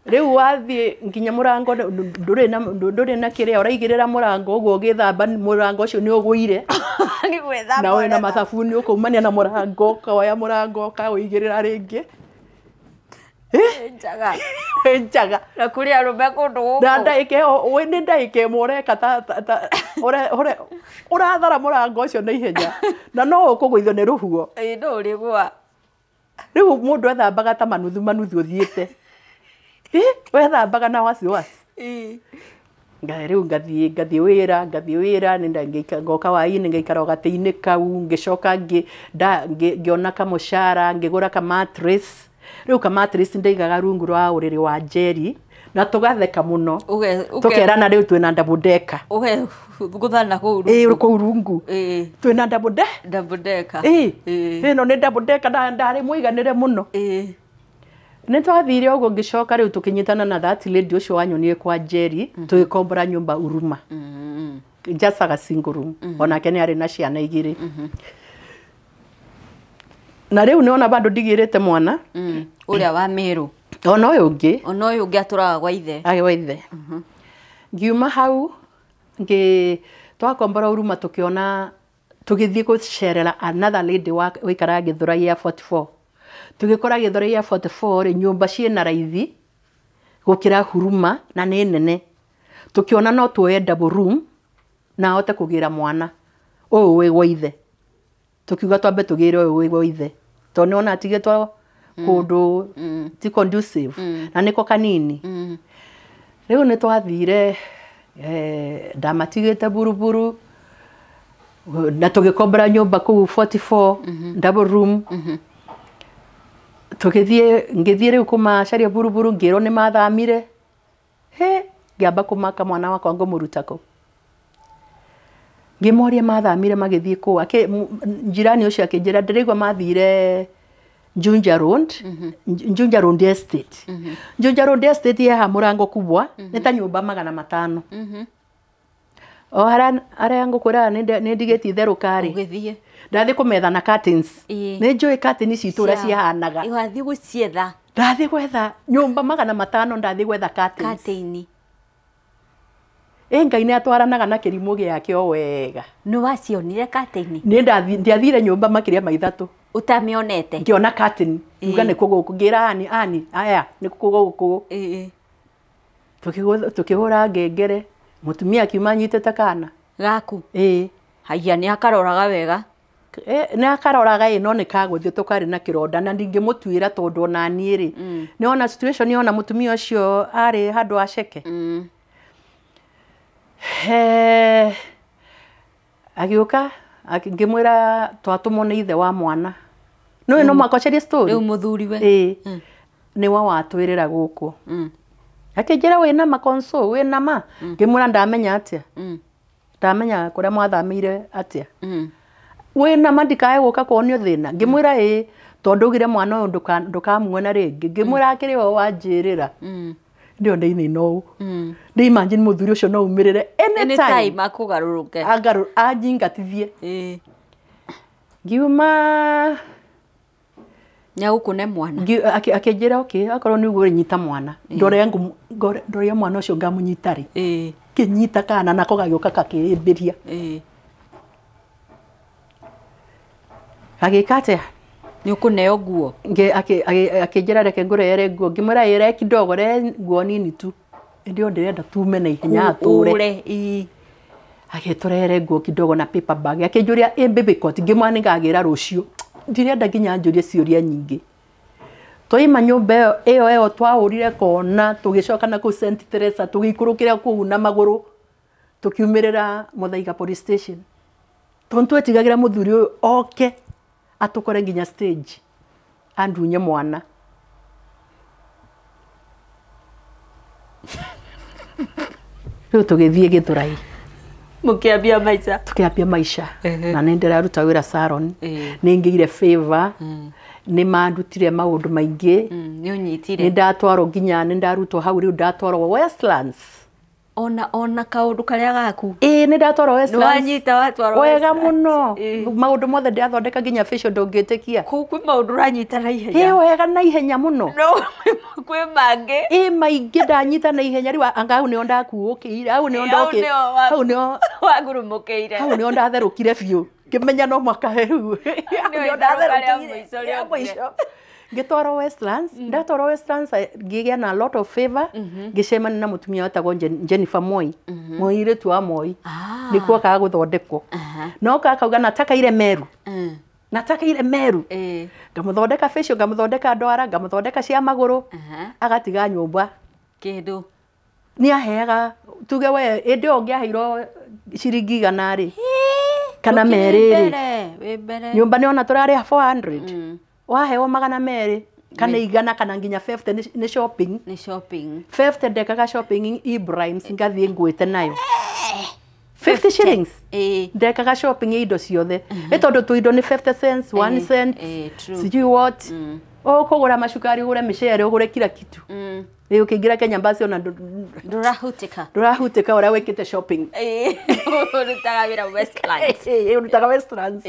Rĩu wathiĩ nginya mũrango ndũrĩ na kĩrĩa ũraigĩrĩra mũrango ũguo ũgĩthamba mũrango ũcio nĩ ũgũire na wĩna mathabuni ũkaumania na mũrango ũkoya mũrango ũkaũigĩrĩra rĩngĩ. Njaga. Njaga. Na kũrĩ arũme kũndũ gũkũ. Na ndagĩka ĩyo nĩ ndagĩka ĩmwe ũreka ta ũrathara mũrango ũcio na ihenya na no ũkũgũithio nĩ rũhuho. No ũrĩgũa. Rĩu mũndũ ethambaga ta manuthu manuthu ũthiĩte. Wethambaga na wasiwasi. Rĩu ngathiĩ wĩra ngoka hwaĩ-inĩ ngaikara o gatĩ-inĩ kau ngĩcoka ngĩona kamũcara ngĩgũra ka mattress. Rĩu ka mattress ndaigaga rungu rwa ũrĩrĩ wa Njeri Na tũgatheka mũno. Tũkerana rĩu twĩna double decker. Ũgũthana kũu rungu. Ĩĩ kũu rungu. Ĩĩ. Twĩna double decker. Ĩĩ. Ĩno nĩ double decker na ndarĩ mũiganĩre mũno. Ĩĩ. Nĩ twathire ũguo ngĩcoka rĩu tũkĩnyitana na that lady ũcio wanyonire kwa Jerry, tũgĩkombora nyũmba Uruma. Just a single room. Onake nĩ arĩ na ciana igĩrĩ. Na rĩu nĩona bado ndigĩrĩte mwana. Ũrĩa wa Meru. Ona ũyũ ũngĩ. Ona ũyũ ũngĩ atũraga gwa ithe. Gwa ithe. Ngiuma hau twakombora Uruma tũkĩona tũgĩthiĩ gũcerera another lady waikaraga Gĩthũrai ya 44. Tũgĩkora Gĩthũrai ya 44 rĩ nyũmba ciĩna raithi gũkĩra Huruma na nĩ nene. Tũkĩona no tuoye double room na ahote kũgĩra mwana ũyũ wĩ gwa ithe. Tũkiuga twambe tũgĩre ũyũ wĩ gwa ithe tondũ nĩwona atigĩtwo kũndũ ti conducive na nĩko kanini. Rĩu nĩ twathire ndamatigĩte buruburu na tũgĩkombora nyũmba kũu 44 double room. Tũgĩthiĩ ngĩthiĩ rĩu kũmacaria buruburu ngĩrwo nĩ mathamire. He ngĩamba kũmaka mwana wakwa ngũmũruta kũ. Ngĩmoria mathamire magĩthiĩ kũ. Njirani ũcio akĩnjĩra ndĩraigua mathire Juja Road, Juja Road Estate. Juja Road Estate yeha mũrango kubwa nĩ ta nyũmba 500. O harĩa ngũkwĩra nĩ ndigĩtie itherũka rĩ. Ũgĩthiĩ. Ndathiĩ kũmetha na curtains. Nĩ njũĩ curtain citũ ũrĩa cihanaga. Wathiĩ gũcietha. Ndathiĩ gwetha nyũmba 500 ndathiĩ gwetha curtains. Curtain. Ĩ Ngai nĩ atwaranaga na kĩrimũ gĩake o wega. Nĩ wacionire curtain? Nĩ ndathire nyũmba makĩria ma 3. Ũtamĩonete? Ngĩona curtain. Ngiuga nĩ kũ gũkũ. Ngĩra ani aya nĩ kũ gũkũ. Tũkĩhũra ngengere. Mũtumia akiuma anyitĩte kana. Gaku? Ĩĩ. Haiya nĩ akaroraga wega. Nĩ akaroraga ĩ no nĩ kagũthiĩ tũkarĩ na kĩronda na ndingĩmũtuĩra tondũ ona niĩ rĩ. Nĩ ona situation yona mũtumia ũcio arĩ handũ aceke. Agĩũka ngĩmwĩra twatũmwo nĩ ithe wa mwana. Nĩũĩ no mũhaka ũcarie story. Rĩu mũthuriwe. Ĩĩ. Nĩwe watwĩrĩra gũkũ. Akĩnjĩra wĩna ma console wĩna ma. Ngĩmwĩra ndamenya atĩa. Ndamenya kũrĩa mwathamĩire atĩa. Wĩna ma ndikae gũka kuonio thĩna. Ngĩmwĩra ĩĩ tondũ augire mwana ũyũ ndũkamuona rĩngĩ. Ngĩmwĩra akĩrĩ we wanjĩrĩra. Ndio ndainaina ũũ. Ndĩ imagine mũthuri ũcio no umĩrĩre anytime akũgarũrũke. Anjingatithie. Ngiuma Nyagũkũne mwana. Akĩnjĩra okay akorwo nĩ ũguo nyita mwana. Ndore mwana ũcio ngamũnyita rĩ. Kĩnyita kana nako gagĩũka gakĩĩmbĩria. Agĩka atĩa? Nĩ ũkũneo nguo. Akĩnjĩra reke ngũrehere nguo. Ngĩmwĩra ĩre kidogo re nguo nini tu. Ĩndĩ ĩyo ndĩrenda tume na ihenya atũre. Agĩtũrehere nguo kidogo na paper bag. Akĩnjũria ĩ baby coat. Ngĩmwĩra nĩngagĩra rũciũ. Ndirenda nginya njũrie ciũria nyingĩ. Twaima nyũmba ĩyo ĩyo twahũrire kona tũgĩcoka na kũu St Teresa tũgĩikũrũkĩra kũu na magũrũ tũkiumĩrĩra Muthaiga police station. Tondũ twetigagĩra mũthuri ũyũ oke atũkore nginya stage andunye mwana. Rĩu tũgĩthiĩ Gĩthũrai. Mũkĩambia maica. Tũkĩambia maica. Na nĩ ndĩraruta wĩra salon. Nĩ ngĩire favor. Nĩ mandutire maũndũ maingĩ. Nĩ ũnyitire. Nĩ ndatwarwo nginya nĩ ndarutwo hau rĩu ndatwarwo Westlands. Ona kaũndũ karĩa gaku. Ĩĩ nĩ ndatwarwo Westlands. Nĩ wanyita watwarwo Wega mũno. Maũndũ mothe ndĩrathondeka nginya facial ndũngĩtĩkia. Kũu kwĩ maũndũ ũranyita na ihenya. Ĩĩ wega na ihenya mũno. No kwĩ mangĩ. Ĩĩ maingĩ ndanyita na ihenya rĩu anga hau nĩho ndakuũkĩire. Hau nĩho ndokĩire. Hau nĩho wagurumũkĩire. Hau nĩho ndatherũkire biũ. Ngĩmenya no mwaka rĩu. Nĩho ndatherũkire. Ngĩtwarwo Westlands, ndatwarwo Westlands ngĩgĩa na a lot of favor, ngĩcemania na mũtumia wetagwo Jennifer Moi, mũirĩtu wa Moi. Nĩkuo okaga gũthondekwo. No okaga akauga nataka ile Meru. Nataka ile Meru. Ngamũthondeka facial, ngamũthondeka ndwara, ngamũthondeka cia magũrũ, agatiga nyũmba. Kĩndũ. Nĩ aheaga tuge we ĩndĩ ĩyo ũngĩaheirwo ciringi 100 rĩ. Kana 200 rĩ. Nyũmba nĩ ona tũrarĩha 400. Waheo 200 Kana igana kana nginya 50 nĩ shopping. Nĩ shopping. 50 ndekaga shopping Ibrahims ngathiĩ nguĩte nayo. 50 shillings. Ndekaga shopping indo ciothe. Ĩ tondũ tũindo nĩ 50 cents, 1 cent. Sijui what. Ũkũgũra macukari, ũgũre mĩcere, ũgũre kila kitu. Ĩ ũkĩingĩra Kenya basi ona ndũrahutĩka. Ndũrahutĩka ũrĩa wĩkĩte shopping. Ũrutaga wĩra Westlands. Ũrutaga Westlands.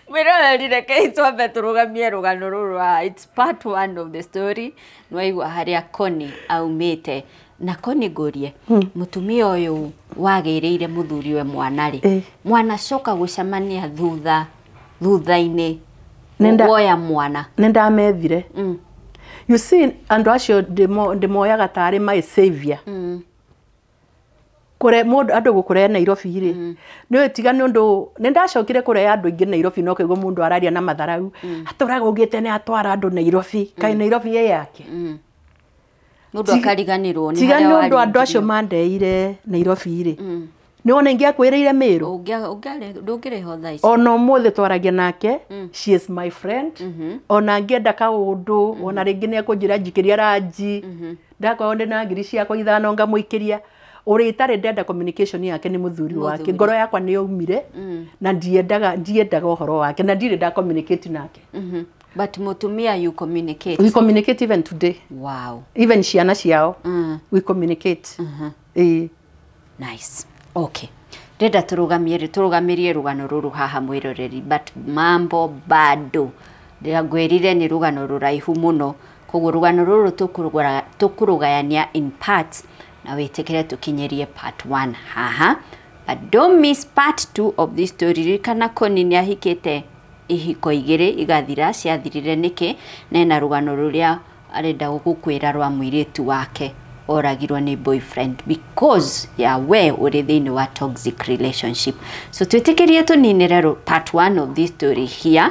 Mwĩroreri reke twambe tũrũgamie rũgano rũrũ haha. It's part one of the story. Nĩwaigua harĩa Connie aumĩte. Na Connie ngũrie, mũtumia ũyũ wagĩrĩire mũthuriwe mwana rĩ, mwana coka gũcemania thutha-inĩ woya mwana. Nĩndamethire. You see, andũ acio ndĩmoyaga tarĩ my savior. Kũre mũndũ andũ gũkũrehe Nairobi rĩ, nĩ tiga nĩ ũndũ nĩndacokire kũrehe andũ aingĩ Nairobi no kaigua mũndũ araria na matharau. Atũraga ũgĩte nĩ atwara andũ Nairobi, kaĩ Nairobi ĩ yake. Mũndũ akariganĩrwo nĩ tiga harĩa nĩ ũndũ andũ acio waringithio. mandeire Nairobi rĩ, nĩ wona ingĩakwĩrĩire Meru. Ndũngĩrĩho thaa ici. Ona ũmũthĩ twaragia nake, she is my friend. Ona ngĩenda kaũndũ, ona rĩngĩ nĩ ekũnjĩra njikĩria ranji. Ndakorwo ndĩ na ngiri ciakwa 5 ngamũikĩria. Ũrĩa itarĩ ndenda communication yake nĩ mũthuri wake. Ngoro yakwa nĩ yaumire na ndiendaga ũhoro wake na ndirĩ nda communicate nake. But mũtumia you communicate. We communicate even today. Wow. Even ciana ciao. We communicate. Nice. Okay. Ndĩrenda tũrũgamĩrie rũgano rũrũ haha mwĩroreri, but mambo bado. Ndĩrangwĩrire nĩ rũgano rũraihu mũno. Koguo rũgano rũrũ tũkũrũgayania in parts na wĩtĩkĩre tũkinyĩrie part 1 haha. But don't miss part 2 of this story. Ririkana Connie nĩ ahikĩte ihiko igĩrĩ igathira, ciathirire nĩkĩ, na ena rũgano rũrĩa arenda gũkwĩra rwa mũirĩtu wake oragirwo nĩ boyfriend because ya we ũrĩ thĩinĩ wa toxic relationship. So twĩtĩkĩrie tũninĩre part 1 of this story here,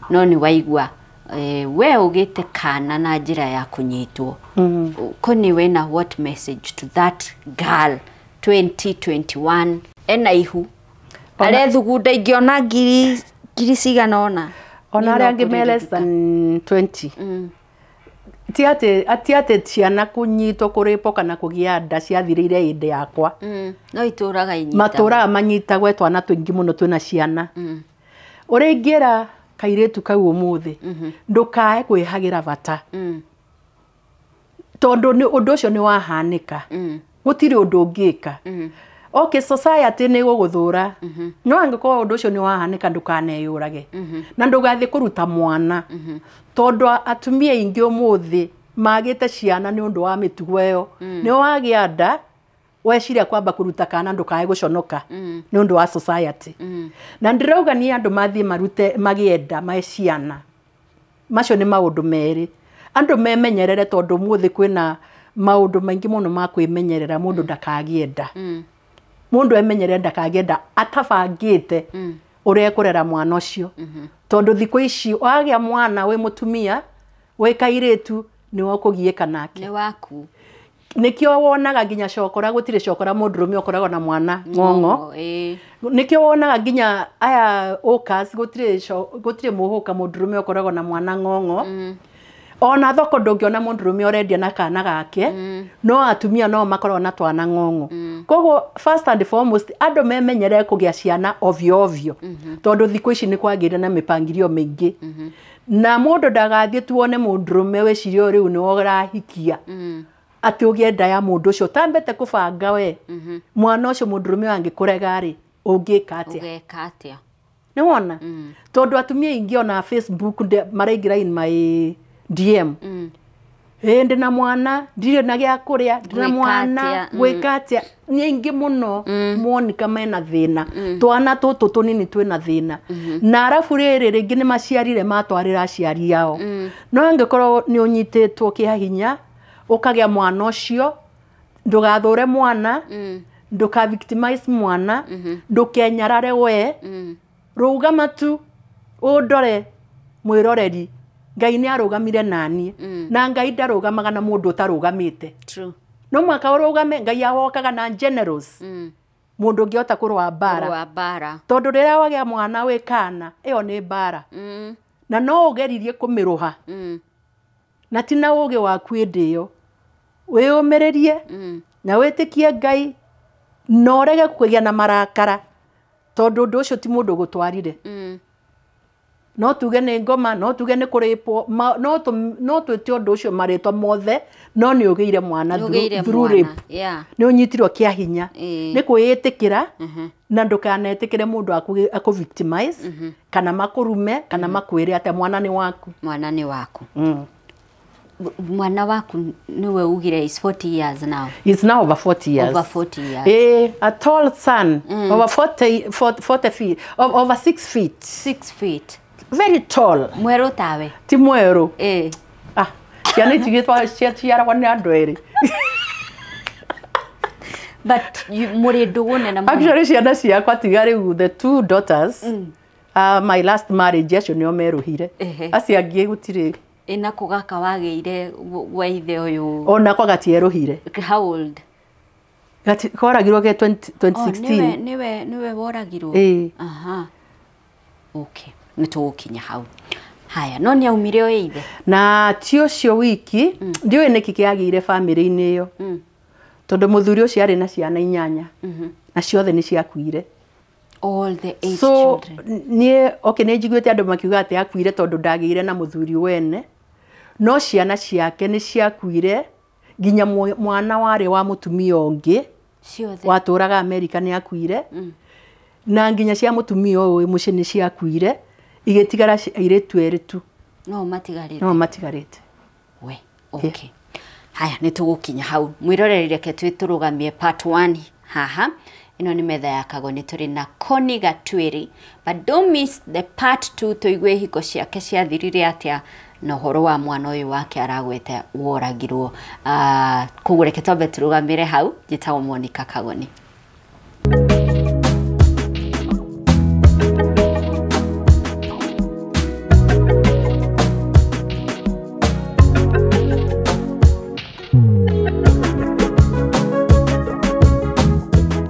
no nĩ waigua we ũgĩte kana na njĩra ya kũnyitwo. Connie wĩna what message to that girl 2021 ena ihu arethugunda ingĩona ngiri cigana ũna. Ona arĩa angĩ me less than 20. Ti atĩ ciana kũnyitwo kũrĩpwo kana kũgĩa nda ciathirĩire hĩndĩ yakwa. No itũraga inyitagwo. Matũraga manyitagwo twana tũingĩ mũno twĩna ciana. Ũrĩa ingĩra kairĩtu kau ũmũthĩ, ndũkae kwĩhagĩra bata. Tondũ ũndũ ũcio nĩ wahanĩka. Gũtirĩ ũndũ ũngĩka. Okay, society nĩ ĩgũgũthũra. No angĩkorwo ũndũ ũcio nĩ wahanĩka ndũkaneyũrage. Na ndũgathiĩ kũruta mwana. Tondũ atumia aingĩ ũmũthĩ magĩte ciana nĩ ũndũ wa mĩtugo ĩyo. Nĩ wagĩa nda, weciria kwamba kũruta kana ndũkae gũconoka nĩ ũndũ wa society. Na ndĩrauga nĩ andũ mathiĩ marute magĩe nda mae ciana. Macio nĩ maũndũ merĩ. Andũ memenyerere tondũ ũmũthĩ kwĩna maũndũ maingĩ mũno ma kwĩmenyerera mũndũ ndakagĩe nda. Mũndũ emenyerere ndakagĩe nda atabangĩte ũrĩa ekũrera mwana ũcio. Tondũ thikũ ici wagĩa mwana wĩ mũtumia, wĩ kairĩtu nĩwe ũkũgiĩka nake. Nĩ waku. Nĩkĩo wonaga nginya cokora gũtirĩ cokora mũndũrũme ũkoragwo na mwana ng'ong'o. Nĩkĩo wonaga nginya aya ũkas gũtirĩ mũhũka mũndũrũme ũkoragwo na mwana ng'ong'o. Ona thoko ndũngĩona mũndũrũme ũrendia na kana gake, no atumia no makoragwo na twana ng'ong'o. Koguo first and foremost andũ memenyerere kũgĩa ciana ovyo ovyo. Tondũ thikũ ici nĩ kwagĩire na mĩpangilio mĩingĩ. Na mũndũ ndagathiĩ tuone mũndũrũme wĩcirie rĩu nĩwe ũrahikia. Atĩ ũgĩe nda ya mũndũ ũcio ũtambĩte kũbanga we. Mwana ũcio mũndũrũme angĩkũrega rĩ, ũngĩka atĩa? Ũgeka atĩa? Nĩ wona? Tondũ atumia aingĩ ona Facebook maraingĩra in my DM. Ĩ ndĩ na mwana, ndirĩ na gĩa kũrĩa, ndĩ na mwana, gwĩka atĩa? Nĩ aingĩ mũno monika mena thĩna. Twana tũtũ tũnini twĩna thĩna. Na arabu rĩrĩ rĩngĩ nĩ maciarire matwarĩra aciari ao. No angĩkorwo nĩ ũnyitĩtwo kĩa hinya, ũkagĩa mwana ũcio, ndũgathũre mwana, ndũka victimize mwana, ndũkenyarare we, rũgama tu ũndore mwĩroreri. Ngai nĩ arũgamire naniĩ. Na Ngai ndarũgamaga na mũndũ ũtarũgamĩte. No mũhaka ũrũgame, Ngai awokaga na generous. Mũndũ ũngĩhota kũrũa mbara. Tondũ rĩrĩa wagĩa mwana wĩ kana, ĩyo nĩ mbara. Na no ũgeririe kũmĩrũha na ti na ũgĩ waku ĩndĩ ĩyo, wĩyũmĩrĩrie na wĩtĩkie Ngai na ũrege kũgĩa na marakara, tondũ ũndũ ũcio ti mũndũ ũgũtwarire. No tuge nĩ ngoma, no tuge nĩ kũrĩpwo, no twĩte ũndũ ũcio marĩtwa mothe, no nĩ ũgĩire mwana through rape. Nĩ ũnyitirwo kĩa hinya. Nĩ kwĩĩtĩkĩra na ndũkanetĩkĩre mũndũ akũ victimize kana makũrume kana makwĩre atĩ mwana nĩ waku. Mwana nĩ waku. Mwana waku niwe ugire is 40 years now. He's now over 40 years. Over 40 years. A tall son, over 40 feet, over 6 feet. 6 feet. Very tall. Mwerũ tawe? Ti mwerũ. Ah, ciana itigĩtwa ciaragwo nĩ andũ erĩ. But mũrĩ ndũgũ nene mũno. Actually ciana ciakwa tiga rĩu the 2 daughters. My last marriage acio nĩo merũhire. Acio angĩ gũtirĩ. Ĩna kũ gaka wagĩire gwa ithe ũyũ? Onako gatierũhire. How old? Koragirwo ke 2016. Nĩwe woragirwo? Aha. Okay. Nĩ tũgũkinya hau. Haya, no nĩ aumire o ithe. Na ti ũcio wiki, ndiũĩ nĩkĩ kĩagĩire bamĩrĩ-inĩ ĩyo. Tondũ mũthuri ũcio arĩ na ciana 8. Na ciothe nĩ ciakuire. All the 8 children. Niĩ okay, nĩ njiguĩte andũ makiuga atĩ akuire tondũ ndagĩire na mũthuri wene. No ciana ciake nĩ ciakuire nginya mwana warĩ wa mũtumia ũngĩ watũraga Amerika nĩ akuire. Na nginya cia mũtumia ũyũ wĩ mũciĩ nĩ ciakuire, igĩtigara airĩtu erĩ tu. No matigarĩte. No matigarĩte. We, okay. Haya, nĩ tũgũkinya hau. Mwĩroreri reke twĩtũrũgamie part 1 haha. Ĩno nĩ metha ya Kagoni, tũrĩ na Connie Gatwiri. But don't miss the part 2 tũigue hiko ciake ciathirire atĩa na ũhoro wa mwana ũyũ wake aragwete woragirwo. Koguo reke twambe tũrũgamĩre hau. Njĩtagwo Monica Kagoni.